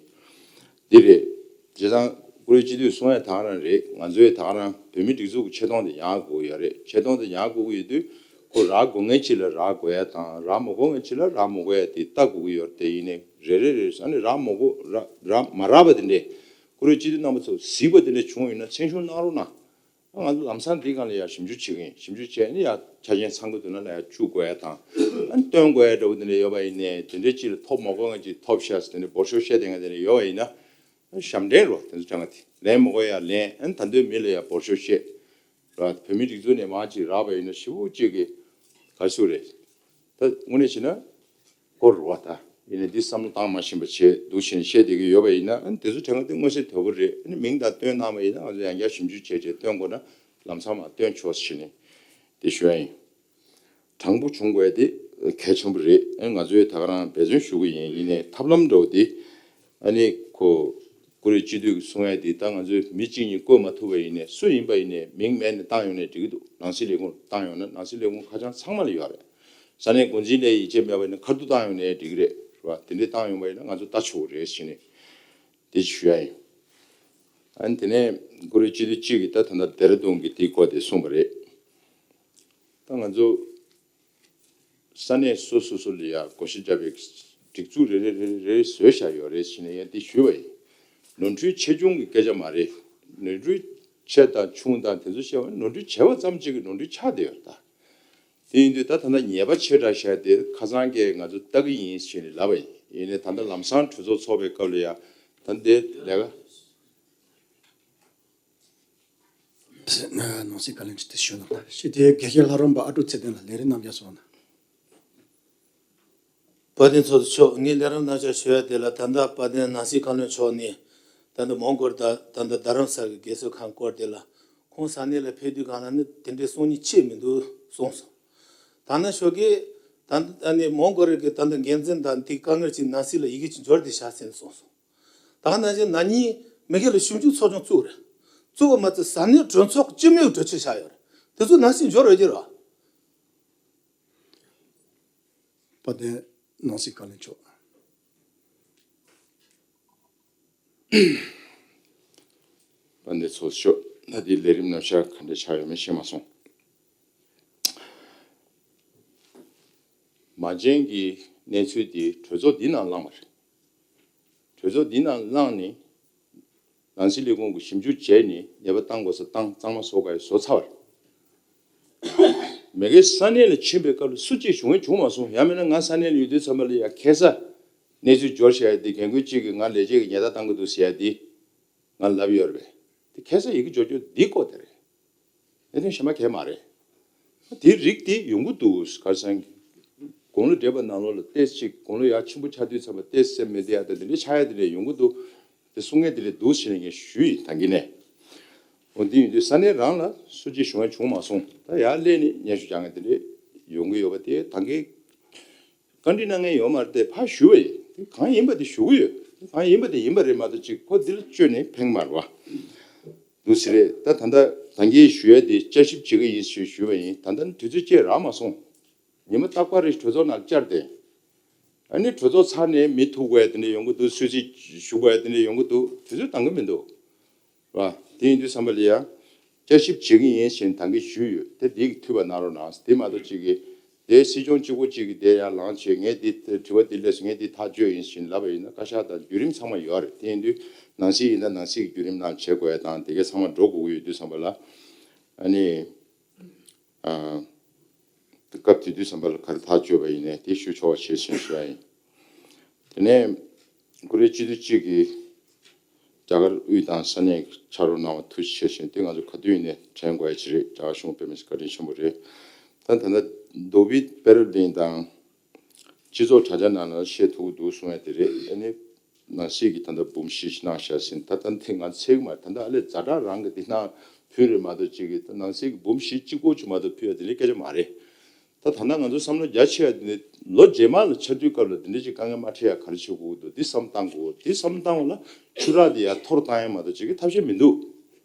འདི་རེད། བྱས་ཙང་ཀུ་རེ་སྤྱི་འཐུས་གསུང་ཡ་དེ་ག་རང་རེད། ང་ཚོའི་དེ་ག་རང་བོད་མི་སྒྲིག་འཛུགས་ཀྱི་ཆེ་མཐོང་དེ་ཡག་དགོས་ཡོད་རེད། ཆེ་མཐོང་དེ་ཡག་དགོས་ཀྱི་ཡོད་དུས་ཁོ་རག་དགོས་མཁན་ཅིག་ལ་རག་དགོས་ཡ་དང་རག་མ་དགོས་མཁན་ཅིག་ལ་རག་མ་དགོས་ཡ་དེ་ལྟ་དགོས་ཀྱི་ཡོད་རེད། དེ་ཡིན་ནའི་རེ་རེ་རེ་ས་ནས་རག་མ་དགོས་རག་རག་མ་རག་པ་དེ་འདྲས་ཀུ་རེ་སྤྱི་འཐུས་རྣམ་པ་ཚོ་གཟིགས་པ་དེ་འདྲས་བྱུང་ཡོད་ན་མཚན་ཞུ་གནང་རོགས་གནང་། ང་ཚོ་ལམ་སང་འདི་སྒང་ལ་ཡང་ཞིབ་འཇུག་བྱེད་ཀྱི་ཡིན། ཞིབ་འཇུག་བྱས་ནས་ཡང་ཆ་རྐྱེན་ཚང་གི་འདུག་ན་ལ་ཡང་བཅུག་དགོས་ཡ་དང་། ཨ་ནི་སྟོན་དགོས་ཡ་འདྲ་བོ་དེ་འདྲ་ཡོད་པ་ཡིན་ནའི་དེ་འདྲའི་ཅིག་ལ་ཐོབ་མ་དགོས་ང་ཅིག་ཐོབ་ཤག་ཟེར་དེ་འདྲ་འབོར་ཤོག་བཤད་དེ་ང་དེ་འདྲ་ཡོད་པ་ཡིན་ན་ཞབས་འདྲེན་རོགས་དེ་ཚོ་དྲན་ག་དེ་ལེན་མ་དགོས་ཡ་ལེན། ཨ་ནི་ད་འདོད་མི་ལ་ཡང་འབོར་ཤོག་བཤད་རོགས། བོད་མི་སྒྲིག་འཛུགས་ནས་མང་ཅིག་རག་པ་ཡིན་ན་ཞེ་པོ་ཅིག་གི་ག་རེ་ཟེར་རེད། ད་དངོས་གནས་བྱས་ན། སྐོར་རུ་བ་ད། ཡིན་ནའི་འདི་བསམ་བློ་བཏང་མ་ཤེས་པ་བྱས་འདུག་བྱས་ནས་བཤད་བསྡད་ཀྱི་ཡོད་པ་ཡིན་ན་ཨ་ནི་དེ་ཚོ་དྲན་ག་དེ་མངོན་གསལ་དོད་པོ་རེད། ཨ་ནི་མིང་དང་བཏོན་གནང་བ་ཡིན་ན་ང་ཚོ་ཡང་བསྐྱར་ཞིབ་འཇུག་བྱས་བྱས་བཏོན་དགོས་ན་ལམ་སང་མ་བཏོན་ཆོག་ཟེར་ནས་དེ་ཞུ་ཡ་ཡིན། དྲང་པོ་བྱུང་དགོས་དེ་གལ་ཆེན་པོ་རེད། ཨ་ནི་ང་ཚོས་ད་ག་རང་འབད་བརྩོན་ཞུ་གི་ཡིན། ཡིན་ནའི་ཐབས་ལམ་འདྲ་བོ་དེ་ཨ་ནི་ཁོ་ཀུ་རེ་སྤྱི་འཐུས་ཀྱི་གསུང་ཡ་དེ་ད་ང་ཚོས་མི་གཅིག་གཉིས་བསྐོས་མ་ཐུབ་པ་ཡིན་ནའི་སུ་ཡིན་པ་ཡིན་ནའི་མིང་མེད་ནས་བཏང་ཡོང་ནའི་འགྲིག་གི་འདུག་ནང་སྲིད་ལས་ཁུངས་བཏང་ཡོང་ན་ནང་སྲིད་ལས་ཁུངས་ཁ་བྱང་ཚང་མ་ལ་ཡོད་རེད། ས་གནས་འགོ་འཛིན་ལས་ཡིད་ཆེས་མེད་པ་ཡིན་ན་ཁ་ཐུག་བཏང་ཡོང་ནའི་འགྲིག་གི་རེད། རེད་བ། དེ་འདྲའི་བཏང་ཡོང་པ་ཡིན་ན་ང་ཚོ་ལྟ་ཆོག་གི་རེད་ཟེར་ནས་དེ་ཞུ་ཡ་ཡིན། ཨ་ནི་དེ་ནས་ཀུ་རེ་སྤྱི་འཐུས་གཅིག་གིས་ད་ད་ལྟ་ལྡེ་ར་ལྡུན་གྱི་དེའི་སྐོར་དེ་གསུངས་པ་རེད། ད་ང་ཚོ་ས་གནས་སོ་སོ་སོ་ལ་ཡ་བགོ་བཤའ་བརྒྱབ་པའི་སྒྲིག་འཛུགས་རེ་རེ་རེ་རེ་བཟོས་བཞག་ཡོད་རེད་ཟེར་ནས་ཡང་དེ་ཞུས་པ་ཡིན། ནོར་འཁྲུལ་ཆེ་ཆུང་གི་སྐད་ཆ་མ་རེད། ནོར་འཁྲུལ་ཆེ་དང་ཆུང་དང་དེ་ཚོ་བཤད་པ་ནོར་འཁྲུལ་བྱས་པ་ཙམ་གཅིག་གི་ནོར་འཁྲུལ་ཆགས་བསྡད་ཡོད་རེད་ད། དེ་ཡིན་དུས་ད་ད་ལྟ་ཉེས་པ་ཆེ་དྲགས་བཞག་དེ་ཁ་སང་གས་ང་ཚོ་ལྟ་གི་ཡིན་ཞེས་ནས་ལབ་པ་ཡིན། ཡིན་ནའི་ད་ལྟ་ལམ་སང་གྲོས་ཚོགས་ཚོགས་པའི་སྐབས་ལ་ཡང་ད་འདི་ལས་ཀ་ནང་སྲིད་བཀའ་བློན་ཁྲི་དེ་ཞུ་གནང་ཞེས་དེ་དགེ་བཤེས་ལྷ་རམས་པ་ཨ་ཀྲུག་ཚེ་བརྟན་ལ་ལས་རིམ་རྣམ་བཞག་སོང་ན། དཔལ་ལྡན་ཚོགས་གཙོ་མཆོག་ངས་ལས་རིམ་རྣམ་བཞག་ཞུ་ཡ་དེ་ལ་ད་ལྟ་དཔལ་ལྡན་ནང་སྲིད་བཀའ་བློན་མཆོག་ནས་ད་ལྟ་མོན་གྷོར་དང་ད་ལྟ་རྡ་རམ་ས་གི་རྒས་གསོ་ཁང་སྐོར་དེ་ལ་ཁོང་ས་གནས་ལ་ཕེབས་དུས་གང་ལ་ནི་དེ་འདྲའི་གསུང་ཉིན་ཆེ་མི་འདུག་གསུངས་སོང་། ད་ནི་ཞོགས་ཀས་ད་ལྟ་ནི་མོན་གྷོ་རི་གི་ད་ལྟ་འགན་འཛིན་དང་དེའི་དཀའ་ངལ་གྱི་ནང་སྲིད་ལ་ཡི་གེ་གཅིག་འབྱོར་དེ་བཞག་ཟིན་གསུངས་སོང་། ད་ག་ནང་བཞིན་ན་ནིང་མི་སྒེར་ལ་ཞིབ་འཇུག་ཚོགས་ཆུང་བཙུགས་རེད། བཙུགས་པ་མ་ཚད་ས་གནས་གྲོས་ཚོགས་སྤྱི་མོས་གྲོས་ཆོད་བཞག་ཡོད་རེད། དེ་ཚོ་ནང་སྲིད་འབྱོར་ཡོད་ཀྱི་རེད་བ། དཔལ་ལྡན་ནང་སྲིད་བཀའ་བློན་མཆོག་དཔལ་ལྡན་ཚོགས་གཙོ་མཆོག་ད་ལྟའི་ལས་རིམ་རྣམ་གཞག་ག་འདྲ་ཆགས་ཡོད་མེད་ཤེས་མ་སོང་། མ་བྱན་གྱི་གནས་ཚུལ་འདི་གྲོས་ཚོགས་འདི་ནང་བླངས་པ་རེད། གྲོས་ཚོགས་འདི་ནང་བླངས་ནས་ནང་སྲིད་ལས་ཁུངས་ཀྱིས་ཞིབ་འཇུག་བྱས་ནས་ཉེས་པ་བཏང་དགོས་ས་བཏང་གཙང་མ་བཟོ་དགོས་ཡ་བཟོ་ཚར་བ་རེད། མི་སྒེར་ས་གནས་ལ་ཕྱིན་པའི་སྐབས་ལ་སུ་གཅིག་བྱུང་ཡང་བྱུང་མ་སོང་། ཡང་མིན་ན་ང་ས་གནས་ལ་ཡོད་དུས་ཙམ་པ་ལ་ཡ་ཁ་སང་གནས་ཚུལ་འབྱོར་བཞག་ཡ་དེ་རྒན་རྒོན་གཅིག་གིས་ང་ལས་བྱེད་ཀྱི་ཉེས་རྡུང་བཏང་གི་འདུག་ཟེར་ཡ་དེ་ང་ལབ་ཡོད་རེད་པས། དེ་ཁ་སང་ཡི་གེ་འབྱོར་རྒྱུ་འདི་ཀོ་དེ་རེད། གནད་དོན་གཞན་པ་གང་ཡང་མ་རེད། དེའི་རིགས་དེ་ཡོང་གི་འདུག་ག་རེ་ཟེར་ན། དགུང་ལོ་བགྲེས་པ་ནང་ལོགས་ལ་ཏོག་ཙམ་དགུང་ལོ་ཡར་ཆེན་པོ་ཆགས་དུས་ཙམ་པ་ཏོག་ཙམ་སེམས་མི་བདེ་ཡ་དང་དེ་འདྲའི་ཆགས་ཡ་དེ་འདྲ་ཡོང་གི་འདུག་དེ་གསུང་མཁན་དེ་འདྲ་འདུག་ཟེར་ནས་ངས་ཞུས་ཡིན་ད་གིན་ནས། འོ་འདི་ཡིན་དུས་ས་གནས་རང་ལ་སུ་གཅིག་བྱུང་ཡ་བྱུང་མ་སོང་། ད་ཡར་སླེབས་ནས་སྙན་ཞུ་རྒྱག་མཁན་དེ་འདྲ་ཡོང་གི་ཡོད་པ་དེ་ད་གིན་བཀའ་འདྲི་གནང་མཁན་ཡོད་མ་རེད་དེ་ཕར་ཞུ་བ་ཡིན། དེ་གང་ཡིན་པ་དེ་ཞུ་གི་ཡོད། དེ་གང་ཡིན་པ་དེ་ཡིན་པ་རེད་མ་གཏོགས་ཅིག་ཁོ་འདི་ལ་བཅོས་ནས་ཕན་གི་མ་རེད་བ། འདུག་སེ་རེད། ད་ད་ལྟ་ད་གིན་ཞུ་ཡ་དེ་བསྐྱར་ཞིབ་བྱེད་ཀྱི་ཡིན་ཞེས་ཞུས་པ་ཡིན། ད་ལྟ་ནི་དུས་ཚོད་བཅད་རག་མ་སོང་། ཉི་མ་རྟག་པར་རེ་གྲོས་ཚོགས་ནང་བཅར་ཏེ། ཨ་ནི་གྲོས་ཚོགས་ཚར་ནས་མི་ཐུག་པ་དེ་འདྲ་ཡོང་གི་འདུག་སུད་སི་བཞུགས་པ་དེ་འདྲ་ཡོང་གི་འདུག་དུས་ཚོད་འདང་གི་མི་འདུག་བ། དེ་ཡིན་དུས་བསམ་པ་ལ་ཡ། བསྐྱར་ཞིབ་བྱེད་ཀྱི་ཡིན་ཞེས་ད་གིན་ཞུས་ཡོད་དེ་འདི་གི་འཐུས་པ་གནང་རོགས་གནང་། དེ་མ་གཏོགས་ཅིག་གིས་དེ་སྲིད་སྐྱོང་གཅིག་པོ་གཅིག་གིས་དེ་ཡར་ལངས་བྱས་ངས་འདི་དྲི་བ་འདི་སླེབས་སོང་ངས་འདི་ཐག་གཅོད་ཡིན་ཞེས་ལབ་པ་ཡིན་ན་བཀའ་ཤག་དང་བརྒྱུད་རིམ་ཚང་མ་ཡོད་རེད། དེ་ཡིན་དུས་ནང་སྲིད་ཡིན་ན་ནང་སྲིད་ཀྱི་བརྒྱུད་རིམ་ནང་བྱེད་དགོས་ཡ་དང་དེ་གས་ཚང་མ་འགྲོ་དགོས་ཀྱི་ཡོད་དུས་བསམ་པ་ལ་ཨ་ནི། སྐབས་དེ་དུས་ཙམ་པ་ལ་ག་རེ་ཐག་གཅོད་པ་ཡིན་ནའི་དེ་ཞུ་ཆོག་པ་བྱེད་ཞེས་ཞུ་བ་ཡིན། དེ་ནས་ཀུ་རེ་སྤྱི་འཐུས་གཅིག་གིས་རྒྱ་གར་དབུས་དང་ས་གནས་ཕྱག་རོགས་གནང་བ་ཐུགས་རྗེ་ཆེ་ཞུ་ཡིན། དེ་ང་ཚོ་ག་དུས་ཡིན་ནའི་དྲན་དགོས་ཡ་ཅིག་རེད། རྒྱ་གར་གཞུང་དཔེ་མི་སྲིད་བཀའ་དྲིན་ཆེན་པོ་རེད། ད་ད་ལྟ་རྡོ་སྦིས་པེ་ར་ལིན་དང་། སྤྱི་ཚོགས་དྲ་རྒྱ་ནང་ལ་བཤད་ཐུབ་ཀྱི་འདུག་གསུང་ཡ་དེ་རེད། ཨ་ནི་ནང་སྲིད་ཀྱི་ད་ལྟ་འབུམ་བཞི་ཞིག་གནང་བཞག་ཟིན། ད་ལྟ་དེ་ང་ཚེག་མ་ད་ལྟ་ཨ་ལས་ཛ་དྲག་རང་གི་དེ་ནང་ཕུལ་རེད་མ་གཏོགས་ཅིག་གི་ད་ནང་སྲིད་ཀྱི་འབུམ་བཞི་གཅིག་པོ་ཅིག་མ་གཏོགས་ཕུལ་ཡ་དེ་ལས་སྐད་ཆ་མ་རེད། ད་ད་ལྟ་ང་ཚོ་བསམ་བློ་རྒྱ་ཆེ་བ་འདི་ནི་ལོ་རྗེས་མ་ལ་ཆ་དུས་སྐབས་ལ་འདི་འདྲ་ཅིག་དཀའ་ངལ་མ་འཕྲད་ཡ་ག་རེ་བྱེད་དགོས་ཀྱི་འདུག་འདི་བསམ་བཏང་དགོས། འདི་བསམ་བཏང་བ་ལ་ཆུ་རགས་འདི་ཡར་འཐོར་བཏང་ཡ་མ་གཏོགས་བྱེད་ཀྱི་ཐབས་ཤེས་མི་འདུག་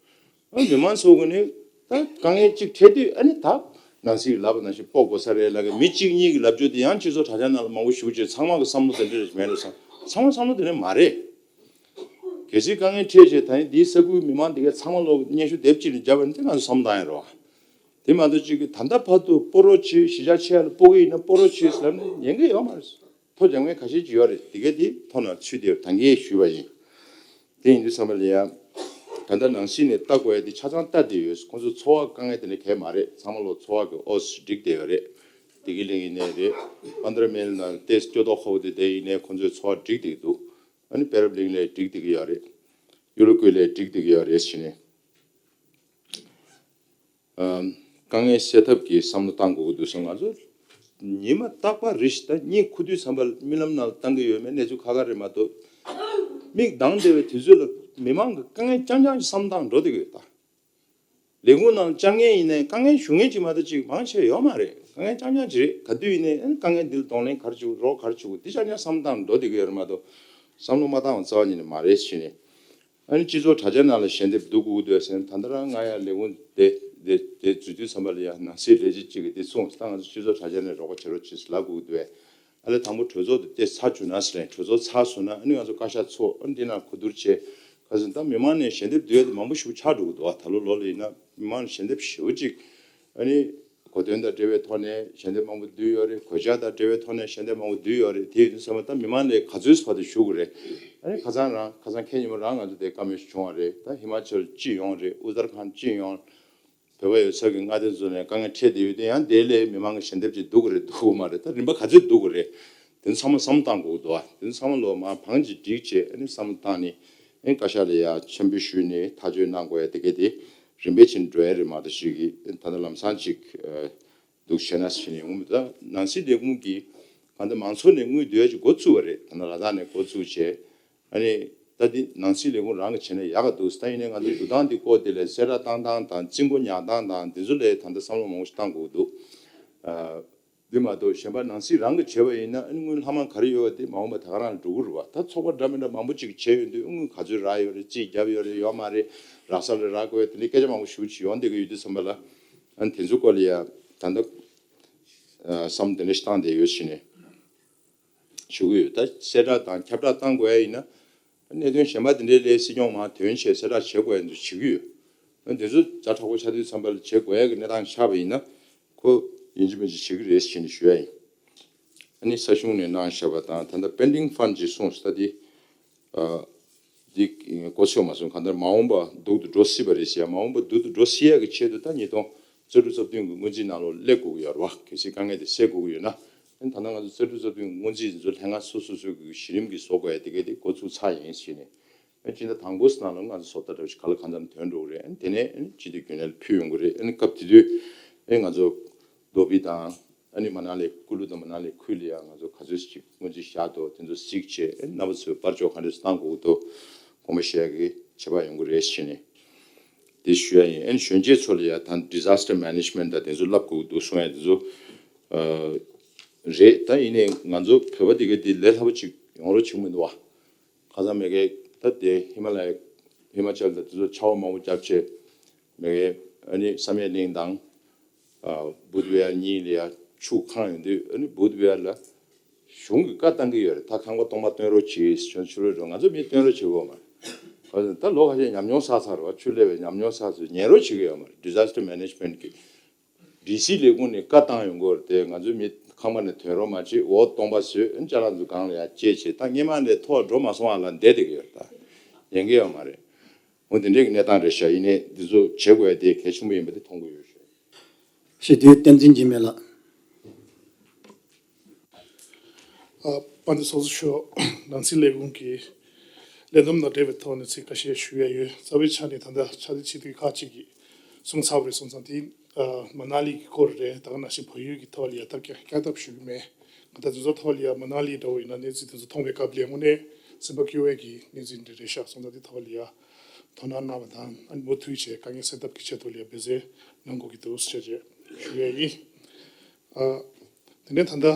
ཨ་མི་མང་ཚོ་གི་ནི་ད་དཀའ་ངལ་གཅིག་འཕྲད་དུས་ཨ་ནི་ད་ནང་སྲིད་ལབ་པ་ནང་བཞིན་སྤོ་དགོས་ས་རེད་ལབ་གི། མི་གཅིག་གཉིས་ཀྱི་ལབ་རྒྱུ་དེ་ཡང་སྤྱི་ཚོགས་དྲ་རྒྱ་ནང་ལ་མང་པོ་ཞེ་པོ་ཅིག་ཚང་མ་གི་བསམ་བློ་དེ་འདྲ་རེད་མེད་རེད་བསམ། ཚང་མ་བསམ་བློ་དེ་འདྲ་མ་རེད། གལ་སྲིད་དཀའ་ངལ་འཕྲད་བྱས་ད་ཡིན་འདིའི་ས་ཁུལ་མི་མང་དེ་གའི་ཚང་མ་ལོ་སྙན་ཞུ་དེབ་གཅིག་ནས་བརྒྱབ་པ་ནི་དེ་ང་ཚོ་བསམ་བློ་བཏང་ཡ་རེད་བ། དེ་མ་གཏོགས་གཅིག་གི་ད་ལྟ་བར་དུ་སྤོ་རོགས་བྱེད་གཞིས་ཆགས་ཆེ་ཡ་ལ་སྤོ་གི་ཡིན་ན་སྤོ་རོགས་བྱེད་ཟེར་ལབ་ནས་ཉན་གི་ཡོད་མ་རེད། ཐོ་རྒྱག་མཁན་ཁ་ཤས་ཅིག་ཡོད་རེད། དེ་གས་དེ་ཐོག་ནས་ཚུད་དེ་ད་གིན་ཞུས་པ་ཡིན། དེ་ཡིན་དུས་ཙམ་པ་ལ་ཡ། ད་ལྟ་ནང་སྲིད་ནས་ལྟ་དགོས་ཡ་དེ་ཆ་ཚང་ལྟ་བསྡད་ཡོད། ཁོང་ཚོ་འཚོ་བ་དཀའ་ངལ་དེ་འདྲ་གས་མ་རེད། ཚང་མ་ལོ་འཚོ་བ་གི་ཨོ་སི་འགྲིག་བསྡད་ཡོད་རེད། བདེ་སྐྱིད་གླིང་ཡིན་ནའི་རེད། པན་དར་མེལ་ནང་ཏེ་སྐྱོ་ཏོག་ཁ་བོ་དེ་དེ་ཡིན་ནའི་ཁོང་ཚོའི་འཚོ་བ་འགྲིག་བསྡད་ཀྱི་འདུག་ཨ་ནི་པེ་རབ་གླིང་ལ་འགྲིག་བསྡད་ཀྱི་ཡོད་རེད། གཡུ་ལོ་ཀུའི་ལ་འགྲིག་བསྡད་ཀྱི་ཡོད་རེད་ཟེར་ནས། ཨམ། དཀའ་ངལ་སེལ་ཐབས་ཀྱི་བསམ་བློ་བཏང་དགོས་ཀྱི་འདུག་སོང་། ང་ཚོ་ཉི་མ་རྟག་པར་རེ་བཞིན་ད་གཉིད་ཁུག་དུས་ཙམ་པ་ལ་རྨི་ལམ་ནང་ལ་བཏང་གི་ཡོད་མེད་གནས་ཚུལ་ཁག་ཁག་རེད་མ་གཏོགས། མིག་གདངས་བདེ་བའི་དུས་ཚོད་ལ་མི་མང་གི་དཀའ་ངལ་རྐྱང་རྐྱང་ཞིག་བསམ་བཏང་འགྲོ་བསྡད་ཀྱི་ཡོད་ད། ལས་ཁུངས་ནང་བཅར་མཁན་ཡིན་ནའི་དཀའ་ངལ་ཞུ་མཁན་ཅིག་མ་གཏོགས་ཅིག་མང་ཆེ་ཡོད་མ་རེད། དཀའ་ངལ་རྐྱང་རྐྱང་ཅིག་རེད། ག་དུས་ཡིན་ནའི་ཨ་ནི་དཀའ་ངལ་འདི་ལ་གདོང་ལེན་ག་རེ་བྱེད་དགོས། རོགས་ག་རེ་བྱེད་དགོས། འདི་རྐྱང་རྐྱང་བསམ་བཏང་འགྲོ་བསྡད་ཀྱི་ཡོད་རེད་མ་གཏོགས། བསམ་བློ་མ་བཏང་བ་རྩ་བ་ཉིད་ནས་མ་རེད་ཟེར་ནས། ཨ་ནི་སྤྱི་ཚོགས་དྲ་རྒྱ་ནང་ལ་ཞལ་འདེབས་བསྡུ་དགོས་ཀྱི་འདུག་ཟེར་ནས། ད་ལྟ་རང་ང་ཡང་ལས་ཁུངས་དེ་དེ་དེ་འཛུལ་དུས་ཙམ་པ་ལ་ཡང་ནང་སྲིད་ལས་བྱེད་ཅིག་གིས་དེ་གསུངས། ད་ང་ཚོ་སྤྱི་ཚོགས་དྲ་རྒྱ་ནས་རོགས་པ་བྱེད་རོགས་བྱེད་ཟེར་ལབ་དགོས་ཀྱི་འདུག་བས། ཨ་ལས་དང་པོ་གྲོས་ཚོགས་དེ་དེ་ཚར་བཅུག་ན་ཟེར་ནས། གྲོས་ཚོགས་ཚར་སོང་ན་ཨ་ནི་ང་ཚོ་བཀའ་ཤག་ཚོགས། ཨ་ནི་འདི་ནང་གོ་བསྡུར་བྱས། ཁ་སང་ད་མི་མང་ནས་ཞལ་འདེབས་བསྡུ་ཡ་དེ་མང་པོ་ཞིག་ཆགས་འགྲོ་གི་འདུག་བ། ད་ལོ་ལོ་ལ་ཡིན་ན་མི་མང་ནས་ཞལ་འདེབས་ཞེ་པོ་ཅིག་ཨ་ནི་གོ་སྟོན་དང་འབྲེལ་བའི་ཐོག་ནས་ཞལ་འདེབས་མང་པོ་བསྡུས་ཡོད་རེད། གོད་ཆག་དང་འབྲེལ་བའི་ཐོག་ནས་ཞལ་འདེབས་མང་པོ་བསྡུས་ཡོད་རེད། དེ་ཡིན་དུས་ཙམ་པ་ད་མི་མང་ནས་ག་ཚོད་བར་དུ་ཞུ་དགོས་རེད། ཨ་ནི་ཁ་སང་རང་ཁ་སང་ཁེ་ཉིན་མོ་རང་ང་ཚོ་དེ་བཀའ་མོལ་ཞིག་བྱུང་བ་རེད། ད་ཧི་མ་ཅལ་སྤྱི་ཡོངས་རེད། ཨུ་ཏར་ཁཱན་སྤྱི་ཡོངས། བོད་པ་ཡོད་ས་གི་མངའ་སྡེ་ཚོ་ནས་དཀའ་ངལ་འཕྲད་བསྡད་ཡོད་དེ་ཡང་དེ་ལས་མི་མང་གི་ཞལ་འདེབས་ཅིག་བསྡུ་དགོས་རེད་བསྡུ་དགོས་མ་རེད། ད་རིམ་པ་ག་ཚོད་བསྡུ་དགོས་རེད། དེ་ཚང་མ་བསམ་བློ་བཏང་དགོས་འདུག་ཨ། དེ་ཚང་མ་ལོ་མ་བང་ཅིག་བསྒྲིགས་བྱས་ཨ་ནི་བསམ་བློ་བཏང་ནས་ཨ་ནི་བཀའ་ཤག་ལ་ཡ་ཆེན་པོ་ཞུས་ནས་ཐག་གཅོད་གནང་དགོས་ཡ་དེ་གས་དེ་རིམ་པས་ཕྱིན་འགྲོ་ཡ་རེད་མ་གཏོགས་ཞིག་གི་ད་ལྟ་ལམ་སང་ཅིག་འདུག་བྱས་ན་ཞིག་ནས་འོང་མི་ད་ནང་སྲིད་ལས་ཁུངས་ཀྱིས་གང་ལྟར་མང་ཚོགས་ནས་དངུལ་བསྡུ་ཡ་ཅིག་འགོ་བཙུགས་པ་རེད། ད་ནང་ལ་དྭགས་ནས་འགོ་བཙུགས་བྱས། ཨ་ནི་ད་འདི་ནང་སྲིད་ལས་ཁུངས་རང་གིས་བྱས་ན་ཡག་ག་འདུག་ད་ཡིན་ནའི་ང་ཚོ་འདུག་སྟངས་འདི་སྐོར་དེ་ལ་གསལ་བསྒྲགས་བཏང་སྟངས་དང་རྩིས་འགོ་ཉར་སྟངས་དང་འདི་ཚོ་ལ་ད་ལྟ་བསམ་བློ་མང་པོ་ཞིག་བཏང་དགོས་འདུག་ཨ། འདི་མ་གཏོགས་གཞན་པ་ནང་སྲིད་རང་གིས་བྱས་པ་ཡིན་ན་ཨ་ནི་དངུལ་ལྷག་མ་ག་རེ་ཡོད་པ་དེ་མ་འོངས་པ་ད་ག་རང་ལ་འགྲོ་གི་རེད་བ། ད་ཚོགས་པ་འདྲ་མི་འདྲ་མང་པོ་ཅིག་བྱས་ཡོད་དུས་དངུལ་ག་ཚོད་རག་ཡོད་རེད། རྩིས་བརྒྱབ་ཡོད་རེད་ཡོད་མ་རེད། རག་ས་ལ་རག་དགོས་དེ་འདྲའི་སྐད་ཆ་མང་པོ་ཞེ་པོ་ཅིག་ཡོང་བསྡད་ཀྱི་ཡོད་དུས་ཙམ་པ་ལ་ཨ་ནི་དེ་ཚོ་སྐོར་ལ་ཡ་ད་ལྟ་ཨ་བསམ་བློ་དེ་འདྲ་ཞིག་བཏང་བསྡད་ཡོད་ཟེར་ནས། ཞུ་གི་ཡོད། ད་གསལ་བསྒྲགས་དང་ཁྱབ་བསྒྲགས་བཏང་དགོས་ཡ་ཡིན་ན། གནད་དོན་གཞན་པ་དེ་འདྲའི་སླད་སྲིད་སྐྱོང་མར་ཐོན་བྱས་གསལ་བསྒྲགས་བྱེད་དགོས་ཡ་འདུག་བྱེད་ཀྱི་ཡོད། འདི་ཚོ་ཛ་དྲག་པོ་ཆགས་དུས་ཙམ་པ་ལ་བྱེད་དགོས་ཡ་གི་གནས་སྟངས་ཆགས་པ་ཡིན་ན། ཁོ་ཡིན་གཅིག་མིན་གཅིག་བྱེད་ཀྱི་རེད་ཟེར་ནས་ཞུ་ཡ་ཡིན། ཨ་ནི་ས་གཞུང་ནས་གནང་བཞག་པ་དང་ད་ལྟ་pending fund ཅིག་གསུངས་སོང་། ད་འདི། ཨ། འདི་གོ་ཆོད་མ་སོང་། གང་ལྟར་མ་འོངས་པ་སྡུག་ཏུ་འགྲོ་སྲིད་པ་རེད་ཟེར་ཡ། མ་འོངས་པ་སྡུག་ཏུ་འགྲོ་སྲིད་ཡ་གི་ཆེད་དུ་ད་ཉིས་སྟོང་རྩ་དྲུག་རྩ་བདུན་གྱི་སྔོན་རྩིས་ནང་ལོགས་སླེབས་དགོས་ཀྱི་ཡོད་རེད་བ། གལ་སྲིད་དཀའ་ངལ་དེ་སེལ་དགོས་ཀྱི་ཡོད་ན། ཨ་ནི་ད་ལྟ་ང་ཚོ་རྩ་དྲུག་རྩ་བདུན་གྱི་སྔོན་རྩིས་འདི་ཚོ་ལྷན་ཁང་སོ་སོ་སོ་གི་གཞི་རིམ་གྱི་བཟོ་དགོས་ཡ་དེ་གས་དེ་འགོ་ཚུགས་ཚར་ཡིན་ཟེར་ནས། ཨ་ནི་སྤྱི་ཟླ་དང་པོ་ནང་ལ་ང་ཚོ་བཟོ་ལྟ་འདྲ་བོ་ཞིག་ག་ལ་གང་འཚམ་ཐོན་འགྲོ་གི་རེད། ཨ་ནི་དེ་ནས་ཨ་ནི་སྤྱི་འཐུས་རྒྱུན་ལས་ལ་ཕུལ་ཡོང་གི་རེད། ཨ་ནི་སྐབས་དེ་དུས་ཨ་ནི་ང་ཚོ་ལོ་བི་དང་ཨ་ནི་མ་ན་ལི། ཀུ་ལུ་དང་མ་ན་ལི་ཁུལ་ལ་ཡང་ང་ཚོ་ག་ཚོད་ཅིག་སྔོན་རྩིས་བཞག་འདུག་དེ་ཚོ་གཟིགས་བྱས། ཨ་ནི་རྣམ་པ་ཚོས་པར་འཇོག་ག་འདྲས་བཏང་དགོས་འདུག་དགོངས་པ་བཞེས་ཀྱི་བྱེད་པ་ཡོང་གི་རེད་ཟེར་ནས་དེ་ཞུ་ཡ་ཡིན། ཨ་ནི་གཞོན་སྐྱེས་ཚོ་ལ་ཡང་ད་disaster management དང་དེ་ཚོ་བསླབ་དགོས་འདུག་གསུང་ཡ་དེ་ཚོ་ཨ་རེད། ད་ཡིན་ནའི་ང་ཚོ་བོད་པ་དེ་ག་དེ་ལས་སླ་པོ་ཅིག་ཡོང་རོགས་བྱེད་ཀྱི་མི་འདུག་བ། ཁ་སང་མ་གི་ད་དེ་ཧི་མ་ལ་ཡ། ཧི་མ་ཅལ་དང་དེ་ཚོ་ཆར་པ་མང་པོ་བརྒྱབ་བྱས། མ་གི་ཨ་ནི་བསམ་ཡས་གླིང་དང་། ཨ། བུདྡྷ་བི་ཧར་གཉིས་ལ་ཡ་ཆུ་བཀང་ཡོང་དུས། ཨ་ནི་བུདྡྷ་བི་ཧར་ལ་གཞུང་གིས་བཀའ་བཏང་གི་ཡོད་རེད། ད་ཁང་པ་སྟོང་པ་སྟོན་རོགས་གྱིས། ཆུ་ཆུ་རོལ་རོལ། ང་ཚོ་མི་སྟོན་རོགས་བྱེད་དགོས་མ་རེད། ད་ལོ་ཁ་ཤས་ཉམས་མྱོང་བསགས་ཚར་རེད་བ། ཆུ་སླེབས་པའི་ཉམས་མྱོང་བསགས་ཚར། ཉན་རོགས་བྱེད་ཀྱི་ཡོད་མ་རེད། disaster management གི་ཌི་སི་ལས་ཁུངས་ནས་བཀའ་བཏང་ཡོང་གི་ཡོད་རེད་དེ། ང་ཚོ་མི་ཁང་པ་ནས་ཐོན་རོགས་མ་བྱེད། འོག་སྟོང་པ་བཟོས། ཅ་ལག་ཚོ་སྒང་ལ་ཡར་བསྐྱལ་བྱས། ད་སྔོན་མ་ནས་ཐོག་འགྲོ་མ་སོང་བ་ལ་བསྡད་བསྡད་ཀྱི་ཡོད་རེད། ད་ཉན་གྱི་ཡོད་མ་རེད། འོ་དེ་འདྲའི་གནས་སྟངས་རེད་ཤག་ཡིན་ནའི་འདི་ཚོ་བྱེད་དགོས་ཡ་དེ་གལ་ཆེན་པོ་ཡིན་པ་དེ་མཐོང་གི་ཡོད་ཤག་ཞེས་དུས་བསྟན་འཛིན་འཇིགས་མེད་ལགས། ཨ། དཔལ་ལྡན་ཚོགས་གཙོ་མཆོག་ནང་སྲིད་ལས་ཁུངས་ཀྱི་ལས་བསྡོམས་དང་འབྲེལ་བའི་ཐོག་ནས་ཚིག་ཁ་ཤས་ཞུ་ཡ་ཡོད། རྩ་བའི་ཆ་ནས་ད་ལྟ་ཕྱག་ལས་བྱེད་མཁན་ཁག་ཅིག་གིས་གསུངས་ཚར་བ་རེད། སོང་ཙང་དེ། ཨ། མ་ན་ལི་གི་སྐོར་རེད། ད་ག་ནང་བཞིན་བལ་ཡུལ་གྱི་ཐོག་ལ་ཡ་ཐབས་བཀྱག་བཀྱག་ཐབས་ཞུ་གི་མེད། གང་ལྟར་དེ་ཚོ་ཐོག་ལ་ཡ་མ་ན་ལི་འདྲ་བོ་ཡིན་ན་གནས་ཚུལ་དེ་ཚོ་མཐོང་བའི་སྐབས་ལ་དངོས་གནས་སེམས་པ་སྐྱོ་བའི་གི་གནས་ཚུལ་འདི་རེད་ཤག་སོང་ཙང་དེ་ཐོག་ལ་ཡ་དོ་སྣང་གནང་བ་དང་། ཨ་ནི་མུ་མཐུད་བྱས་དཀའ་ངལ་སེལ་ཐབས་ཀྱི་ཆེད་དུ་ལ་ཡ་འབད་བརྩོན་གནང་དགོས་ཀྱི་འདུག་ཟེར་བྱས་ཞུ་ཡ་ཡིན། ཨ། དེ་ནས་ད་ལྟ་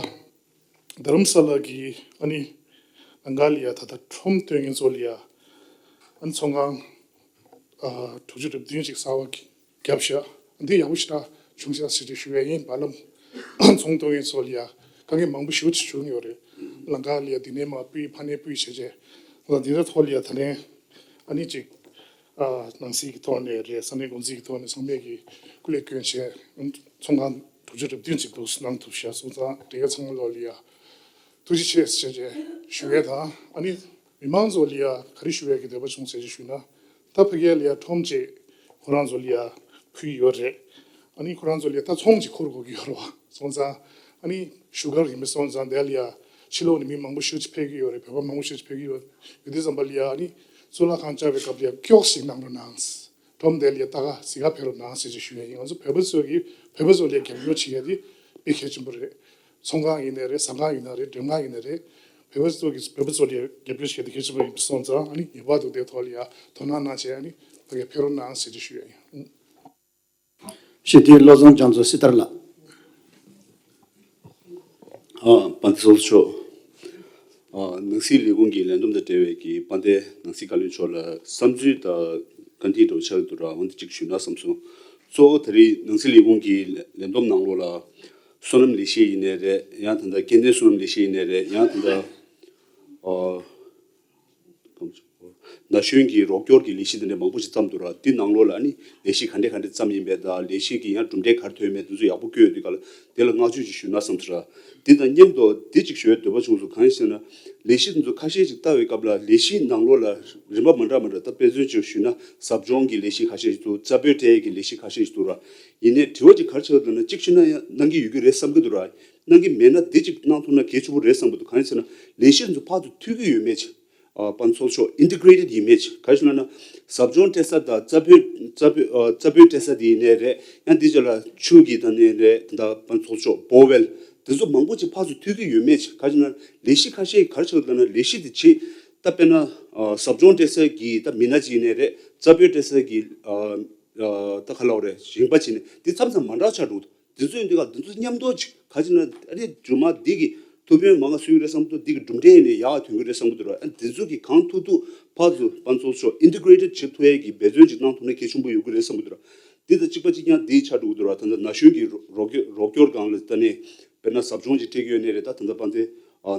རྡ་རམ་ས་ལ་གི་ཨ་ནི་ལམ་ཁ་ལ་ཡ་ད་ལྟ་ཁྲོམ་སྟོན་མཁན་ཚོ་ལ་ཡ་ཨ་ནི་ཚོང་ཁང་ཨ་དྲུག་ཅུ་རེ་བདུན་ཅིག་གསར་པ་བརྒྱབ་ཤག་འདི་ཡག་པོ་ཞེ་དྲག་བྱུང་ཤག་ཟེར་ཏེ་ཞུ་ཡ་ཡིན། བར་ལམ་ཚོང་གཏོང་མཁན་ཚོ་ལ་ཡ་དཀའ་ངལ་མང་པོ་ཞེ་པོ་ཅིག་བྱུང་ཡོད་རེད། ལམ་ཁ་ལ་ཡ་འདི་ནས་མར་སྤུས་ཕར་ནས་སྤུས་བྱས་བྱས་ལ་འདི་འདྲ་ཐོག་ལ་ཡ་ད་ལན་ཨ་ནི་ཅིག་ཨ་ནང་སྲིད་ཀྱི་ཐོག་ནས་རེད། ས་གནས་འགོ་འཛིན་གྱི་ཐོག་ནས་ཚང་མས་ཀྱི་སྐུ་ལས་བསྐྱོན་བྱས་ཚོང་ཁང་དྲུག་ཅུ་རེ་བདུན་ཅིག་འདུག་གནང་ཐུབ་ཤག་སོང་ཙང་དེ་ག་ཚང་མ་ལོ་ལ་ཡ་ཐུགས་རྗེ་ཆེ་ཟེར་བྱས་ཞུ་ཡས་དང་། ཨ་ནི་མི་མང་ཚོ་ལ་ཡ་ག་རེ་ཞུ་ཡས་ཀྱི་འདོད་པ་བྱུང་ཟེར་བྱས་ཞུས་ན། ད་ཕ་གིར་ལ་ཡ་ཁྲོམ་ཅིག་ཁོ་རང་ཚོ་ལ་ཡ་ཕུལ་ཡོད་རེད། ཨ་ནི་ཁོ་རང་ཚོ་ལ་ཡ་ད་ཚོང་ཅིག་འཁོར་དགོས་ཀྱི་ཡོད་རེད་བ། སོང་ཙང་ཨ་ནི་བཞུགས་སྒར་ཡིན་པ་སོང་ཙང་དེ་ལ་ཡ་ཕྱི་ལོགས་ནས་མི་མང་པོ་ཞེ་པོ་ཅིག་ཕེབས་ཀྱི་ཡོད་རེད། བོད་པ་མང་པོ་ཞེ་པོ་ཅིག་ཕེབས་ཀྱི་ཡོད་རེད། ཡོད་དུས་ཙམ་པ་ལ་ཡ་ཨ་ནི་གཙུག་ལག་ཁང་བཅར་བའི་སྐབས་ལ་ཡ་སྐྱོགས་ཤིག་གནང་རོགས་གནང་། ཁྲོམ་དེ་ལ་ཡ་ལྟ་ག་གཟིགས་ག་ཕེབས་རོགས་གནང་ཟེར་ཅིག་ཞུ་ཡ་ཡིན། ང་ཚོ་བོད་པ་ཚོ་གིས་བོད་པ་ཚོ་ལ་ཡ་རྒྱབ་སྐྱོར་བྱེད་ཡ་དེ་དཔེ་གལ་ཆེན་པོ་རེད། ཚོང་ཁང་ཡིན་ནའི་རེད། ཟ་ཁང་ཡིན་ནའི་རེད། མགྲོན་ཁང་ཡིན་ནའི་རེད། བོད་པ་ཚོ་གིས་བོད་པ་ཚོ་ལ་ཡ་རྒྱབ་སྐྱོར་བྱེད་ཡ་དེ་གལ་ཆེན་པོ་ཡིན་པ་སོང་ཙང་ཨ་ནི་ངེས་པར་དུ་དེ་ཐོག་ལ་ཡ་དོ་སྣང་གནང་བྱས་ཨ་ནི་ཕ་གིར་ཕེབས་རོགས་གནང་ཟེར་ཅིག་ཞུ་ཡ་ཡིན། ཞི་བདེའི་བློ་བཟང་རྒྱ་མཚོ་སྲི་ཐར་ལགས། ཨ། དཔལ་ལྡན་ཚོགས་གཙོ་མཆོག་ཨ། ནང་སྲིད་ལས་ཁུངས་ཀྱི་ལས་བསྡོམས་དང་འབྲེལ་བའི་གི་དཔལ་ལྡན་ནང་སྲིད་བཀའ་བློན་མཆོག་ལ་བསམ་ཚུལ་དང་བཀའ་འདྲི་འདྲ་བོ་ཆགས་ཀྱི་འདུག་ར། འོན་ཏེ་གཅིག་ཞུས་ན་བསམ་སོང་། གཙོ་བོ་ད་རེས་ནང་སྲིད་ལས་ཁུངས་ཀྱི་ལས་བསྡོམས་ནང་ལོགས་ལ་སོ་ནམ་ལས་གཞི་ཡིན་ནའི་རེད། ཡང་ད་ལྟ་སྐྱེ་ལྡན་སོ་ནམ་ལས་གཞི་ཡིན་ནའི་རེད། ཡང་ད་ལྟ་ཨ། ན་གཞོན་གྱི་རོགས་སྐྱོར་གྱི་ལས་གཞི་དེ་འདྲ་མང་པོ་ཞིག་བརྩམས་འདུག་ར། འདི་ནང་ལོགས་ལ་ཨ་ནི་ལས་གཞི་ག་འདྲས་ག་འདྲས་བརྩམས་ཡིན་པས་དང་། ལས་གཞི་གི་ཡང་གྲུབ་འབྲས་ག་རེ་ཐོན་མེད་དེ་ཚོ་ཡག་པོ་བཀོད་ཡོད་དུས་ག་ལ་དེ་ལ་བསྔགས་བརྗོད་ཅིག་ཞུས་ན་བསམ་ཚར། འདི་དང་མཉམ་དུ་འདི་ཅིག་ཞུ་ཡའི་འདོད་པ་བྱུང་སོང་། གང་ཡིན་ཟེར་ན་ལས་གཞི་དེ་ཚོ་ཁ་ཤས་ཅིག་ལྟ་བའི་སྐབས་ལ་ལས་གཞི་ནང་ལོགས་ལ་རིམ་པ་མ་འདྲ་མ་འདྲ། ད་དཔེ་མཚོན་ཅིག་ཞུས་ན་ཟབ་སྦྱོང་གི་ལས་གཞི་ཁ་ཤས་ཤིག་འདུག་རྩ་དཔེ་སྤྲད་ཡས་ཀྱི་ལས་གཞི་ཁ་ཤས་ཤིག་འདུག་ར། ཡིན་ནའི་དྲི་བ་ཅིག་ག་རེ་ཆགས་འདུག་ན། གཅིག་ཞུས་ན་ཡང་གནང་གི་ཡོད་ཀྱི་རེད་བསམ་གྱི་འདུག་ར། གནང་གི་མེད་ན་འདི་ཅིག་གནང་ཐུབ་ན་གལ་ཆེན་པོ་རེད་བསམ་གྱི་འདུག་གང་ཡིན་ཟེར་ན་ལས་གཞི་དེ་ཚོ་ཕར་ཚུར་མཐུད་ཀྱི་ཡོད་མེད་ཅིག་ཨ། དཔལ་ལྡན་ཚོགས་གཙོ་མཆོག་ཨིན་ཊི་གྷི་རེ་ཊེཌ་ཡིན་མེད་ཅིག་ག་རེ་ཞུ་ན་ན། ཟབ་སྦྱོང་སྤྲད་ས་དང་རྩ་དཔེ་རྩ་དཔེ་ཨ། རྩ་དཔེ་སྤྲད་ས་དེ་ཡིན་ནའི་རེད། ཡང་འདི་ཅིག་ལ་ཆུ་གི་ད་ནི་རེད། ད་ལྟ་དཔལ་ལྡན་ཚོགས་གཙོ་མཆོག་བོ་ཝེལ་དེ་ཚོ་མང་པོ་ཅིག་ཕར་ཚུར་མཐུད་ཀྱི་ཡོད་མེད་ཅིག་ག་རེ་ཞུ་ན་ལས་གཞི་ཁ་ཤས་ག་རེ་ཆགས་འདུག་ན། ལས་གཞི་དེ་ཆེ་ད་དཔེར་ན་ཨ། ཟབ་སྦྱོང་སྤྲད་ས་གི་ད་མི་སྣ་ཅིག་ཡིན་ནའི་རེད། རྩ་དཔེ་སྤྲད་ས་གི་ཨ། ཨ། ད་ག་ལབ་དགོས་རེད། རིམ་པ་བྱས་ནས་འདི་མཚམས་མཚམས་མ་འདྲ་ཆགས་འགྲོ་གི་འདུག་དེ་ཚོ་ཡིན་དུས་ག་འདི་ཚོ་མཉམ་དུ་ཅིག་ག་ཅིག་ན་ཨ་ནི་སྒྱུ་མ་འདི་གི་ཐུགས་ཕན་མང་ང་གསོས་ཀྱི་རེད་བསམ་གྱི་འདུག་འདི་གི་གྲུབ་འབྲས་ཡིན་ནའི་ཡག་ཐོན་གྱི་རེད་བསམ་གྱི་འདུག་ར། ཨ། འདི་ཚོ་གི་གང་ཐུབ་ཐུབ་ཕར་ཚུར་དཔལ་ལྡན་ཚོགས་གཙོ་མཆོག་ཨིན་ཊི་གྷི་རེ་ཊེཌ་བྱེད་ཐུབ་ཡས་ཀྱི་འབད་བརྩོན་ཅིག་གནང་ཐུབ་ན་གལ་ཆེན་པོ་ཡོང་གི་རེད་བསམ་གྱི་འདུག་ར། འདི་དང་གཅིག་པ་གཅིག་རྐྱང་འདི་ཆགས་འགྲོ་གི་འདུག་ར། ད་ལྟ་ན་གཞོན་གྱི་རོགས་རོགས་སྐྱོར་སྒང་ལ་ད་ནི་དཔེར་ན་ཟབ་སྦྱོང་ཅིག་སྤྲད་ཀྱི་ཡོད་ནའི་རེད། ད་ད་ལྟ་དཔལ་ལྡན་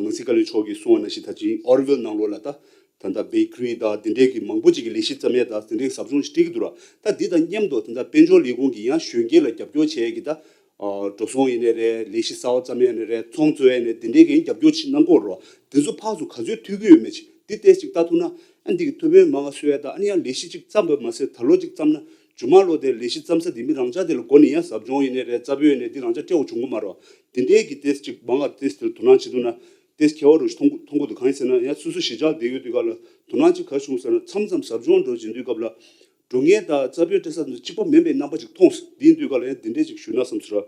ནང་སྲིད་བཀའ་བློན་མཆོག་གིས་གསུངས་པ་ནང་བཞིན་ད་ཅིག་ཨོ་རི་ཝེལ་ནང་ལོགས་ལ་ད། ད་ལྟ་བེ་ཀ་རི་དང་དེ་འདྲའི་གི་མང་པོ་ཅིག་གི་ལས་གཞི་བརྩམས་ཡས་དང་དེ་འདྲའི་གི་ཟབ་སྦྱོང་ཞིག་སྤྲད་ཀྱི་འདུག་ར། ད་འདི་དང་མཉམ་དུ་ད་ལྟ་དཔལ་འབྱོར་ལས་ཁུངས་ཀྱི་ཡང་གཞོན་སྐྱེས་ལ་རྒྱབ་སྐྱོར་བྱེད་ཡས་ཀྱི་ད་ཨ། འགྲོ་སོང་ཡིན་ནའི་རེད། ལས་གཞི་གསར་པ་བརྩམས་ཡས་ནའི་རེད། ཚོང་རྩོད་ཡས་ནའི་དེ་འདྲའི་གི་རྒྱབ་སྐྱོར་ཅིག་གནང་དགོས་ར། དེ་ཚོ་ཕར་ཚུར་ག་ཚོད་མཐུད་ཀྱི་ཡོད་མེད་ཅིག་འདི་ཏོག་ཙམ་ཅིག་ལྟ་ཐུབ་ན། ཨ། འདི་གི་ཐུགས་ཕན་མང་ང་གསོས་ཡས་དང་། ཨ་ནི་ཡང་ལས་གཞི་ཅིག་བརྩམས་པ་མ་ཟད་ད་ལོ་ཅིག་བརྩམས་ན་མཇུག་མ་ལོ་དེ་ལས་གཞི་བརྩམས་ས་དེ་མི་རང་འཇགས་དེ་ལ་སྒོ་ནས་ཡང་ཟབ་སྦྱོང་ཡིན་ནའི་རེད། རྩ་དཔེ་ཡིན་ནའི་འདི་རང་འཇགས་སྤྲད་དགོས་བྱུང་གི་མ་རེད་བ། དེ་འདྲའི་གི་ཏོག་ཙམ་ཅིག་མང་ང་ཏོག་ཙམ་དེ་ལ་དོ་སྣང་བྱེད་ཐུབ་ན། ཏོག་ཙམ་ཁྱད་པར་རུ་ཞིག་མཐོང་མཐོང་གི་འདུག་གང་ཡིན་ཟེར་ན་ཡང་སོ་སོ་གཞིས་ཆགས་བསྡད་ཡོད་དུས་སྐབས་ལ་དོ་སྣང་ཅིག་ག་བྱུང་ཟེར་ན། མཚམས་མཚམས་ཟབ་སྦྱོང་འགྲོ་བྱེད་དུས་སྐབས་ལ་འགྲོ་མཁན་དང་རྩ་དཔེ་སྤྲད་ས་དེ་ཚོ་གཅིག་པ་མིན་པའི་རྣམ་པ་ཅིག་མཐོང་སོང་། འདི་ཡིན་དུས་སྐབས་ལ་ཡང་འདི་འདྲས་ཅིག་ཞུས་ན་བསམ་སོང་ར།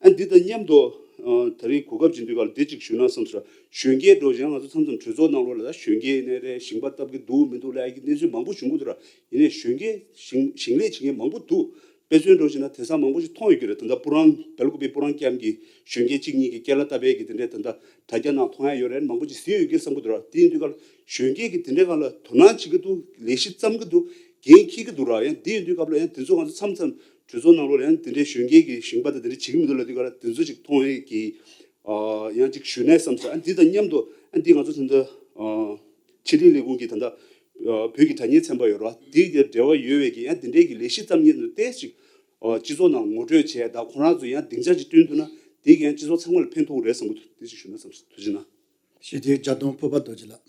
ཨ། འདི་དང་མཉམ་དུ་ཨ། ད་རེས་གོ་སྐབས་ཅིག་འདུག་ག་ལ་འདི་ཅིག་ཞུས་ན་བསམ་སོང་ར། གཞོན་སྐྱེས་འགྲོ་བྱེད་ང་ཚོ་མཚམས་མཚམས་གྲོས་ཚོགས་ནང་ལོགས་ལ་ད་གཞོན་སྐྱེས་ཡིན་ནའི་རེད། ཞིང་པ་བཏབ་ཀྱི་འདུག་མི་འདུག་ལབ་ཡ་གི་གནས་ཚུལ་མང་པོ་བྱུང་གི་འདུག་ར། ཡིན་ནའི་གཞོན་སྐྱེས་ཞིང་ཞིང་ལས་བྱེད་མཁན་མང་པོ་འདུག་དཔེ་མཚོན་འགྲོ་བྱས་ན་དེང་སང་མང་པོ་ཞིག་མཐོང་ཡོད་ཀྱི་རེད། ད་ལྟ་སྤུ་རང་སྦེལ་ཀོབ་པའི་སྤུ་རང་ཀེམ་གྱི་གཞོན་སྐྱེས་གཅིག་གཉིས་ཀྱིས་ཀེ་ལ་བཏབ་པའི་གི་དེ་འདྲའི་ད་ལྟ་དྲ་རྒྱ་ནང་མཐོང་ཡ་ཡོད་རེད། མང་པོ་ཞིག་གཟིགས་ཡོད་ཀྱི་བསམ་གྱི་འདུག་ར། དེ་ཡིན་དུས་སྐབས་ལ་གཞོན་སྐྱེས་ཀྱིས་དེ་འདྲའི་སྒང་ལ་དོ་སྣང་བྱེད་ཀྱི་འདུག་ལས་གཞི་བརྩམས་ཀྱི་འདུག་འགན་འཁྱེར་གྱི་འདུག་ར། ཡང་དེ་ཡིན་དུས་སྐབས་ལ་ཡང་དེ་ཚོ་ང་ཚོ་མཚམས་མཚམས་གྲོས་ཚོགས་ནང་ལོགས་ལ་ཡང་དེ་འདྲའི་གཞོན་སྐྱེས་ཀྱི་ཞིང་པ་དང་དེ་འདྲ་བྱེད་ཀྱི་མི་འདུག་ལབ་དུས་སྐབས་ལ་དེ་ཚོ་ཅིག་མཐོང་ཡས་ཀྱི་ཨ། ཡང་ཅིག་ཞུས་ན་བསམ་སོང་། ཨ། འདི་དང་མཉམ་དུ་ཨ། འདི་ང་ཚོ་ད་ལྟ་ཨ། ཕྱི་དྲིལ་ལས་ཁུངས་ཀྱི་ད་ལྟ་ཨ། བོད་ཀྱི་དྲ་བརྙན་ཚན་པ་ཡོད་རེད་བ། འདི་གི་འབྲེལ་བ་ཡོད་པའི་གི་ཡང་དེ་འདྲའི་གི་ལས་གཞི་བརྩམས་མཁན་ཚོ་ཏོག་ཙམ་ཅིག་ཨ། སྤྱི་ཚོགས་ནང་ངོ་སྤྲོད་བྱས་དང་། ཁོ་རང་ཚོ་ཡང་སྡིངས་ཆ་ཅིག་བསྐྲུན་ཐུབ་ན་དེ་གི་ཡང་སྤྱི་ཚོགས་ཚང་མ་ལ་ཕན་ཐོགས་རེད་བསམ་གྱི་འདུག་དེ་ཅིག་ཞུས་ན་བསམ་སོང་། ཐུགས་རྗེ་གནང་། ཞི་བདེའི་རྒྱ་མཐོང་ཕུར་པ་རྡོ་རྗེ་ལགས།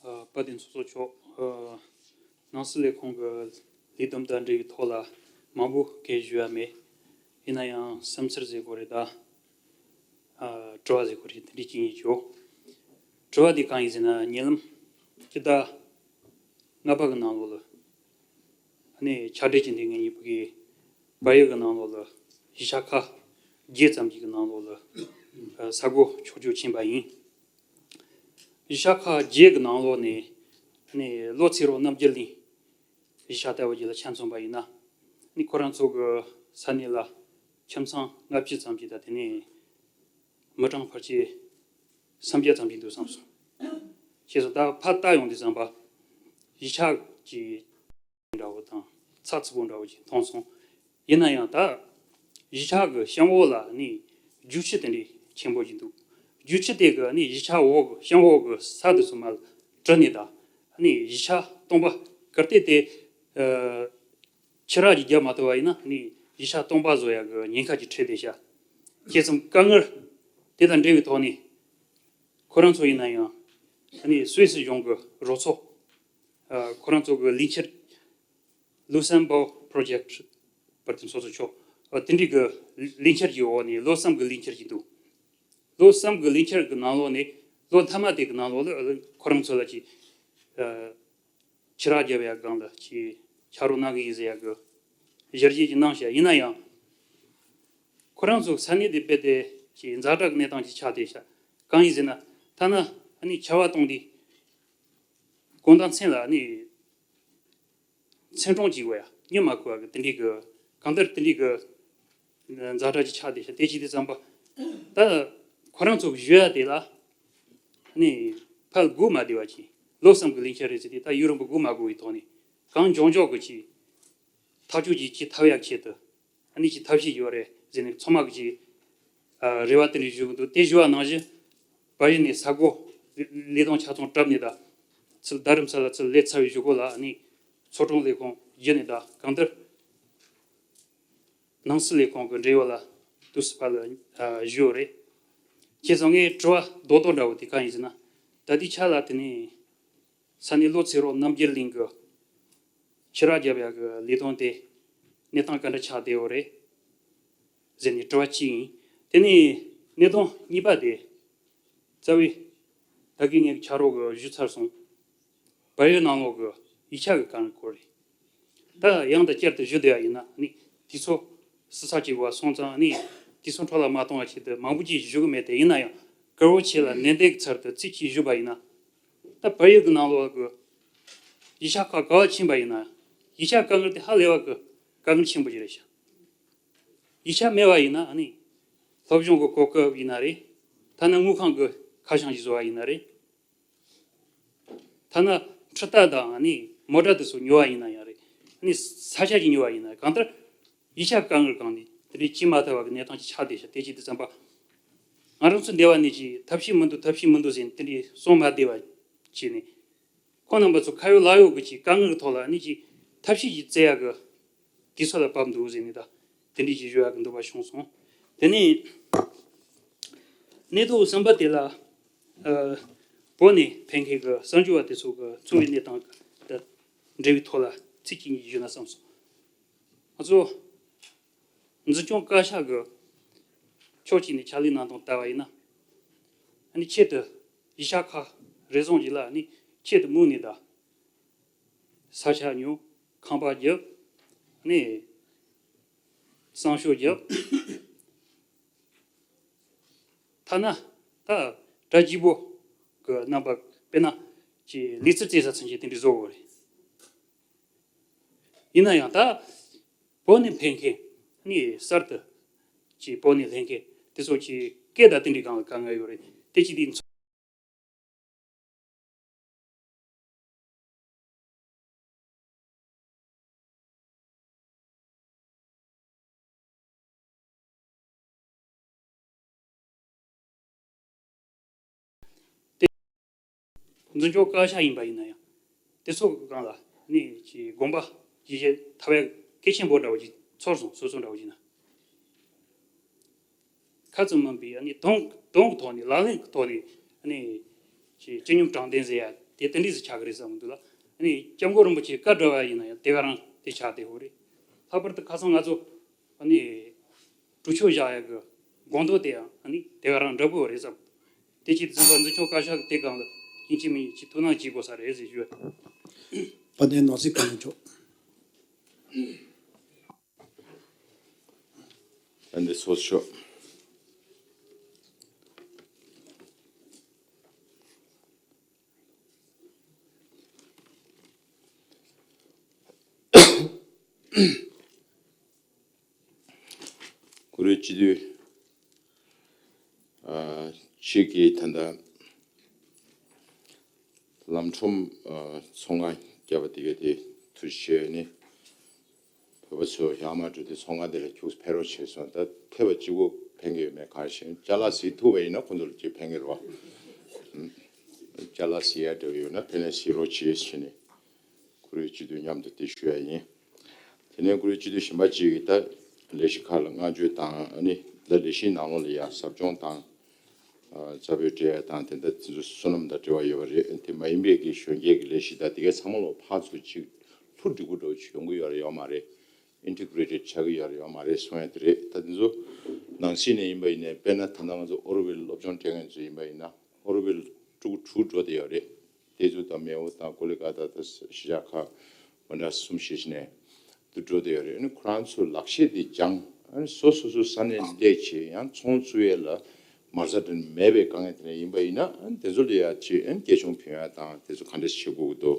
ཨ། དཔལ་ལྡན་ཚོགས་གཙོ་མཆོག་ཨ། ནང་སྲིད་ལས་ཁུངས་ཀྱི་ལས་བསྡོམས་དང་འབྲེལ་བའི་ཐོག་ལ་མང་པོ་སྐད་ཞུ་ཡ་མེད། ཡིན་ན་ཡང་བསམ་འཆར་ཟེར་དགོས་རེད་ད། ཨ། དྲི་བ་ཟེར་དགོས་རེད། དེ་འདྲ་ཅིག་ཡིན་ཆོག་དྲི་བ་དེ་གང་ཡིན་ཟེར་ན། ཉེ་ལམ་སྤྱི་ཟླ་ལྔ་པ་གི་ནང་ལོགས་ལ། ཨ་ནི་ཕྱག་སྦྲེལ་གྱི་འདི་ངེད་གཉིས་པོ་གི་བལ་ཡུལ་གྱི་ནང་ལོགས་ལ་གཞིས་ཆགས་ཁག་བརྒྱད་ཙམ་ཞིག་གི་ནང་ལོགས་ལ་ས་གོ་ཕྱོགས་བསྐྱོད་ཕྱིན་པ་ཡིན། གཞིས་ཆགས་ཁག་བརྒྱད་ཀྱི་ནང་ལོགས་ནས་ཨ་ནི་ལོ་ཚེ་རོགས་རྣམ་རྒྱལ་གླིང་གཞིས་ཆགས་ལྟ་བུ་ཅིག་ལ་ཆ་མཚོན་པ་ཡིན་ན། ཨ་ ནི་ཁོ་རང་ཚོ་གི་ས་གནས་ལ་ཁྱིམ་ཚང་ལྔ་བཅུ་ཙམ་ཞིག་དང་དེ་ནས་མི་གྲངས་ཕལ་ཆེར་སུམ་བརྒྱ་ཙམ་ཞིག་འདུག་བསམ་སོང་། ཞེས་སོགས་ད་ཕར་ལྟ་ཡོང་དུས་ཙམ་པ་གཞིས་ཆགས་ཀྱི་འདྲ་བོ་དང་ཚགས་ཚུད་པོ་འདྲ་བོ་ཞིག་མཐོང་སོང་། ཡིན་ན་ཡང་ད་གཞིས་ཆགས་ཀྱི་གཤམ་འོག་ལ་ནི་རྒྱུག་ཆུ་དེ་འདྲའི་ཆེན་པོ་ཞིག་འདུག་རྒྱུག་ཆུ་དེ་གི་ནི་གཞིས་ཆགས་འོག་གི་གཤམ་འོག་གི་ས་དེ་ཚོ་མར་བྲུས་ནས་ད་ནི་གཞིས་ཆགས་སྟོང་པ་གར་སྟེགས་དེ་ཆུ་རགས་ཀྱིས་བརྒྱབ་མ་ཐུབ་པ་ཡིན་ན་ནི་གཞིས་ཆགས་སྟོང་པ་བཟོ་ཡག་གི་ཉེན་ཁ་ཅིག་འཕྲད་བསྡད་ཤག་དེ་ཙམ་དཀའ་ངལ་དེ་དང་འབྲེལ་བའི་ཐོག་ནས་ཁོ་རང་ཚོ་ཡིན་ན་ཡང་ནི་སུད་སི་གཞུང་གི་རོགས་ཚོགས་ཁོ་རང་ཚོ་གི་ལས་འཆར། ལུག་སམ་བོར་པྲོ་ཇེཀ་པར་དུ་སོ་སོ་ཆོག་དེ་འདྲའི་གི་ལས་འཆར་གྱི་འོག་ནས་ལོ་གསུམ་གྱི་ལས་འཆར་གྱི་འདུག་ལོ་གསུམ་གྱི་ལས་འཆར་གྱི་ནང་ལོགས་ནས་ལོ་མཐའ་མ་དེ་གི་ནང་ལོགས་ལ་ཁོ་རང་ཚོ་ལ་ཅིག་ཆུ་རགས་བརྒྱབ་ཡག་སྒང་ལ་ཅིག་ཕྱག་རོགས་གནང་གི་ཡིན་ཟེར་ཡག་གི་ཞལ་བཞེས་ཀྱི་གནང་ཤག་ཡིན་ན་ཡང་ཁོ་རང་ཚོ་ས་གནས་དེ་རྦད་དེ་ཅིག་ཛ་དྲག་གི་གནས་སྟངས་ཅིག་ཆགས་བསྡད་ཤག་གང་ཡིན་ཟེར་ན་ཐ་ན་ཨ་ནི་ཆར་པ་གཏོང་དུས་དགོང་དག་མཚན་ལ་ཨ་ནི། མཚན་གྲོང་གཅིག་བ་ཡ་ཉི་མ་གོ་བ་གི་དེ་འདྲའི་གི་གང་ལྟར་དེ་འདྲའི་གི་ཛ་དྲག་ཅིག་ཆགས་བསྡད་ཤག་དེ་ཅིག་དེ་ཙམ་པ་ད་ཁོ་རང་ཚོ་གི་ཞུ་ཡ་དེ་ལ་ནི་ཕར་སྒུག་མ་བདེ་བ་ཅིག་ལོ་གསུམ་གི་ལས་འཆར་རེད་ཟེར་དེ་ད་ཡུན་རིང་པོ་སྒུག་མ་དགོས་པའི་ཐོག་ནས་གང་མགྱོགས་མགྱོགས་གི་ཅིག་ཐག་གཅོད་ཅིག་བྱེད་ཐུབ་ཡག་ཆེད་དུ། ཨ་ནི་ཅིག་ཐབས་ཤེས་ཡོད་རེད་ཟེར་ནས་ཚང་མ་གི་ཅིག་ཨ་རེ་བ་དེ་འདྲ་ཞུ་གི་འདུག་དེ་ཞུ་བ་ནང་བཞིན་བལ་ཡུལ་ནས་ས་སྒོ་ལས་དོན་ཆ་ཚང་གྲུབ་ནས་ད་ཚུར་རྡ་རམ་ས་ལ་ཚུར་སླེབས་ཚར་བའི་གཞུག་གུ་ལ་ཨ་ནི་ཚོགས་དྲུང་ལས་ཁུངས་བརྒྱུད་ནས་ད་གང་ལྟར་ནང་སྲིད་ལས་ཁུངས་ཀྱི་འབྲེལ་ཡོད་ལ་དུས་སུ་ཕར་ལ་ཨ་ཞུས་ཡོད་རེད། བྱས་ཙང་ངའི་དྲི་བ་རྡོག་རྡོག་འདྲ་བོ་དེ་གང་ཡིན་ཟེར་ན་ད་ལྟའི་ཆ་ལ་དེ་ནས་ས་གནས་བློ་འཚབ་རོགས་རྣམ་རྒྱལ་གླིང་གི་ཕྱི་ར་རྒྱབ་ཡག་གི་ལས་དོན་དེ་གནས་སྟངས་ག་འདྲ་ཆགས་བསྡད་ཡོད་རེད་ཟེར་ནས་དྲི་བ་གཅིག་ཡིན། དེ་ནས་གནད་དོན་གཉིས་པ་དེ་རྩ་བའི་ད་གིན་ངས་ཕྱག་རོགས་གི་ཞུས་ཚར་སོང་། བལ་ཡུལ་ནང་ལོགས་གི་ཡིག་ཆ་གི་དཀའ་ངལ་སྐོར་རེད། ད་ཡང་དང་བསྐྱར་དུ་ཞུ་བསྡད་ཡ་ཡིན་ན་ནི་དུས་ཚོད་སི་ས་གཅིག་བ་སོང་ཙང་ནི་དུས་ཚོད་འཕྲོ་བརླག་མ་གཏོང་བ་ཆེད་དུ་མང་པོ་ཅིག་ཞུ་གི་མེད་དེ་ཡིན་ན་ཡང་དཀར་པོ་ཆེ་ལ་ནན་ཏན་གྱི་ཚུལ་དུ་ཚིག་གཅིག་ཞུས་པ་ཡིན་ན། ད་བལ་ཡུལ་གྱི་ནང་ལོགས་ཀྱི་ཡིག་ཆ་ཁག་ག་བ་ཕྱིན་པ་ཡིན་ན་ཡིག་ཆ་དཀའ་ངལ་དེ་ཧ་ལས་པ་གི་དཀའ་ངལ་ཆེན་པོ་ཞིག་རེད་ཤག་ཡིག་ཆ་མེད་པ་ཡིན་ན་ཨ་ནི་སློབ་སྦྱོང་གི་གོ་སྐབས་ཡིན་ན་རེད། ཐ་ན་དངུལ་ཁང་གི་ཁ་བྱང་ཞིག་བཟོ་བ་ཡིན་ན་རེད། ཐ་ན་འཕྲུལ་རྟ་དང་ཨ་ནི་མོ་ཊ་དེ་ཚོ་ཉོ་བ་ཡིན་ན་ཡང་རེད། ཨ་ནི་ས་ཆ་ཞིག་ཉོ་བ་ཡིན་ན་གང་ལྟར་ཡིག་ཆ་དཀའ་ངལ་སྒང་ནས་དེ་འདྲའི་བྱེད་མ་ཐུབ་པ་གི་གནས་སྟངས་ཅིག་ཆགས་བསྡད་ཤག་དེ་ཅིག་དེ་ཙམ་པ། ང་རང་ཚོ་འདི་བ་ནས་ཅིག་ཐབས་ཤེས་མི་འདུག་ཐབས་ཤེས་མི་འདུག་ཟེར་ནས་དེ་འདྲའི་གསུང་མ་བདེ་བ་བྱས་ནས། ཁོང་རྣམ་པ་ཚོ་ཁ་ཡོད་ལག་ཡོད་ཀྱི་ཅིག་དཀའ་ངལ་གྱི་ཐོག་ལ་ནི་ཅིག་ཐབས་ཤེས་ཅིག་བཙལ་ཡག་གི་དུས་ཚོད་ལ་བབས་འདུག་ཟེར་ནས་ད་དེ་འདྲའི་ཅིག་ཞུ་ཡག་གི་འདོད་པ་བྱུང་སོང་། དེ་ནས་གནད་དོན་གསུམ་པ་དེ་ལ་ཨ་བོད་ནས་ཕེབས་མཁན་གྱི་གསར་འབྱོར་བ་དེ་ཚོ་གི་འཚོ་བའི་གནས་སྟངས་དང་འབྲེལ་བའི་ཐོག་ལ་ཚིག་གཅིག་གཉིས་ཞུས་ན་བསམ་སོང་། ང་ཚོ་འཛིན་སྐྱོང་བཀའ་ཤག་གི་ཕྱོགས་གཅིག་ནས་ཕྱག་ལས་གནང་སྟངས་ལྟ་བ་ཡིན་ན། ཨ་ནི་ཆེད་དུ་གཞིས་ཆགས་ཁག་རེ་ཟུང་ཞིག་ལ་ཨ་ནི་ཆེད་དུ་མུ་ནས་ད་ས་ཆ་ཉོ། ཁང་པ་རྒྱབ། ཨ་ནི་གསང་སྤྱོད་རྒྱབ། ཐ་ན་ད་གྲ་རྒྱས་པོ་གི་རྣམ་པ་དཔེར་ན་ཅིག་ལུས་རྩལ་རྩེད་ས་ཚུན་ཆད་དེ་འདྲ་བཟོ་དགོས་རེད། ཡིན་ན་ཡང་ད་བོད་ནས་ཕེབས་མཁན་ནི་གསར་དུ་ཅིག་བོད་ནས་སླེབས་མཁན་དེ་ཚོ་ཅིག་སྐད་དང་དེ་འདྲའི་སྒང་ལ་དཀའ་ངལ་ཡོད་རེད་དེ་ཅིག་དེ་ཚོ། འཛིན་སྐྱོང་བཀའ་ཤག་ཡིན་པ་ཡིན་ན་ཡང་དེ་ཚོ་གི་སྒང་ལ་ནི་ཅིག་དགོངས་པ་ཇི་བཞིན་ཐོབ་ཡག་གལ་ཆེན་པོ་འདྲ་བོ་ཅིག་ཚོར་སོང་། སོ་སོ་འདྲ་བོ་ཅིག་ན་ཁ་ཙམ་མིན་པའི་ཨ་ནི་དོན་དོན་གྱི་ཐོག་ནས་ལག་ལེན་གྱི་ཐོག་ནས་ཨ་ནི་ཅིག་སྤྱི་སྙོམས་དྲང་བདེན་ཟེར་ཡ་དེ་དེ་འདྲས་སུ་ཆགས་ཀྱི་རེད་བསམ་གྱི་འདུག་ལ། ཨ་ནི་སྐྱབས་མགོན་རིན་པོ་ཆེ་བཀའ་བསྒྲགས་པ་ཡིན་ན་ཡང་དེ་ག་རང་དེ་ཆགས་བསྡད་ཡོད་རེད། ལྷག་པར་དུ་ཁ་སང་ང་ཚོ་ཨ་ནི་གྲོས་ཆོད་བཞག་ཡག་གི་དགོངས་དོན་དེ་ཡང་ཨ་ནི་དེ་ག་རང་འདྲ་པོ་རེད་བསམ། དེ་ཕྱིར་འཛིན་པ་འཛིན་སྐྱོང་བཀའ་ཤག་གི་དེ་སྒང་ལ་ཡིན་གཅིག་མིན་གཅིག་ཐུགས་སྣང་བྱེད་དགོས་ས་རེད་ཟེར་ཞུ། དཔལ་ལྡན་ནོར་སྲིད་བཀའ་བློན་མཆོག་ཨ་འདི་སོ་ཤོག་སྤྱི་འཐུས་ཨ་གཅིག་གིས་ད་ལྟ་ལམ་ཁྲོམ་ཨ་ཚོང་ཁང་བརྒྱབ་པ་དེ་ག་དེ་ཐུགས་རྗེ་ཆེ་ནི། བོད་པ་ཚོ་ཡར་མར་འགྲོ་དུས་ཚོང་ཁང་དེ་ལ་ཁྱུག་ཕེབས་རོགས་བྱས་སོང་། ད་ཐེབས་པ་གཅིག་པོ་ཕན་གྱི་ཡོད་མེད་ག་རེ་ཤེས། ཅ་ལག་གཟིགས་ཐུབ་པ་ཡིན་ན་ཁོང་ཚོ་ལ་གཅིག་ཕན་གྱི་རེད་བ། ཅ་ལག་གཟིགས་ཡ་འདྲ་བོ་ཡོད་ན་ཕན་ནས་གཟིགས་རོགས་བྱེད་ཟེར་ནས་ཁོ་རའི་སྤྱི་འཐུས་མཉམ་དུ་དེ་ཞུ་ཡ་ཡིན། དེ་ནས་ཁོ་རའི་སྤྱི་འཐུས་གཞན་པ་གཅིག་གིས་ད་ལས་གཞི་ཁག་ལ་བསྔགས་བརྗོད་དང་ཨ་ནི་ད་ལས་གཞིའི་ནང་ལོགས་ལ་ཡ་ཟབ་སྦྱོང་དང་། ཨ་རྩ་དཔེ་སྤྲད་ཡ་དང་དེ་འདྲ་དེ་ཚོ་བསོད་ནམས་དང་འབྲེལ་བ་ཡོད་པ་རེད། དེ་མ་ཡིན་པའི་གི་གཞོན་སྐྱེས་ཀྱི་ལས་གཞི་དང་དེ་གའི་ཚང་མ་ལོག་ཕར་ཚུར་གཅིག་ལྷུ་འགྲིག་པོ་འདྲ་བོ་ཅིག་ཡོང་གི་ཡོད་རེད་ཡོད་མ་རེད། ཨིན་ཊི་གྷི་རེ་ཊེཌ་ཆགས་ཀྱི་ཡོད་རེད་ཡོད་མ་རེད་གསུང་ཡ་དེ་རེད། ད་དེ་ཚོ་ནང་སྲིད་ནས་ཡིན་པ་ཡིན་ནའི་དཔེར་ན་ད་ལྟ་ང་ཚོ་ཨོ་རོ་ཝེལ་སློབ་སྦྱོང་སྤྲད་མཁན་ཚོ་ཡིན་པ་ཡིན་ན་ཨོ་རོ་ཝེལ་ཕྲུ་གུ་དྲུག་འགྲོ་བསྡད་ཡོད་རེད། ཏེ་ཛུ་དང་མེའོ་དང་ཀོ་ལི་ཀ་ཏ་དང་གཞིས་ཆགས་ཁག་མ་འདྲ་གསུམ་བཞི་ཞིག་ནས་དུ་འགྲོ་བསྡད་ཡོད་རེད། ཨ་ནི་ཁོ་རང་ཚོ་ལག་ཤེས་དེ་སྦྱངས། ཨ་ནི་སོ་སོ་སོ་ས་གནས་སླེབས་བྱས་ཡང་ཚོང་བཙུགས་ཡས་ལ་མ་རྩ་འདྲ་མེད་པའི་དཀའ་ངལ་དེ་འདྲ་ཡིན་པ་ཡིན་ན་ཨ་ནི་དེ་ཚོ་ལ་ཡ་ཅིག་ཨ་ནི་སྐྱེད་ཆུང་ཕུལ་ཡ་དང་དེ་ཚོ་ག་འདྲ་བྱེད་དགོས་ཀྱི་འདུག་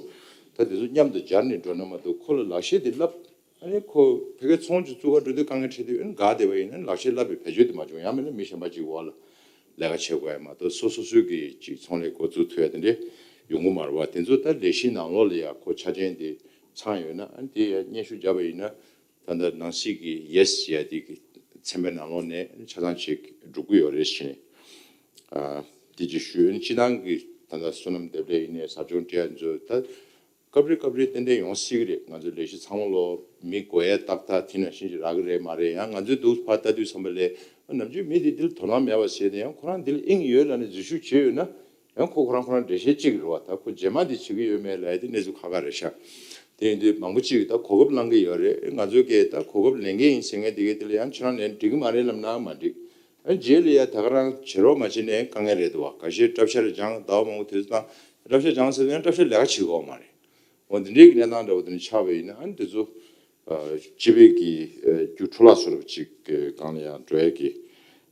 ད་དེ་ཚོ་མཉམ་དུ་སྦྱར་ནས་འགྲོ་ན་མ་གཏོགས་ཁོ་ལ་ལག་ཤེས་དེ་བསླབ། ཨ་ནི་ཁོ་ཕ་གིའི་ཚོང་ཅིག་བཙུགས་ག་འགྲོ་དུས་དཀའ་ངལ་འཕྲད་དུས་ཨ་ནི་འགག་བསྡད་པ་ཡིན་ན་ལག་ཤེས་བསླབ་པའི་བེད་སྤྱོད་དེ་མ་བྱུང་། ཡང་མིན་ན་མི་གཞན་པ་ཅིག་འོག་ལ་ལས་ཀ་བྱེད་དགོས་ཡ་མ་གཏོགས་སོ་སོ་སོའི་གི་ཅིག་ཚོང་ལས་འགོ་བཙུགས་ཐུབ་ཡ་དེ་འདྲས་ཡོང་གི་མ་རེད་བ། དེ་ཚོ་ད་ལས་གཞིའི་ནང་ལོགས་ལ་ཡ་ཁོ་ཆ་རྐྱེན་དེ་ཚང་ཡོད་ན་ཨ་ནི་དེ་ཡ་སྙན་ཞུ་བརྒྱབ་པ་ཡིན་ན་ད་ལྟ་ནང་སྲིད་ཀྱི་ཡེ་སི་ཡ་དེ་གི་ཚན་པའི་ནང་ལོགས་ནས་ཆ་ཚང་ཅིག་འགྲུབ་ཀྱི་ཡོད་རེད་ཟེར་ནས་ཨ་དེ་ཅིག་ཞུ། ཨ་ནི་སྤྱི་བཏང་གི་ད་ལྟ་བསོད་ནམས་སྡེབ་ལས་ཡིན་ནའི་ཟབ་སྦྱོང་སྤྲད་ཡ་ཚོ་ད། སྐབས་རེ་སྐབས་རེ་ཏན་ཏན་ཡོང་སྲིད་ཀྱི་རེད། ང་ཚོའི་ལས་གཞི་ཚང་མ་ལོ་མི་དགོས་ཡས་ཏག་ཏག་དེ་ནང་བཞིན་ཞིག་རག་གི་རེད་མ་རེད། ཡང་ང་ཚོའི་འདུག་ཕར་ལྟ་དུས་ཙམ་པ་ལས་ནམ་རྒྱུན་མི་དེ་འདིར་དོ་སྣང་མེད་པ་བྱས་ཏེ་ཡང་ཁོ་རང་འདིར་དབྱིངས་ཡོད་ལབ་ནས་འཛུལ་ཞུགས་བྱས་ཡོད་ན་ཡང་ཁོ་ཁོ་རང་ཁོ་རང་འགྲེལ་བཤད་གཅིག་རེད་བ། ད་ཁོ་རྗེས་མ་འདི་བྱེད་ཀྱི་ཡོད་མེད་ལབ་ཡ་དེ་གནས་ཚུལ་ཁག་ཁག་རེད་ཤག་དེ་ཡིན་དུས་མང་པོ་ཅིག་ད་གོ་སྐབས་བླང་གི་ཡོད་རེད། ང་ཚོ་གས་ད་གོ་སྐབས་ལེན་གི་ཡིན་ཟེར་མཁན་དེ་གས་དེ་ལ་ཡང་ཁྱོད་རང་ལེན་འགྲིག་གི་མ་རེད་ལབ་ན་མ་འགྲིག་ཨ་རྗེས་ལ་ཡ་ད་ག་རང་བྱེད་རོགས་མ་བྱེད་ནའི་དཀའ་ངལ་རེད་འདུག་བ། ཁ་ཤས་སྐྲ་བཤད་རེ་སྦྱངས་ཟླ་བ་མང་པོ་དུས་ཚོད་བཏང་སྐྲ་བཤད་སྦྱངས་ཟེར་ན་སྐྲ་བཤད་ལས་ཀ་བྱེད་དགོས་མ་རེད། འོ་འདི་འདྲའི་གི་གནས་སྟངས་འདྲ་བོ་དེ་འདྲ་ཆགས་པ་ཡིན་ན་ཨ་ནི་དེ་ཚོ་ཨ་སྤྱི་པའི་གི་ཨ་རྒྱུ་འཕྲོ་བརླག་བཟོ་འདྲ་བོ་ཅིག་གི་སྒང་ལ་ཡང་འགྲོ་ཡ་གི་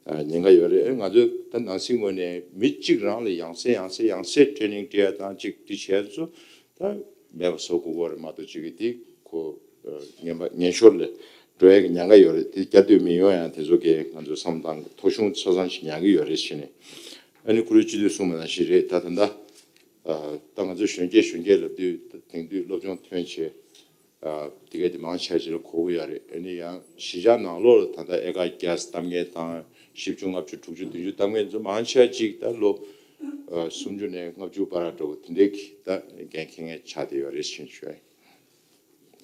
ཨ་ཉེན་ཁ་ཡོད་རེད། ཨ་ང་ཚོས་ད་ནང་སྲིད་ངོས་ནས་མི་གཅིག་རང་ལ་ཡང་སེ་ཡང་སེ་ཡང་སེ་ཊེ་རེ་ནིང་སྤྲད་ཡ་དང་ཅིག་དེ་བྱས་ཚོ། ད་མེད་པ་བཟོ་དགོས་ཀྱི་རེད་མ་གཏོགས་ཅིག་གི་དེ་ཁོ་ངན་པ་ངན་ཤོར་ལ་འགྲོ་ཡ་གི་ཉེན་ཁ་ཡོད་རེད། དེ་བསྐྱར་ཟློས་མི་ཡོང་ཡང་དེ་ཚོ་གས་ང་ཚོ་བསམ་སྟངས་ཐོ་གཞུང་ཆ་ཚང་ཞིག་ཉར་གི་ཡོད་རེད་ཟེར་ནས་ཨ་ནི་ཁོ་རའི་སྤྱི་འཐུས་གསུངས་པ་ནང་བཞིན་རེད། ད་ད་ལྟ་ད་ང་ཚོ་གཞོན་སྐྱེས་གཞོན་སྐྱེས་ལབ་དུས་དེང་དུས་སློབ་སྦྱོང་ཐོན་བྱས་དེ་གས་དེ་མང་ཆེ་ཅིག་ལ་གོ་གི་ཡོད་རེད། ཨ་ནི་ཡང་གཞིས་ཆགས་ནང་ལོགས་ལ་ད་ལྟ་ཨེ་ཀར་བརྒྱ་བཏབ་མཁན་དང་བཞི་བཅུ་ལྔ་བཅུ་དྲུག་ཅུ་བདུན་ཅུ་བཏབ་མཁན་ཚོ་མང་ཆེ་ཅིག་ད་ལོ་སུམ་ཅུ་ནས་ལྔ་བཅུ་བར་འགྲོ་བ་དེ་འདྲའི་གི་ད་འགན་འཁྱེར་མཁན་ཆགས་བསྡད་ཡོད་རེད་ཟེར་ཞུ་ཡ་ཡིན།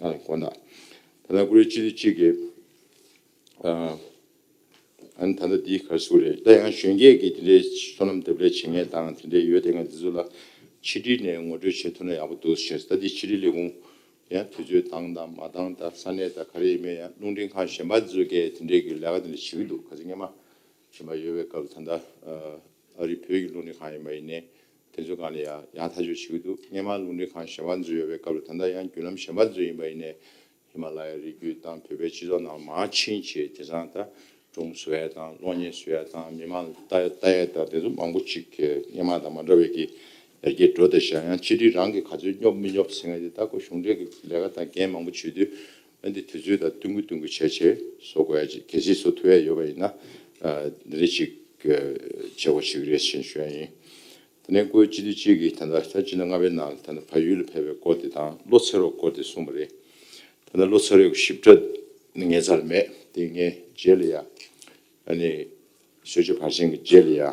ཨ་དགོངས་དག་ད་ལྟ་ཁོ་རའི་སྤྱི་འཐུས་གཅིག་གིས་ཨ་ཨ་ནི་ད་ལྟ་འདི་ག་རེ་ཟེར་དགོས་རེད། ད་ཡང་གཞོན་སྐྱེས་ཀྱི་དེ་འདྲའི་བསོད་ནམས་སྡེབ་ལས་བྱེད་མཁན་དང་དེ་འདྲའི་ཡོད་དེ་ང་འདི་ཚོ་ལ་ཕྱི་དྲིལ་ནས་ངོ་སྤྲོད་བྱེད་ཐུབ་ན་ཡག་པོ་འདུག་ཟེར། ད་འདི་ཕྱི་དྲིལ་ལས་ཁུངས་ཡང་དུས་ཚོད་བཏང་དང་མ་བཏང་དང་ས་གནས་དང་ག་རེ་ཡིན་མིན་ཡང་རླུང་འཕྲིན་ཁང་གཞན་པ་ཚོས་ཀྱིས་དེ་འདྲའི་གི་ལས་ཀ་དེ་འདྲ་བྱེད་ཀྱི་འདུག་ཁ་སང་སྔོན་མ་གཞན་པ་ཡོད་པའི་སྐབས་ལ་ད་ལྟ་ཨ་རི་བོད་ཀྱི་རླུང་འཕྲིན་ཁང་ཡིན་པ་ཡིན་ནའི་དེ་ཚོའི་སྒང་ལ་ཡང་ཡང་ཐག་གཅོད་བྱེད་ཀྱི་འདུག་སྔོན་མ་རླུང་འཕྲིན་ཁང་གཞན་པ་ཚོ་ཡོད་པའི་སྐབས་ལ་ད་ལྟ་ཡང་བརྒྱུད་ལམ་གཞན་པ་ཚོ་ཡིན་པ་ཡིན་ནའི་ཧི་མ་ལ་ཡའི་རི་རྒྱུད་དང་བོད་པའི་སྤྱི་ཚོགས་ནང་མར་ཕྱིན་བྱས་དེང་སང་ད་སྒྲུང་བཟོ་ཡ་དང་གློག་བརྙན་བཟོ་ཡ་དང་མི་མང་ལ་ལྟ་ལྟ་ཡ་དང་དེ་ཚོ་མང་པོ་ཅིག་གི་སྔོན་མ་དང་མ་འདྲ་བའི་གི་ཡར་རྒྱས་འགྲོ་བསྡད་ཤག་ཡང་ཕྱི་དྲིལ་རང་གིས་ག་ཚོད་སྙོབ་མི་སྙོབ་ཟེར་མཁན་དེ་ད་ཁོ་གཞུང་འབྲེལ་གྱི་ལས་ཀ་དང་འགན་མང་པོ་བྱེད་དུས་ཨ་འདི་དུས་ཚོད་དང་བསྟུན་གྱི་བསྟུན་གྱི་བྱས་བྱས་བཟོ་དགོས་ཡ་ཅིག་གལ་སྲིད་བཟོ་ཐུབ་ཡ་ཡོད་པ་ཡིན་ན་ཨ་འདི་འདྲ་ཅིག་བྱེད་དགོས་ཅིག་རེད་ཟེར་ཞུ་ཡ་ཡིན། དེ་ནས་ཁོའི་སྤྱི་འཐུས་གཅིག་གིས་ད་ལྟ་ད་སྤྱི་ཟླ་ལྔ་པའི་ནང་ད་ལྟ་ཕ་ཡུལ་ལ་ཕེབས་པའི་སྐོར་དེ་དང་བློ་འཚེར་བའི་སྐོར་དེ་གསུངས་པ་རེད། ད་ལྟ་བློ་འཚེར་བའི་ཞིབ་ཕྲ་ངའི་རྩར་མེད་དེ་ངས་རྗེས་ལ་ཡ་ཨ་ནི་གསོལ་ཇ་ཕར་ཕྱིན་གྱི་རྗེས་ལ་ཡ་ཨ་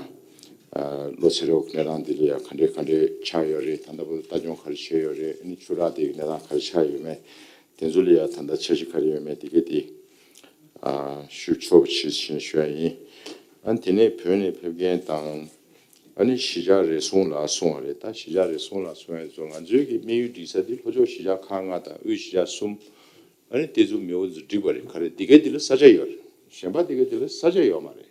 བློ་འཚེར་བའི་གནས་སྟངས་འདི་ལ་ཡ་ག་འདྲས་ག་འདྲས་ཆགས་ཡོད་རེད། ད་ལྟ་བར་ལྟ་སྐྱོང་ག་རེ་བྱས་ཡོད་རེད། ཨ་ནི་ཆུ་རགས་དེ་གི་གནས་སྟངས་ག་རེ་ཆགས་ཡོད་མེད་དེ་ཚོ་ལ་ཡ་ད་ལྟ་འཆར་གཞི་ག་རེ་ཡོད་མེད་དེ་ག་དེ་ཨ་ཞུ་ཆོག་པ་བྱེད་བཞིན་ཞུ་ཡ་ཡིན། ཨ་ནི་དེ་ནས་བོད་ནས་ཕེབས་མཁན་དང་། ཨ་ནི་གཞིས་ཆགས་རེ་ཟུང་ལ་སོང་བ་རེད། ད་གཞིས་ཆགས་རེ་ཟུང་ལ་སོང་བའི་ཚོ་ང་ཚོའི་གི་དམིགས་ཡུལ་སྒྲིག་ས་འདི་ལྷོ་ཕྱོགས་གཞིས་ཆགས་ཁག་ལྔ་དང་དབུས་གཞིས་ཆགས་གསུམ། ཨ་ནི་དེ་ཚོ་མི་འོ་ཚོ་འགྲིག་པ་རེད། ག་རེ་འདི་གའི་འདི་ལ་ས་ཆ་ཡོད་རེད། གཞན་པ་འདི་གའི་འདི་ལ་ས་ཆ་ཡོད་མ་རེད།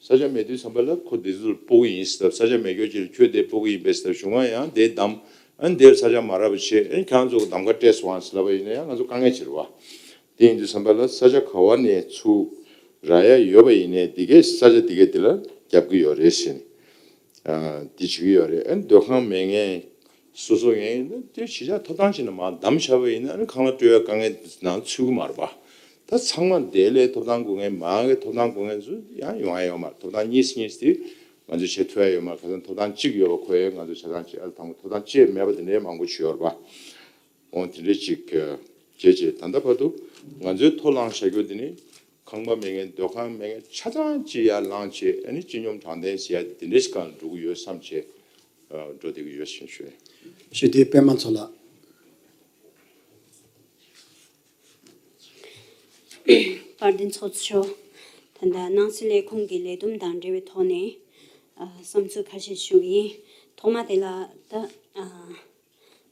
ས་ཆ་མེད་དུས་ཙམ་པ་ལ་ཁོ་འདི་ཚོ་ལ་སྤོ་གི་ཡིན་ཟེར། ས་ཆ་མེད་སྐྱོ་ཅིག་ལ་ཁྱོད་དེ་སྤོ་གི་ཡིན་པས་ཟེར། གཞུང་ང་ཡང་དེ་བདམས། ཨ་ནི་དེར་ས་ཆ་མ་རག་པ་བྱས། ཨ་ནི་ཁྱེད་རང་ཚོ་གི་གདམ་ག་སྤྲད་སོང་ཨ་ཟེར་ལབ་པ་ཡིན་ན་ཡང་ང་ཚོ་དཀའ་ངལ་ཆེ་རེད་བ། དེ་ཡིན་དུས་ཙམ་པ་ལ་ས་ཆ་ག་བ་ནས་ཚུར་རག་ཡ་ཡོད་པ་ཡིན་ནའི་འདི་གའི་ས་ཆ་འདི་གའི་འདི་ལ་རྒྱབ་ཀྱི་ཡོད་རེད་ཟེར་ནས་ཨ་འདི་བྱེད་ཀྱི་ཡོད་རེད། ཨ་ནི་སྡོད་ཁང་མེད་མཁན་སོ་སོ་ཡིན་ན་དེ་གཞིས་ཆགས་ཐོབ་ཐང་བྱས་ནས་མར་བདམས་བཞག་པ་ཡིན་ན་ཨ་ནི་ཁང་གླ་སྤྲོད་ཡ་དཀའ་ངལ་ནང་ཚུད་ཀྱི་མ་རེད་པ། ད་ཚང་མ་དེ་ལས་ཐོབ་ཐང་དགོས་མཁན་མང་གི་ཐོབ་ཐང་དགོས་མཁན་ཚོ་ཡང་ཡོང་ཡ་ཡོད་མ་རེད། ཐོབ་ཐང་གཉིས་གཉིས་དེ་ང་ཚོས་བྱེད་ཐུབ་ཡ་ཡོད་མ་རེད། ཁ་སང་ཐོབ་ཐང་གཅིག་ཡོད་པ་ཁོ་ཡས་ང་ཚོས་ཆ་ཚང་བྱེད་ཨ་ཐང་ཐོབ་ཐང་གཅིག་མེད་པ་དེ་འདྲའི་མང་པོ་བྱས་ཡོད་རེད་པ། འོ་དེ་འདྲའི་ཅིག་བྱས་བྱས་ད་ལྟ་བར་དུ་ང་ཚོའི་ཐོ་བླངས་བྱ་རྒྱུ་དེ་ནི་ཁང་པ་མེད་མཁན་སྡོད་ཁང་མེད་མཁན་ཆ་ཚང་ཅིག་ཡར་ལངས་བྱས། ཨ་ནི་སྤྱི་སྙོམས་དྲང་བདེན་ཟེར་ཡ་དེ་འདྲའི་ཞིག་སྒང་འགྲོ་གི་ཡོད་བསམ་བྱས་འགྲོ་བསྡད་ཀྱི་ཡོད་ཞེས་ཞུ། ཞུ་དེ་པད་མ་མཚོ་ལགས། དཔལ་ལྡན་ཚོགས་གཙོ་མཆོག་ད་ལྟ་ནང་སྲིད་ལས་ཁུངས་ཀྱི་ལས་བསྡོམས་དང་འབྲེལ་བའི་ཐོག་ནས་ཨ་བསམ་ཚུལ་ཁ་ཤས་ཞུ་གི་ཡིན། ཐོག་མ་དེ་ལ་ད་ཨ་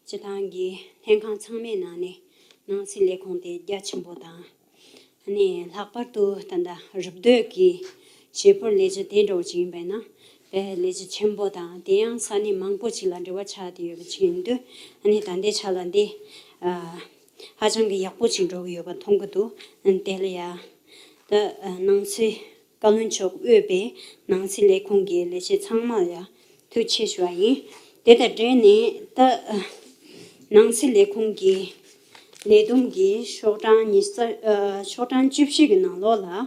སྤྱི་བཏང་གི་ལྷན་ཁང་ཚང་མའི་ནང་ནས་ནང་སྲིད་ལས་ཁུངས་དེ་རྒྱ་ཆེན་པོ་དང་། ཨ་ནི་ལྷག་པར་དུ་ད་ལྟ་རུབ་སྡོད་ཀྱི་བྱེད་པོར་ལས་བྱེད་དེ་འདྲ་བོ་ཅིག་ཡིན་པས་ན་དཔེ་ལས་བྱེད་ཆེན་པོ་དང་དེ་ཡང་ས་གནས་མང་པོ་ཅིག་ལ་འབྲེལ་བ་ཆགས་བསྡད་ཡོད་པ་ཅིག་ཡིན་དུས། ཨ་ནི་ད་ལྟའི་ཆ་ལ་འདི་ཨ་ཧ་ཅང་གི་ཡག་པོ་ཅིག་འགྲོ་གི་ཡོད་པ་མཐོང་གི་འདུག་ཨ་ནི་དེ་ལ་ཡ་ད་ཨ་ནང་སྲིད་བཀའ་བློན་མཆོག་དབུས་པའི་ནང་སྲིད་ལས་ཁུངས་ཀྱི་ལས་བྱེད་ཚང་མ་ལ་ཡ་ཐུགས་རྗེ་ཆེ་ཞུ་བ་ཡིན། དེ་དང་འབྲེལ་ནས་ད་ཨ་ནང་སྲིད་ལས་ཁུངས་ཀྱི་ལས་བསྡོམས་ཀྱི་ཤོག་གྲངས་ཉི་ཤུ་རྩ་ཨ་ཤོག་གྲངས་བཅུ་བཞི་གི་ནང་ལོགས་ལ་ཨ་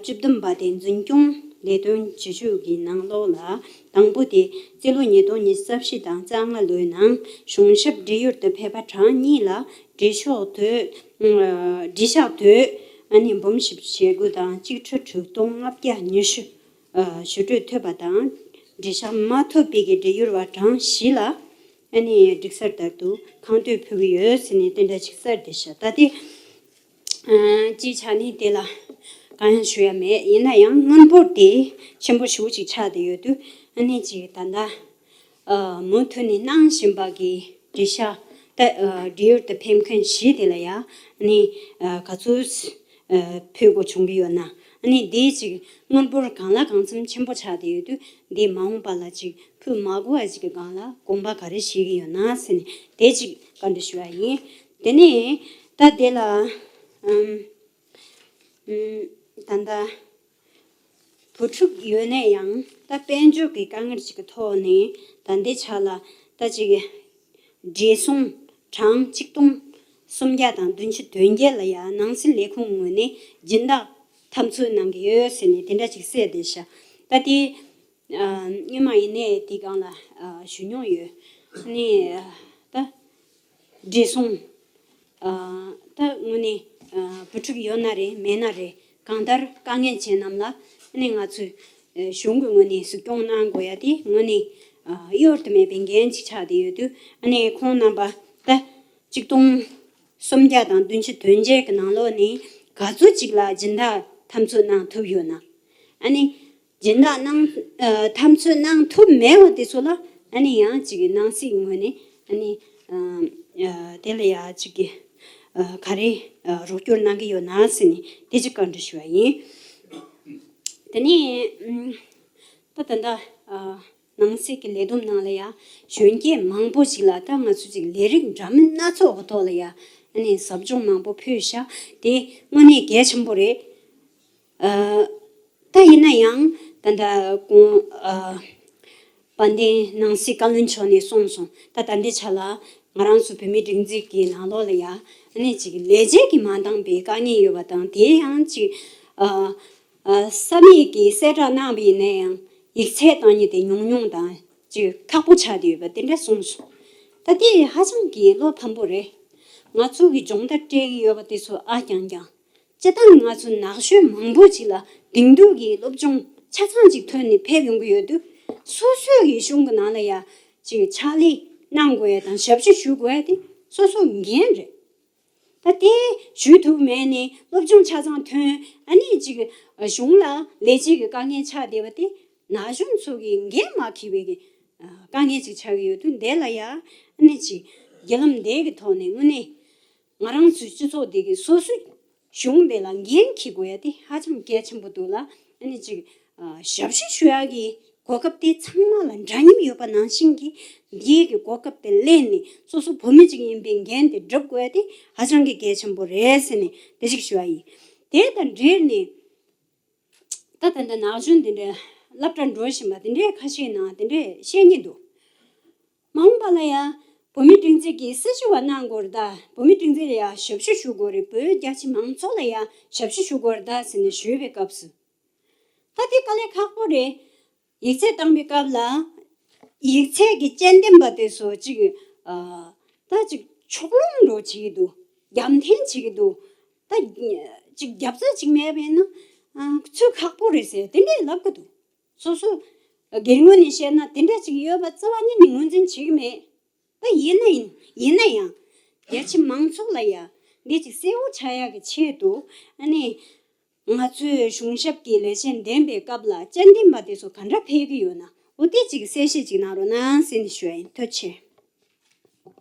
བཅུ་བདུན་པ་དེ་འཛིན་སྐྱོང་ལས་དོན་བྱེད་ཕྱོགས་ཀྱི་ནང་ལོགས་ལ་དང་པོ་དེ་རྩིས་ལོ་ཉིས་སྟོང་ཉི་ཤུ་རྩ་བཞི་དང་རྩ་ལྔ་ལོའི་ནང་གཞུང་ཞབས་བགྲེས་ཡོལ་དུ་ཕེབས་པ་གྲངས་གཉིས་ལ་བགྲེས་ཤོག་དོད་ཨ་བགྲེས་ཤག་དོད་ཨ་ནི་འབུམ་བཞི་བཅུ་ཞེ་དགུ་དང་གཅིག་ཁྲི་དྲུག་སྟོང་ལྔ་བརྒྱ་ཉི་ཤུ་ཨ་ཞུ་སྤྲོད་ཐོབ་པ་དང་། བགྲེས་ཤག་མ་ཐོབ་པའི་གི་བགྲེས་ཡོལ་བ་གྲངས་བཞི་ལ་ཨ་ནི་འགྲིག་གསར་ལྟར་དུ་གང་ཐོས་ཕུལ་གི་ཡོད་ཟེར་ནས་དེ་འདྲ་ཅིག་གསལ་བསྡད་ཤག་ད་དེ་ཨ་སྤྱིའི་ཆ་ནས་དེ་ལ་གང་ཡང་ཞུ་ཡ་མེད། ཡིན་ན་ཡང་སྔོན་འབོར་དེ་ཆེན་པོ་ཞེ་པོ་ཅིག་ཆགས་བསྡད་ཡོད་དུས། ཨ་ནི་ཅིག་ད་ལྟ་ཨ་མུ་མཐུད་ནས་གནང་བཞིན་པ་གི་བགྲེས་ཤག་ད་ཨ་བགྲེས་ཡོལ་དུ་ཕེབས་མཁན་བཞི་དེ་ལ་ཡ་ཨ་ནི་ཨ་ག་ཚོད་ཨ་ཕུལ་དགོས་བྱུང་གི་ཡོད་ན། ཨ་ནི་དེ་ཅིག་སྔོན་འབོར་གང་ལ་གང་འཚམ་ཆེན་པོ་ཆགས་བསྡད་ཡོད་དུས། འདི་མ་འོངས་པ་ལ་ཅིག་ཕུལ་མ་དགོས་པ་ཅིག་གི་སྒང་ལ་དགོངས་པ་ག་རེ་བཞེས་ཀྱི་ཡོད་ན་ཟེར་ནས་དེ་ཅིག་བཀའ་འདྲི་ཞུ་བ་ཡིན། དེ་ནས་ད་དེ་ལ་ཨམ་ཨམ་ད་ལྟ་བུ་ཕྲུག་ཡོད་ན་ཡང་ད་དཔལ་འབྱོར་གྱི་དཀའ་ངལ་ཅིག་གི་ཐོག་ནས་ད་ལྟའི་ཆ་ལ་ད་ཅིག་བགྲེས་སོང་གྲངས་གཅིག་སྟོང་སུམ་བརྒྱ་དང་བདུན་ཅུ་དོན་བརྒྱད་ལ་ཡང་ནང་སྲིད་ལས་ཁུངས་ངོས་ནས་སྦྱིན་བདག་འཐབ་རྩོད་གནང་གི་ཡོད་ཟེར་ནས་དེ་འདྲ་ཅིག་གསལ་བསྡད་ཤག་ད་དེ་ཨ་སྔོན་མ་ཡིན་ནའི་དེའི་སྒང་ལ་ཨ་ཞུ་མྱོང་ཡོད། ཨ་ནི་ཨ་ད་བགྲེས་སོང་ཨ་ད་དངོས་གནས་ཨ་བུ་ཕྲུག་ཡོད་ན་རེད་མེད་ན་རེད། གང་ལྟར་དཀའ་ངལ་ཅན་རྣམས་ལ་ཨ་ནི་ང་ཚོས་ཨ་གཞུང་གི་ངོས་ནས་གཟིགས་སྐྱོང་གནང་དགོས་ཡ་དེ་དངོས་གནས་ཨ་གཡོལ་དུ་མེད་པའི་འགན་ཅིག་ཆགས་བསྡད་ཡོད་དུས། ཨ་ནི་ཁོང་རྣམ་པ་ད་གཅིག་སྟོང་སུམ་བརྒྱ་དང་བདུན་ཅུ་དོན་བརྒྱད་ཀྱི་ནང་ལོགས་ནས་ག་ཚོད་ཅིག་ལ་སྦྱིན་བདག་འཐབ་རྩོད་གནང་ཐུབ་ཡོད་ན། ཨ་ནི་སྦྱིན་བདག་གནང་ཨ་འཐབ་རྩོད་གནང་ཐུབ་མེད་པ་དེ་ཚོ་ལ་ཨ་ནི་ཡང་ཅིག་ནང་སྲིད་ངོས་ནས་ཨ་ནི་ཨ་ཨ་དེ་ལ་ཡ་ཅིག་གི་ཨ་ག་རེ་ཨ་རོགས་སྐྱོར་གནང་གི་ཡོད་ན་ཟེར་ནས་དེ་ཅིག་བཀའ་འདྲི་ཞུ་བ་ཡིན། དེ་ནས་ཨམ་ད་ད་ལྟ་ཨ་ནང་སྲིད་ཀྱི་ལས་བསྡོམས་ནང་ལ་ཡ་གཞོན་སྐྱེས་མང་པོ་ཞིག་ལ་ད་ང་ཚོ་ཅིག་ལས་རིགས་འདྲ་མིན་སྣ་ཚོགས་ཀྱི་ཐོག་ལ་ཡ་ཨ་ནི་ཟབ་སྦྱོང་མང་པོ་ཕུལ་ཤག་དེ་དངོས་གནས་གལ་ཆེན་པོ་རེད། ཨ་ད་ཡིན་ན་ཡང་ད་ལྟ་གོང་ཨ་དཔལ་ལྡན་ནང་སྲིད་བཀའ་བློན་མཆོག་ནས་གསུངས་སོང་། ད་ད་ལྟའི་ཆ་ལ་ང་རང་ཚོ་བོད་མིའི་སྒྲིག་འཛུགས་ཀྱི་ནང་ལོགས་ལ་ཡ་ཨ་ནི་ཅིག་ལས་བྱེད་ཀྱིས་མ་འདང་པའི་དཀའ་ངལ་ཡོད་པ་དང་། དེ་ཡང་ཅིག་ཨ་ཨ་ས་གནས་ཀྱིས་གསལ་བསྒྲགས་གནང་བ་ཡིན་ན་ཡང་ཡིག་ཚད་བཏང་མཁན་དེ་ཉུང་ཉུང་དང་ཅིག་ཁག་པོ་ཆགས་བསྡད་ཡོད་པ་དེ་འདྲ་གསུངས་སོང་། ད་དེ་ཧ་ཅང་གི་བློ་ཕམ་པོ་རེད། ང་ཚོ་གི་སྦྱོང་བརྡར་སྤྲད་ཀྱི་ཡོད་པ་དེ་ཚོ་ཨ་རྐྱང་རྐྱང་། སྤྱིར་བཏང་ང་ཚོ་ནག་ཤོས་མང་པོ་ཅིག་ལ་དེང་དུས་ཀྱི་སློབ་སྦྱོང་ཆ་ཚང་ཅིག་ཐོན་ནས་ཕེབས་ཡོང་གི་ཡོད་དུས། སོ་སོའི་གི་གཞུང་གི་ནང་ལ་ཡ་ཅིག་ཕྱག་ལས་གནང་དགོས་ཡ་དང་ཞབས་ཞུ་ཞུ་དགོས་ཡ་དེ་སོ་སོ་འགན་རེད། ད་དེ་ཞུ་ཐུབ་མེད་ནས་སློབ་སྦྱོང་ཆ་ཚང་ཐོན། ཨ་ནི་ཅིག་གཞུང་ལ་ལས་བྱེད་ཀྱི་དཀའ་ངལ་ཆགས་བསྡད་པ་དེ་ན་གཞོན་ཚོ་གི་འགན་མ་འཁྱེར་བའི་གི་དཀའ་ངལ་ཅིག་ཆགས་ཀྱི་ཡོད་དུས། འདི་ལ་ཡ་ཨ་ནི་ཅིག་བརྒྱུད་ལམ་འདི་གི་ཐོག་ནས་དངོས་གནས་ང་རང་ཚོའི་སྤྱི་ཚོགས་འདི་གི་སོ་སོའི་གཞུང་དེ་ལ་འགན་འཁྱེར་དགོས་ཡ་དེ་ཧ་ཅང་གལ་ཆེན་པོ་འདུག་ལ། ཨ་ནི་ཅིག་ཨ་ཞབས་ཞུ་ཞུ་ཡ་གི་གོ་སྐབས་དེ་ཚང་མ་ལ་འདྲ་མཉམ་ཡོད་པ་ནང་བཞིན་གྱི་འདིའི་གི་གོ་སྐབས་དེ་ལེན་ནས་སོ་སོ་བོད་མི་ཅིག་ཡིན་པའི་འགན་དེ་སྒྲུབ་དགོས་ཡ་དེ་ཧ་ཅང་གི་གལ་ཆེན་པོ་རེད་ཟེར་ནས་དེ་ཅིག་ཞུ་ཡ་ཡིན། དེ་དང་འབྲེལ་ནས་ད་ད་ལྟ་ན་གཞོན་འདི་འདྲ་སློབ་གྲྭ་འགྲོ་བཞིན་པ་འདི་འདྲའི་ཁ་ཤས་ནང་འདི་འདྲས་བཤད་མཁན་འདུག་མ་འོངས་པ་ལ་ཡ་ བོད་མིའི་སྒྲིག་འཛུགས་ཀྱིས་སྲི་ཞུ་བ་གནང་དགོས་རེད་ད། བོད་མིའི་སྒྲིག་འཛུགས་ལ་ཡང་ཞབས་ཞུ་ཞུ་དགོས་རེད། བོད་རྒྱ་ཆེ་མང་ཚོགས་ལ་ཡང་ཞབས་ཞུ་ཞུ་དགོས་རེད་ད་ཟེར་ནས་ཞུས་པའི་སྐབས་སུ། ད་དེ་དཀའ་ལས་ཁག་པོ་རེད། ཡིག་ཚད་བཏང་པའི་སྐབས་ལ། ཡིག་ཚད་ཀྱི་དཔྱད་འདེམས་པ་དེ་ཚོ་ཅིག་ཨ། ད་ཅིག་ཕྱོགས་ལྷུང་འགྲོ་བྱེད་ཀྱི་འདུག་རྒྱབ་འཐེན་བྱེད་ཀྱི་འདུག་ད་ཅིག་རྒྱབ་རྩ་ཅིག་མེད་པས་ན། ཨ། ཚུལ་ཁག་པོ་རེད་ཟེར་དེ་འདྲས་ལབ་ཀྱི་འདུག་སོ་སོ་སྒེར་ངོས་ནས་བཤད་ན་དེ་འདྲ་ཅིག་ཡོད་པ་རྩ་བ་ཉིད་ནས་ངོས་འཛིན་བྱེད་ཀྱི་མེད། ད་ཡིན་ན་ཡིན། ཡིན་ན་ཡང་རྒྱ་ཆེ་མང་ཚོགས་ལ་ཡང་འདི་ཅིག་གསལ་བོ་ཆགས་ཡག་གི་ཆེད་དུ། ཨ་ནི་ང་ཚོས་གཞུང་ཞབས་ཀྱི་ལས་བྱེད་འདེམས་པའི་སྐབས་ལ་དཔྱད་འདེམས་པ་དེ་ཚོ་ག་འདྲ་ཕེབས་ཀྱི་ཡོད་ན། འོ་དེ་ཅིག་གསལ་བཤད་ཅིག་གནང་རོགས་གནང་ཟེར་ནས་ཞུ་ཡ་ཡིན། ཐུགས་རྗེ་ཆེ།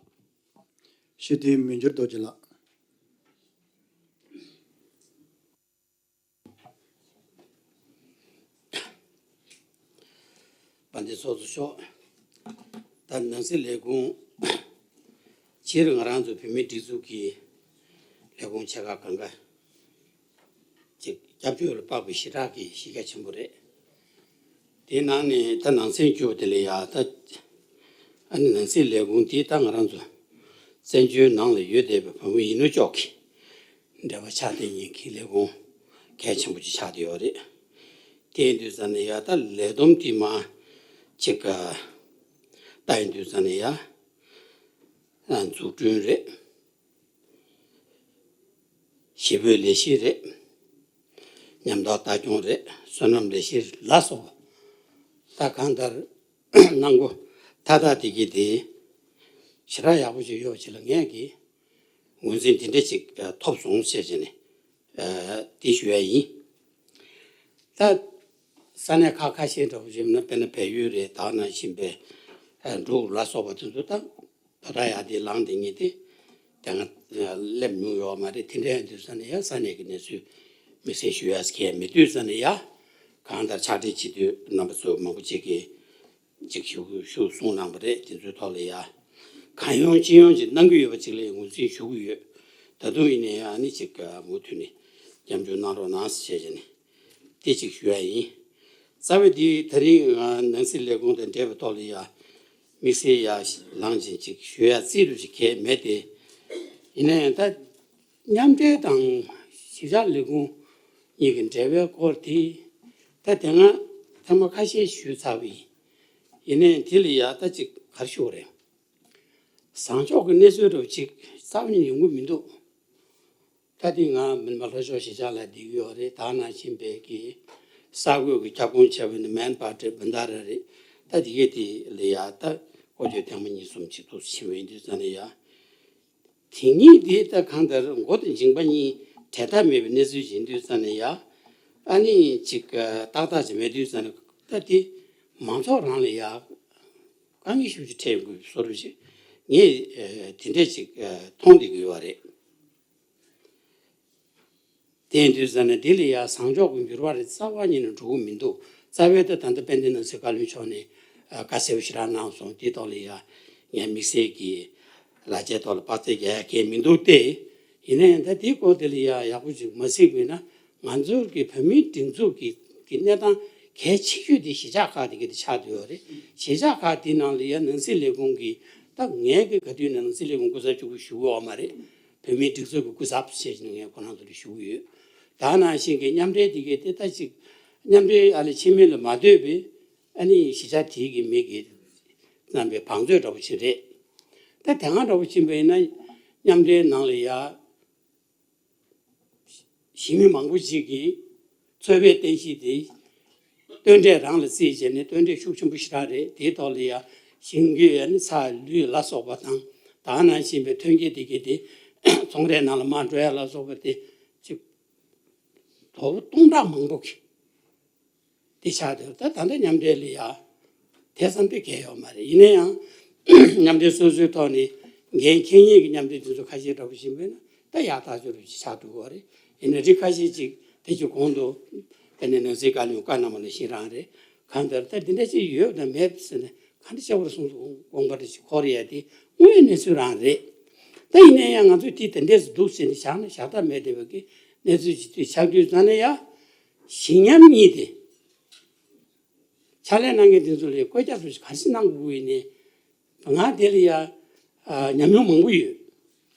ཞུ་དོན་མི་འགྱུར་རྡོ་རྗེ་ལགས། དཔལ་ལྡན་ཚོགས་གཙོ་མཆོག་ད་ནང་སྲིད་ལས་ཁུངས། སྤྱིར་ང་རང་ཚོ་བོད་མིའི་སྒྲིག་འཛུགས་ཀྱི་ལས་ཁུངས་ཆེ་ཁག་གང་ག་ཅིག་སྐྱབས་བཅོལ་ལ་དཔག་པའི་ཞེ་དྲག་གི་གཞི་རྒྱ་ཆེན་པོ་རེད། དེའི་ནང་ནས་ད་ནང་སེམས་སྐྱོ་བ་དེ་ལ་ཡ་ད། ཨ་ནི་ནང་སྲིད་ལས་ཁུངས་དེ་ད་ང་རང་ཚོ་བཙན་བྱོལ་ནང་ལ་ཡོད་བསྡད་པའི་བོད་མི་ཡིན་ནོ་ཅོག་གི་འབྲེལ་བ་ཆགས་བསྡད་མཁན་གྱི་ལས་ཁུངས་གལ་ཆེན་པོ་ཅིག་ཆགས་བསྡད་ཡོད་རེད། དེ་ཡིན་དུས་ཙ་ནས་ཡ་ད་ལས་བསྡོམས་དེ་མ་ཅིག་ལྟ་ཡིན་དུས་ཙ་ནས་ཡ་འཛུགས་སྐྲུན་རེད། ཞི་བའི་ལས་གཞི་རེད། མཉམ་ཐག་ལྟ་སྐྱོང་རེད། སོ་ནམ་ལས་གཞི་ལ་སོགས་པ། ད་གང་ལྟར་གནང་སྒོ་མཐའ་དག་དེ་གི་དེ་ཞེ་དྲག་ཡག་པོ་ཞིག་ཡོད་པ་ཅིག་ལ་ངས་ཀྱི་ངོས་འཛིན་དེ་འདྲ་ཅིག་ཐོབ་སོང་ཞེས་བྱས་ནས་དེ་ཞུ་ཡ་ཡིན། ད་ས་གནས་ཁག་ཁ་ཤས་འདྲ་པོ་ཞིག་ན་དཔེར་ན་བལ་ཡུལ་རེད། ད་ནང་བཞིན་པའི་འབྲུག་ལ་སོགས་པ་དེ་ཚོ་ད། ད་ལྟ་ཡ་དེ་ལངས་དེ་ཉིད་དེ་དེ་སྔ་སླེབས་མྱོང་ཡོད་མ་རེད། དེ་འདྲ་ཡིན་དུས་ཙ་ནས་ཡ་ས་གནས་ཀྱི་གནས་ཚུལ་དམིགས་བསལ་ཞུ་ཡ་ཟེར་མཁན་མེད་དུས་ཙ་ནས་ཡ་གང་ལྟར་ཕྱག་སྦྲེལ་བྱེད་དུས་རྣམ་པ་ཚོ་མང་པོ་ཅིག་གིས་ཅིག་ཞུ་ཞུ་གསུངས་གནང་པ་རེད། དེ་ཚོའི་ཐོག་ལ་ཡ་གང་ཡོང་ཅི་ཡོང་ཅིག་གནང་གི་ཡོད་པ་ཅིག་ལ་ངོས་འཛིན་ཞུ་གི་ཡོད། ད་དུང་ཡིན་ནའི་ཡ་ནི་ཅིག་མུ་མཐུད་ནས་རྒྱབ་སྐྱོར་གནང་རོགས་གནང་ཟེར་བྱས་ནས། དེ་གཅིག་ཞུ་ཡ་ཡིན། རྩ་བའི་དེ་ད་རིང་ང་ནང་སྲིད་ལས་ཁུངས་དང་འབྲེལ་བའི་ཐོག་ལ་ཡ་དམིགས་བསལ་ཡ་ལངས་ཅིག་ཅིག་ཞུ་ཡ་རྩིས་རུ་ཅིག་གས་མེད་དེ། ཡིན་ན་ཡང་ད་མཉམ་འབྲེལ་དང་གཞིས་ཆགས་ལས་ཁུངས་གཉིས་ཀྱི་འབྲེལ་བའི་སྐོར་དེ་ད་དེ་སྔ་ཐེངས་མ་ཁ་ཤས་ཞུས་ཚར་བ་ཡིན། ཡིན་ན་ཡང་དེ་ལ་ཡ་ད་ཅིག་ག་རེ་ཞུ་དགོས་རེད། བཟང་ཕྱོགས་ཀྱི་གནས་ཚུལ་འདྲ་བོ་ཅིག་རྩ་བ་ནས་ཡོང་གི་མི་འདུག་ད་དེ་ང་མོན་པ་ལྷོ་ཕྱོགས་གཞིས་ཆགས་ལ་བསྡད་ཀྱི་ཡོད་རེད། ད་ནང་བཞིན་པའི་གི་ས་ཁུལ་གྱི་ཁྱབ་ཁོངས་ཆེ་བ་ནི་མན་པ་རེད། བན་ད་ར་རེད། ད་དེ་གའི་དེ་ལ་ཡ་ད་སྐོར་སྐྱོད་ཐེངས་མ་གཉིས་གསུམ་ཅིག་ཏུ་ཕྱིན་པ་ཡིན་དུས་ཙ་ནས་ཡ། དེ་གཉིས་དེ་ད་གང་ལྟར་མགོ་དང་མཇིང་པ་གཉིས་བྲལ་ཐབས་མེད་པའི་གནས་ཚུལ་ཅིག་ཡིན་དུས་ཙ་ནས་ཡ། ཨ་ནི་ཅིག་ཏག་ཏག་ཅིག་མེད་དུས་ཙ་ནས་ད་དེ་མང་ཚོགས་རང་ལ་ཡ་དཀའ་ངལ་ཤུགས་ཆེ་འཕྲད་ཡོང་གི་བཟོ་འདྲ་ཅིག་ངས་དེ་འདྲས་ཅིག་མཐོང་བསྡད་ཀྱི་ཡོད་རེད། དེ་ཡིན་དུས་ཙ་ན་འདི་ལ་ཡ་བཟང་ཕྱོགས་ཀྱི་འགྱུར་བ་རེ་རྩ་བ་ཉིད་ནས་འགྲོ་གི་མི་འདུག་རྩ་བའི་ད་ད་ལྟ་དཔལ་ལྡན་ནང་སྲིད་བཀའ་བློན་མཆོག་ནས་བཀའ་གསལ་པོ་ཞེ་དྲག་གནང་སོང་། དེའི་ཐོག་ལ་ཡ་ངས་དམིགས་བསལ་གྱི་ལག་ཆའི་ཐོག་ལ་དཔག་ཚད་རྒྱག་ཡ་གང་ཡང་མི་འདུག་སྟེ། ཡིན་ན་ཡང་ད་དེའི་སྐོར་དེ་ལ་ཡ་ཡག་པོ་ཅིག་མ་གཟིགས་པ་ཡིན་ན་ང་ཚོའི་གི་བོད་མིའི་སྒྲིག་འཛུགས་ཀྱི་གི་གནས་སྟངས་གལ་ཆེ་ཤོས་དེ་གཞིས་ཆགས་ཁག་དེ་ག་དེ་ཆགས་བསྡད་ཡོད་རེད། གཞིས་ཆགས་ཁག་དེའི་ནང་ལ་ཡ་ནང་སྲིད་ལས་ཁུངས་ཀྱི་ད་ངས་གི་ག་དུས་ནས་ནང་སྲིད་ལས་ཁུངས་སྐུ་ཚབ་གཅིག་པུ་ཞུ་གི་ཡོད་མ་རེད། བོད་མིའི་སྒྲིག་འཛུགས་ཀྱི་སྐུ་ཚབ་བྱས་ནས་ངས་ཁོ་རང་ཚོ་ལ་ཞུ་གི་ཡོད། ད་ནང་བཞིན་གྱི་མཉམ་འབྲེལ་དེ་གའི་དེ་ལྟ་ཅིག་མཉམ་འབྲེལ་ཨ་ལས་ཆེན་མོ་ལ་མ་ལྟོས་པའི་ཨ་ནི་གཞིས་ཆགས་དེའི་གི་མི་གི་རྣམ་པའི་བང་མཛོད་འདྲ་པོ་ཞིག་རེད། ད་དེ་སྔ་འདྲ་པོ་ཕྱིན་པ་ཡིན་ན་མཉམ་འབྲེལ་ནང་ལ་ཡ་གཞིས་མི་མང་པོ་ཞིག་གིས་ཚོད་དཔག་བསྟན་གཞི་དེ་སྟོན་འབྲས་རང་ལ་བརྩིས་བྱས་ནས་སྟོན་འབྲས་ཤུགས་ཆེན་པོ་ཞེ་དྲག་རེད། དེའི་ཐོག་ལ་ཡ་ཞིང་རྒྱུ་ཡ་ནི་ཚ་ལུད་ལ་སོགས་པ་དང་ད་ནང་བཞིན་པའི་ཐོན་སྐྱེད་དེ་གའི་དེ་ཚོང་རའི་ནང་ལ་མར་འགྲོ་ཡ་ལ་སོགས་པ་དེ་ཅིག་དོ་པོ་སྟོང་ཕྲག་མང་པོ་གི་དེ་ཆགས་འདུག་ད་ད་ལྟ་མཉམ་འབྲེལ་ལ་ཡ་དེ་ཙམ་དེ་གལ་ཡོད་མ་རེད། ཡིན་ན་ཡང་མཉམ་འབྲེལ་སོ་སོའི་ཐོག་ནས་འགན་འཁྱེར་མཁན་གྱི་མཉམ་འབྲེལ་དེ་ཚོ་ཁ་ཤས་འདྲ་པོ་ཞིག་མིན་ན་ད་ཡག་ཐག་ཆོད་རུ་ཆགས་འདུག་གོ་རེད། ཡིན་ན་རིགས་ཁ་ཤས་ཅིག་དེ་ཚོ་གོང་དུ་དཔེར་ན་ནང་སྲིད་བཀའ་བློན་བཀའ་གནང་བ་ནང་བཞིན་རང་རེད། གང་ལྟར་ད་འདི་འདྲ་ཅིག་ཡོད་དང་མེད་ཟེར་ནས་གང་འདྲ་ཆགས་པར་གསུངས་སོང་། དགོངས་པ་འདྲ་ཅིག་འཁོར་ཡ་དེ་དངོས་ཡོད་གནས་ཚུལ་རང་རེད། ད་ཡིན་ན་ཡང་ང་ཚོས་དེ་དེ་འདྲས་སུ་འདུག་ཟེར་ནས་བཞག་ན་བཞག་ཐབས་མེད་བསྡད་པའི་གི་གནས་ཚུལ་ཅིག་དེ་ཆགས་དུས་ཙ་ན་ཡ་ཞི་མཉམ་གཉིས་དེ། ཕྱག་ལས་གནང་མཁན་དེ་ཚོ་ལ་བཀོད་ཁྱབ་ཚོ་ག་རེ་ཞིག་གནང་དགོས་ཀྱི་ཡིན་ནའི། ང་དེ་ལ་ཡ་ ཨ། ཉམས་མྱོང་མང་པོ་ཡོད།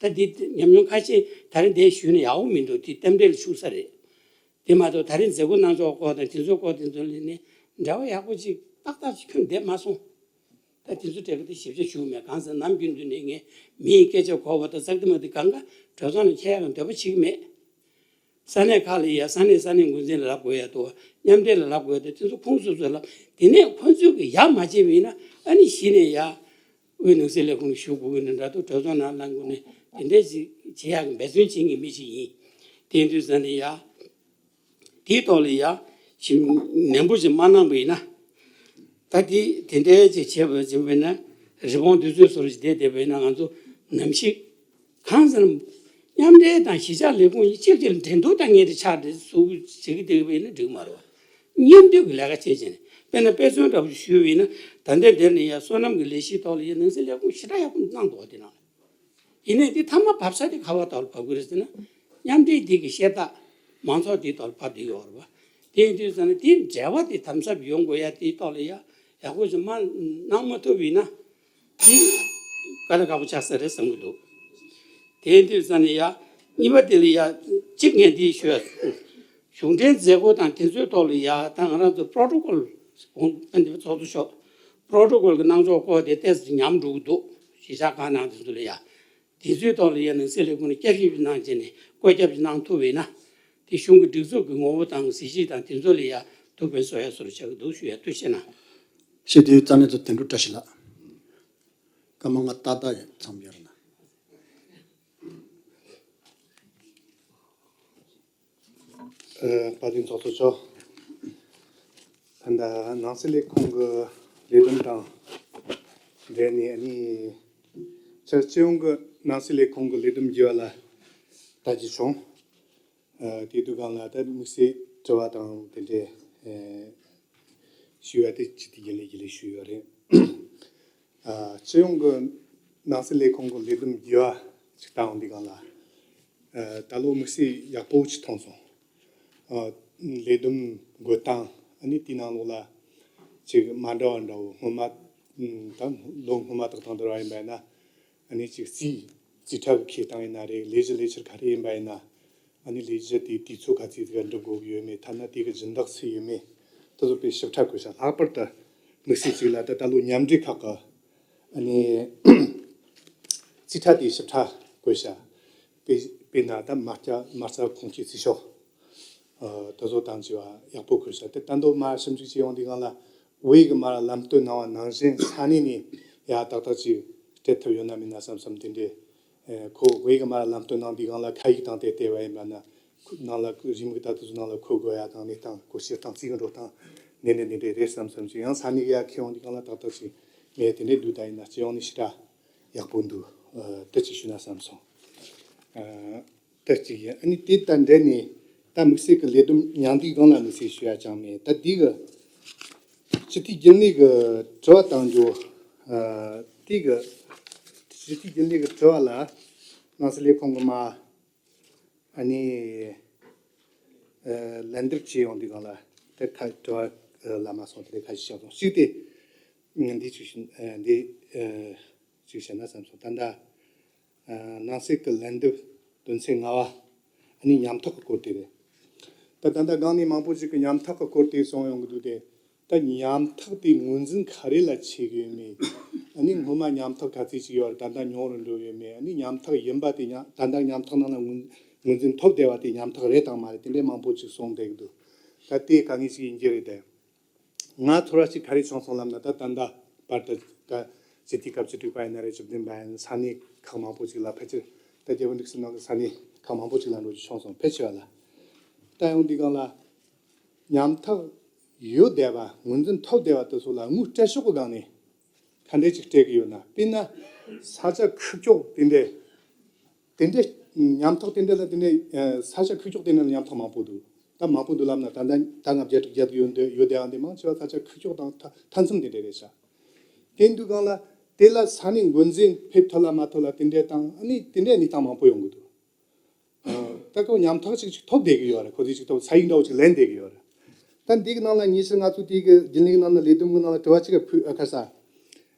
ད་འདི་ཉམས་མྱོང་ཁ་ཤས་ད་རིང་འདིར་ཞུས་ན་ཡག་པོ་མི་འདུག་དེ་རྟེན་འབྲེལ་ལ་ཞུགས་ས་རེད། དེ་མ་གཏོགས་ད་རིང་མཛད་སྒོ་གནང་ཕྱོགས་སྐོར་དང་དེ་ཚོའི་སྐོར་དེ་ཚོ་ལ་ནི་འབྲེལ་བ་ཡག་པོ་ཅིག་ཏག་ཏག་ཅིག་ཁྱོན་བསྡད་མ་སོང་། ད་དེ་ཚོ་གྲས་ཀྱི་དེ་ཞིབ་ཆ་ཞུས་མེད། གང་ཟེར་ནམ་རྒྱུན་དུ་ནས་ངས་མི་ཡི་སྐད་ཆ་གོ་བ་དང་ཙག་དེ་མ་དེ་གང་ག་གྲོས་ཚོགས་ནང་འཁྱེར་ཡག་གི་འདོད་པ་བྱེད་ཀྱི་མེད། ས་གནས་ཁག་ལ་ཡ་ས་གནས་ས་གནས་འགོ་འཛིན་ལ་ལབ་དགོས་ཡ་འདུག་མཉམ་འབྲེལ་ལ་ལབ་དགོས་ཡ་འདུག་དེ་ཚོ་ཁོང་སོ་སོས་ལབ། དེ་ནས་ཁོང་ཚོས་གི་ཡ་མ་བྱས་པ་ཡིན་ན་ཨ་ནི་གཞི་ནས་ཡ་དབུས་ནང་སྲིད་ལས་ཁུངས་ཞུ་དགོས་ཀྱི་ནི་འདྲ་འདུག་གྲོས་ཚོགས་ནང་ལངས་དགོས་ནི་དེ་འདྲ་ཞིག་བྱེད་ཡག་གི་འབད་བརྩོན་བྱེད་མཁན་མི་ཞིག་ཡིན། དེ་དུས་ཙ་ནས་ཡ་དེའི་ཐོག་ལ་ཡ་ཞིབ་ནན་པོ་ཞིག་མ་གནང་པ་ཡིན་ན། ད་དེ་དེ་འདྲའི་ཅིག་བྱས་པ་ཅིག་བས་ན་རི་བོང་དུས་ཚོད་སོར་ཞིག་བསྡད་བསྡད་པས་ན་ང་ཚོ་ནམ་ཞིག་གང་ཟེར་ན། མཉམ་འབྲེལ་དང་གཞིས་ཆགས་ལས་ཁུངས་གཉིས་གཅིག་གཅིག་ལ་འགྲན་བསྡུར་བཏང་མཁན་དེ་ཆགས་འདི་ཟུག་བྱེད་ཀྱི་བསྡད་པ་ཡིན་ན་འགྲིག་མ་རེད་བ། མཉམ་འདུས་ཀྱི་ལས་ཀ་བྱེད་བྱས་ནས་དཔེར་ན་དཔེ་མཚོན་འདྲ་པོ་ཞུས་པ་ཡིན་ན། ད་ལྟའི་འདིར་ནས་ཡ་སོ་ནམ་གྱི་ལས་གཞིའི་ཐོག་ལ་ཡ་ནང་སྲིད་ལས་ཁུངས་ཞེ་དྲག་ཡག་པོ་གནང་འདུག་དེ་ནང་ལ། ཡིན་ནའི་དེ་མཐའ་མ་བབས་ས་དེ་ག་བ་ཐོག་ལ་བབས་ཀྱི་རེད་ཟེར་ན། མཉམ་འབྲེལ་འདི་གི་བཤད་སྟངས་མང་ཚོགས་དེའི་ཐོག་ལ་བབས་བསྡད་ཡོད་རེད་བ། དེ་ཡིན་དུས་ཙང་ནས་དེའི་འབྲེལ་བ་དེ་དམ་ཟབ་ཡོང་དགོས་ཡ་དེའི་ཐོག་ལ་ཡ་ཡག་པོ་ཞིག་མ་གནང་མ་ཐུབ་པ་ཡིན་ན། དེ་དཀའ་ལས་ཁག་པོ་ཆགས་ས་རེད་བསམ་གྱི་འདུག་དེ་ཡིན་དུས་ཙང་ནས་ཡ་གཉིས་པ་དེ་ལ་ཡ་གཅིག་ངས་འདི་ཞུ་ཡ། གཞུང་འབྲེལ་མཛད་སྒོ་དང་དེ་ཚོའི་ཐོག་ལ་ཡ་ད་ང་རང་ཚོ་པྲོ་ཊོ་ཀོལ་གོང་ཚོགས་གཙོ་མཆོག་པྲོ་ཊོ་ཀོལ་གྱི་གནང་ཕྱོགས་སྐོར་དེ་ཏོག་ཙམ་ཉམས་འགྲོ་གི་འདུག་གཞིས་ཆགས་ཁག་ནང་དེ་ཚོ་ལ་ཡ། དེ་ཚོའི་ཐོག་ལ་ཡ་ནང་སྲིད་ལས་ཁུངས་ནས་བསྐྱར་ཞིབ་གནང་བྱས་ནས་བཀོད་ཁྱབ་ཅིག་གནང་ཐུབ་པ་ཡིན་ན། དེ་གཞུང་གི་སྒྲིག་འཛུགས་ཀྱི་ངོ་བོ་དང་གཟི་བརྗིད་དང་དེ་ཚོ་ལ་ཡ་ཐུགས་ཕན་གསོས་ཡ་བཟོ་འདྲ་ཆགས་ཀྱི་འདུག་ཞུ་ཡ། ཐུགས་རྗེ་གནང་། ཞེས་དེའི་རྩ་གནད་དུ་དོན་གྲུབ་བཀྲ་ཤིས་ལགས། སྐར་མ་ལྔ་ཏག་ཏག་ཡང་མཚམས་ཡོད་རེད་ན། ཨ། དཔལ་ལྡན་ཚོགས་གཙོ་མཆོག་ད་ལྟ་ནང་སྲིད་ལས་ཁུངས་ཀྱི་ལས་དོན་དང་འབྲེལ་ནས་ཨ་ནི་ཕྱི་སྤྱི་ཡོངས་ཀྱི་ནང་སྲིད་ལས་ཁུངས་ཀྱི་ལས་དོན་བགྱི་བ་ལ་ལྟ་རྒྱུ་བྱུང་། ཨ། དེ་དུས་སྒང་ལ་ད་དམིགས་བསལ་དྲི་བ་དང་དེ་འདྲའི་ཨ་ཞུས་པ་དེ་ཅི་སྟེ་རྒྱུན་ལས་རྒྱུན་ལས་ཞུས་ཡོད་རེད། ཨ། སྤྱི་ཡོངས་ཀྱི་ནང་སྲིད་ལས་ཁུངས་ཀྱི་ལས་དོན་བགྱི་བ་ཅིག་བལྟ་ཡོང་དུས་སྒང་ལ། ཨ། ད་ལོ་དམིགས་བསལ་ཡག་པོ་ཅིག་མཐོང་སོང་། ཨ། ལས་དོན་འགོད་སྟངས་ཨ་ནི་དེའི་ནང་ལོགས་ལ་ཅིག་མ་འདྲ་བ་འདྲ་བོ་སྔོན་མ་ད་ལོ་སྔོན་མ་དག་དང་བསྡུར་བ་ཡིན་པ་ཡིན་ན། ཨ་ནི་ཅིག་རྩིས་རྩིས་ཁྲ་གི་འཁྱེར་སྟངས་ཡིན་ན་རེད། ལས་གཞི་ལས་འཆར་ག་རེ་ཡིན་པ་ཡིན་ན། ཨ་ནི་ལས་གཞི་དེའི་དུས་ཚོད་ག་ཚོད་ཅིག་འགྲུབ་དགོས་ཀྱི་ཡོད་མེད། ཐ་ན་དེ་གི་སྦྱིན་བདག་སུ་ཡོད་མེད། དེ་ཚོ་དཔེ་ཞིབ་ཕྲ་བཀོད་ཤག་ལྷག་པར་དུ་དམིགས་བསལ་ཅིག་ལ་ད་ད་ལོ་མཉམ་འབྲེལ་ཁག་གི་ཨ་ནི་རྩིས་ཁྲ་དེ་ཞིབ་ཕྲ་བཀོད་ཤག་དཔེ་དཔེར་ན་ད་མ་རྩ་མ་རྩ་ཁུངས་སྐྱེལ་རྩིས་ཤོག་ཨ། དེ་ཚོ་དང་བཅས་པ་ཡག་པོ་བཀོད་ཤག་དེ་ད་དུང་མར་ཞིབ་འཇུག་བྱེད་ཡོང་དུས་སྒང་ལ་བོད་ཡིག་གི་མར་ལམ་སྟོན་གནང་བ་ནང་བཞིན་ས་གནས་ནས་ཡར་ཏག་ཏག་ཅིག་སྤྲད་ཐུབ་ཡོད་ན་མེད་ན་བསམ་བསམ་དེ་འདྲའི། ཨ། ཁོ་བོད་ཡིག་གི་མར་ལམ་སྟོན་གནང་དུས་སྒང་ལ་ཁ་ཡིག་དང་དེ་བལྟས་པ་ཡིན་པ་ན། ཁོ་ནང་ལ་རེའུ་མིག་ད་དེ་ཚོ་ནང་ལ་འཁོད་དགོས་ཡ་དང་གནས་སྟངས་སྐོར་བཤད་སྟངས་རྩིས་གི་འགྲོ་སྟངས་དེ་འདྲ་དེ་འདྲ་རེད་བསམ་བསམ་ཅིག་ཡང་ས་གནས་ཀྱི་ཡར་འཁྱེར་ཡོང་དུས་སྒང་ལ་ཏག་ཏག་ཅིག་ངས་དེ་འདྲའི་འདུག་ད་ཡིན་ན་སྤྱི་ཡོངས་ནས་ཞེ་དྲག་ཡག་པོ་འདུག་ཨ། དེ་ཅིག་ཞུས་ན་བསམ་སོང་། ཨ། དེ་གཅིག་ཡིན། ཨ་ནི་དེ་དང་འབྲེལ་ནས་ད་དམིགས་བསལ་གྱི་ལས་བསྡོམས་མྱང་འདས་སྒང་ལ་དམིགས་བསལ་ཞུ་ཡ་ཅང་མེད། ད་འདི་གི་སྤྱི་འཐུས་རྒྱུན་ལས་ཀྱི་དྲི་བ་གཏང་རྒྱུ། ཨ། དེ་གི་སྤྱི་འཐུས་རྒྱུན་ལས་ཀྱི་དྲི་བ་ལ་ནང་སྲིད་ལས་ཁུངས་ཀྱི་མ་ཨ་ནི་ཨ་ལན་འདེབས་བྱས་ཡོང་དུས་སྒང་ལ་དེ་ཁ་དྲི་བ་ལབ་མ་སོང་། དེ་ལས་ཁ་ཤས་བཤད་སོང་། གཅིག་དེ་འདི་གཅིག་བཤད། ཨ། འདི་ཨ་གཅིག་བཤད་ན་བསམ་སོང་། ད་ལྟ། ཨ། ནང་སྲིད་ཀྱི་ལན་འདེབས་དོན་ཚན་ལྔ་པ། ཨ་ནི་ཉམ་ཐག་གི་སྐོར་དེ་རེད། ད་ད་ལྟ་སྒང་ནས་མང་པོ་ཞིག་གིས་ཉམ་ཐག་གི་སྐོར་དེ་གསུངས་ཡོང་གི་འདུག་སྟེ། ད་ཉམ་ཐག་དེ་ངོས་འཛིན་ག་རེ་ལ་བྱེད་ཀྱི་ཡོད་མེད། ཨ་ནི་སྔོན་མ་ཉམ་ཐག་ག་ཚོད་ཅིག་ཡོད་རེད། ད་ལྟ་ཉུང་རུ་འགྲོ་ཡོད་མེད། ཨ་ནི་ཉམ་ཐག་ཡིན་པ་དེ་ཉམ་ད་ལྟ་ཉམ་ཐག་ནང་ལ་ངོས་ངོས་འཛིན་ཐོབ་བསྡད་པ་དེ་ཉམ་ཐག་རེད་དང་མ་རེད། དེ་འདྲའི་མང་པོ་ཅིག་གསུངས་བསྡད་ཀྱི་འདུག་ད་དེ་དཀའ་ངལ་ཞིག་ཡིན་གྱི་རེད་དེ། ང་ཚོར་བ་ཅིག་ག་རེ་བྱུང་སོང་ལབ་ན། ད་ད་ལྟ་བར་དུ་ཀ་སྤྱི་འཐུས་སྐབས་བཅུ་དྲུག་པ་ཡིན་ན་རེད། བཅུ་བདུན་པ་ཡིན། ས་གནས་ཁག་མང་པོ་ཅིག་ལ་ཕལ་ཆེར་ད་རྒྱལ་བ་འབྲུག་སྲིད་ནང་གི་ས་གནས་ཁག་མང་པོ་ཅིག་ལ་འགྲོ་རྒྱུ་བྱུང་སོང་། ཕལ་ཆེ་བ་ལ། ད་ཡོང་དུས་སྒང་ལ་ཉམ་ཐག་ཡོད་བསྡད་པ། ངོས་འཛིན་ཐོབ་བསྡད་པ་དེ་ཚོ་ལ་དངུལ་སྤྲད་ཕྱོགས་ཀྱི་སྒང་ནས་ག་འདྲས་ཅིག་སྤྲད་ཀྱི་ཡོད་ན། དཔེར་ན་ས་ཆ་ཁུག་ཀྱོག་དེ་འདྲས། དེ་འདྲའི་ཉམ་ཐག་དེ་འདྲ་ལ་དེ་འདྲའི་ས་ཆ་ཁུག་ཀྱོག་དེ་འདྲ་ལ་ཉམ་ཐག་མང་པོ་འདུག་ད་མང་པོ་འདུག་ལབ་ན། ད་ལྟ་ད་ལྔ་བརྒྱ་དྲུག་བརྒྱ་ཡོད་འདོད་ཡོད་དེ། ཨ། འདི་མང་ཆེ་བ་ས་ཆ་ཁུག་ཀྱོག་དང་མཐའ་མཐའ་མཚམས་དེ་འདྲ་རེད་ཤག་དེ་འདུག་སྒང་ལ་དེ་ལ་ས་གནས་འགོ་འཛིན་ཕེབས་ཐུབ་ལ་མ་ཐུབ་ལ་དེ་འདྲ་དང་། ཨ་ནི་དེ་འདྲའི་གནས་སྟངས་མང་པོ་ཡོང་གི་འདུག་ཨ། ད་ཁོ་ཉམ་ཐག་ཅིག་ཅིག་ཐོབ་བསྡད་ཀྱི་ཡོད་རེད། ཁོ་ཚོས་ཅིག་ཐོབ་ཚ་ཡིག་འདྲ་བོ་ཅིག་ལེན་བསྡད་ཀྱི་ཡོད་རེད། ད་འདི་གི་ནང་ལ་ཉེ་ཆར་ང་ཚོ་དེ་གི་རྒྱུན་ལས་ནང་ལ་ལས་བསྡོམས་གི་ནང་ལ་དྲི་བ་གཅིག་ག་ཕུལ། ཨ། ཁ་ས།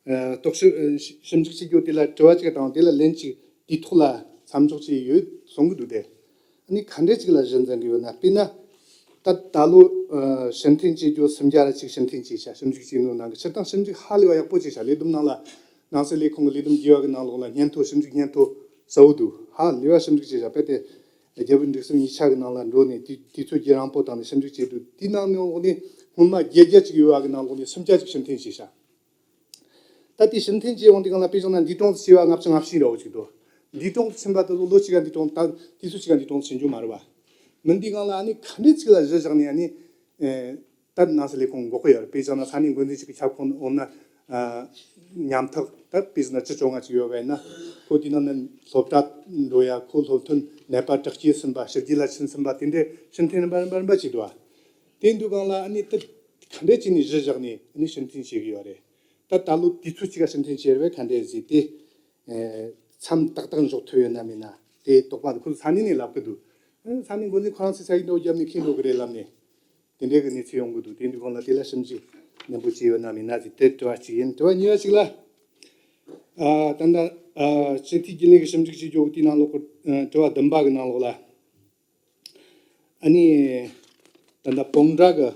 ཨ་རྟོག་ཞིབ་ཨ་ཞིབ་འཇུག་བྱེད་རྒྱུ་དེ་ལ་དྲི་བ་གཅིག་དང་དེ་ལ་ལན་གཅིག་དེའི་ཐོག་ལ་མཚམས་འཇོག་བྱས་ཡོད་གསུང་གི་འདུག་སྟེ། ཨ་ནི་ག་འདྲས་ཅིག་ལ་གཞི་འཛིན་གི་ཡོད་ན། དཔེར་ན་ད་ད་ལོ་ཨ་ཕྱིར་འཐེན་བྱེད་རྒྱུ་སུམ་བརྒྱ་ར་ཅིག་ཕྱིར་འཐེན་བྱས་ཤག་ཞིབ་འཇུག་བྱས་ནོ་ནང་གི་སྤྱིར་བཏང་ཞིབ་འཇུག་ཧ་ལས་པ་ཡག་པོ་བྱས་ཤག་ལས་བསྡོམས་ནང་ལ་ནང་སྲིད་ལས་ཁུངས་ཀྱི་ལས་བསྡོམས་རྒྱས་པ་གི་ནང་ལོགས་ལ་སྙན་ཐོ་ཞིབ་འཇུག་སྙན་ཐོ་གསལ་བོ་འདུག་ཧ་ལས་པ་ཞིབ་འཇུག་བྱས་ཤག་དཔེ་དེ་རྒྱལ་པོའི་འབྲུག་སྲིད་གཉིས་ཆ་གི་ནང་ལ་འགྲོ་ནས་དུས་དུས་ཚོད་རྒྱུན་རིང་པོ་བཏང་ནས་ཞིབ་འཇུག་བྱས་འདུག་དེའི་ནང་ནས་འོག་ནས་སྔོན་མ་བརྒྱད་བརྒྱ་ཅིག་ཡོད་པ་གི་ནང་ལོགས་ནས་སུམ་བརྒྱ་ཅིག་ཕྱིར་འཐེན་བྱས་ཤག་ད་དེ་ཕྱིར་འཐེན་བྱས་འོང་དུས་སྒང་ལ་དཔེ་བཞག་ན་འདས་གྲོངས་སུ་ཕྱིན་པ་ལྔ་བཅུ་ང་བཞི་འདྲ་བོ་ཅིག་འདུག་འདས་གྲོངས་སུ་ཕྱིན་པ་དེ་ཚོ་ལོ་གཅིག་ག་འདས་གྲོངས་ད་དུས་ཚོད་གཅིག་ག་འདས་གྲོངས་སུ་ཕྱིན་རྒྱུ་མ་རེད་པ། མིན་དུས་སྒང་ལ་ཨ་ནི་ག་འདྲས་ཅིག་ལ་གཞི་བཞག་ནས་ཨ་ནི་ཨེ་ད་ནང་སྲིད་ལས་ཁུངས་འགོག་གི་ཡོད་རེད། དཔེ་བཞག་ན་ས་གནས་འགོ་འཛིན་ཞིག་གི་ཁྱབ་ཁོངས་འོང་ན་ཨ་ཉམ་ཐག་ད་དཔེ་བཞག་ན་བཅུ་བཅོ་ལྔ་ཅིག་ཡོད་པ་ཡིན་ན། ཁོ་དེ་ནང་ནས་སློབ་གྲྭ་འགྲོ་ཡ། ཁོ་སློབ་ཐོན་ནད་པ་དྲག་སྐྱེད་ཟིན་པ། ཕྱི་རྒྱལ་ལ་ཕྱིན་ཟིན་པ། དེ་འདྲས་ཕྱིར་འཐེན་རིམ་པ་རིམ་པ་རིམ་པ་བྱས་འདུག་པ། དེ་འདུག་སྒང་ལ་ཨ་ནི་ད་ག་འདྲས་བྱས་ནས་གཞི་བཞག་ནས་ཨ་ནི་ཕྱིར་འཐེན་བྱེད་ཀྱི་ཡོད་རེད། ད་ད་ལོ་དུས་ཚོད་གཅིག་ག་ཕྱིར་འཐེན་བྱས་རེད་པས། ག་འདྲས་ཟེར་ཏེ་ཨེ་མཚམས་ཏག་ཏག་འཇོག་ཐུབ་ཡོད་ན་མེད་ན་དེ་དོགས་པ་འདུག་ཁོ་ཚོ་ས་གནས་ནས་ལབ་ཀྱི་འདུག་ཨ་ས་གནས་འགོ་འཛིན་ཁོ་རང་ཚོས་ས་ཡིག་འདྲ་བོ་བརྒྱབ་ནས་ཁྱེར་འགྲོ་གི་རེད་ལབ་ནས། དེ་འདྲའི་གི་གནས་ཚུལ་ཡོང་གི་འདུག་དེ་འདུག་སྒང་ལ་དེ་ལ་ཞིབ་འཇུག་ནན་པོ་བྱས་ཡོད་ན་མེད་ན་ཟེར་དེ་དྲི་བ་གཅིག་ཡིན། དྲི་བ་གཉིས་པ་ཞིག་ལ། ཨ་ད་ལྟ་ཨ་སྤྱི་འཐུས་རྒྱུན་ལས་ཀྱི་ཞིབ་འཇུག་བྱེད་རྒྱུ་དེའི་ནང་ལོགས་ཀྱི་ཨ་དྲི་བ་བདུན་པ་གི་ནང་ལོགས་ལ། ཨ་ནི་ད་ལྟ་སྤོམ་ཌ་གི་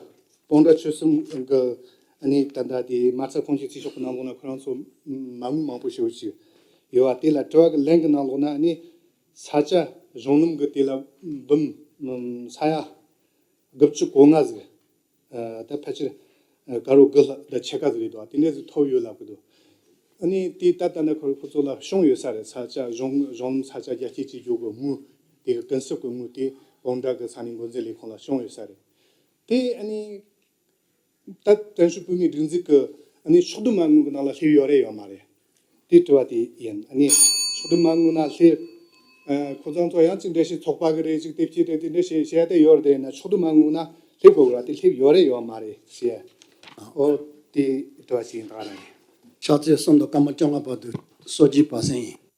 སྤོམ་ཌ་ཆོལ་གསུམ་གི་ཨ་ནི་ད་ལྟ་དེ་མ་རྩ་ཁོངས་ཀྱི་རྩིས་ཕྱོགས་ཀྱི་ནང་ལོགས་ན་ཁོ་རང་ཚོ་མ་དངུལ་མང་པོ་ཞེ་པོ་ཅིག་ཡོད་པ། དེ་ལ་དྲི་བ་གི་ལན་གི་ནང་ལོགས་ན་ཨ་ནི་ས་ཆ་གཞུང་ལམ་གི་དེ་ལ་འབུམ་ས་ཡ་དགུ་བཅུ་གོ་ལྔ་ཟིག་ཨ་ད་ཕལ་ཆེར་ཨ་ཀ་རོ་དགུ་ལྷག་དང་ཕྱེད་ཀ་ཟིག་རེད་འདུག་དེ་འདྲ་ཟིག་ཐོབ་ཡོད་ལབ་གི་འདུག་ཨ་ནི་དེ་ད་ལྟ་ན་ཁོ་ཁོ་ཚོ་ལ་བྱུང་ཡོད་ས་རེད། ས་ཆ་གཞུང་གཞུང་ས་ཆ་རྒྱ་སྐྱེད་བྱེད་རྒྱུ་གི་དངུལ་དེ་གི་ཀུན་སྤྱོད་ཀྱི་དངུལ་དེ་སྤོམ་ཌ་གི་ས་གནས་འགོ་འཛིན་ལས་ཁུངས་ལ་བྱུང་ཡོད་ས་རེད། དེ་ཨ་ནི་ད་བཙན་བྱོལ་བོད་མིའི་སྒྲིག་འཛུགས་ཀྱི་ཨ་ནི་ཕྱོགས་བསྡུས་མ་དངུལ་གི་ནང་ལ་སླེབས་ཡོད་རེད་ཡོད་མ་རེད། དེ་དྲི་བ་དེ་ཡིན། ཨ་ནི་ཕྱོགས་བསྡུས་མ་དངུལ་ན་སླེབས། ཨ་ཁོ་ཚང་ཚོ་ཡང་ཅིག་འགྲེལ་བཤད་ཚོགས་པ་གི་རེད། ཅིག་དེབ་སྐྱེལ་རེད། དེ་འགྲེལ་བཤད་བཤད་དེ་ཡོད་རེད། ཡིན་ན་ཕྱོགས་བསྡུས་མ་དངུལ་ན་སླེབས་དགོས་གི་ར། དེ་སླེབས་ཡོད་རེད་ཡོད་མ་རེད་ཞེས། ཨོ་དེ་དྲི་བ་ཞིག་ཡིན། ད་ག་རང་ཡིན། ཕྱག་འཚལ་གསུམ་དང་སྐར་མ་བཅོ་ལྔ་བར་དུ་གསོལ་རྒྱུའི་བར་གསེང་ཡིན།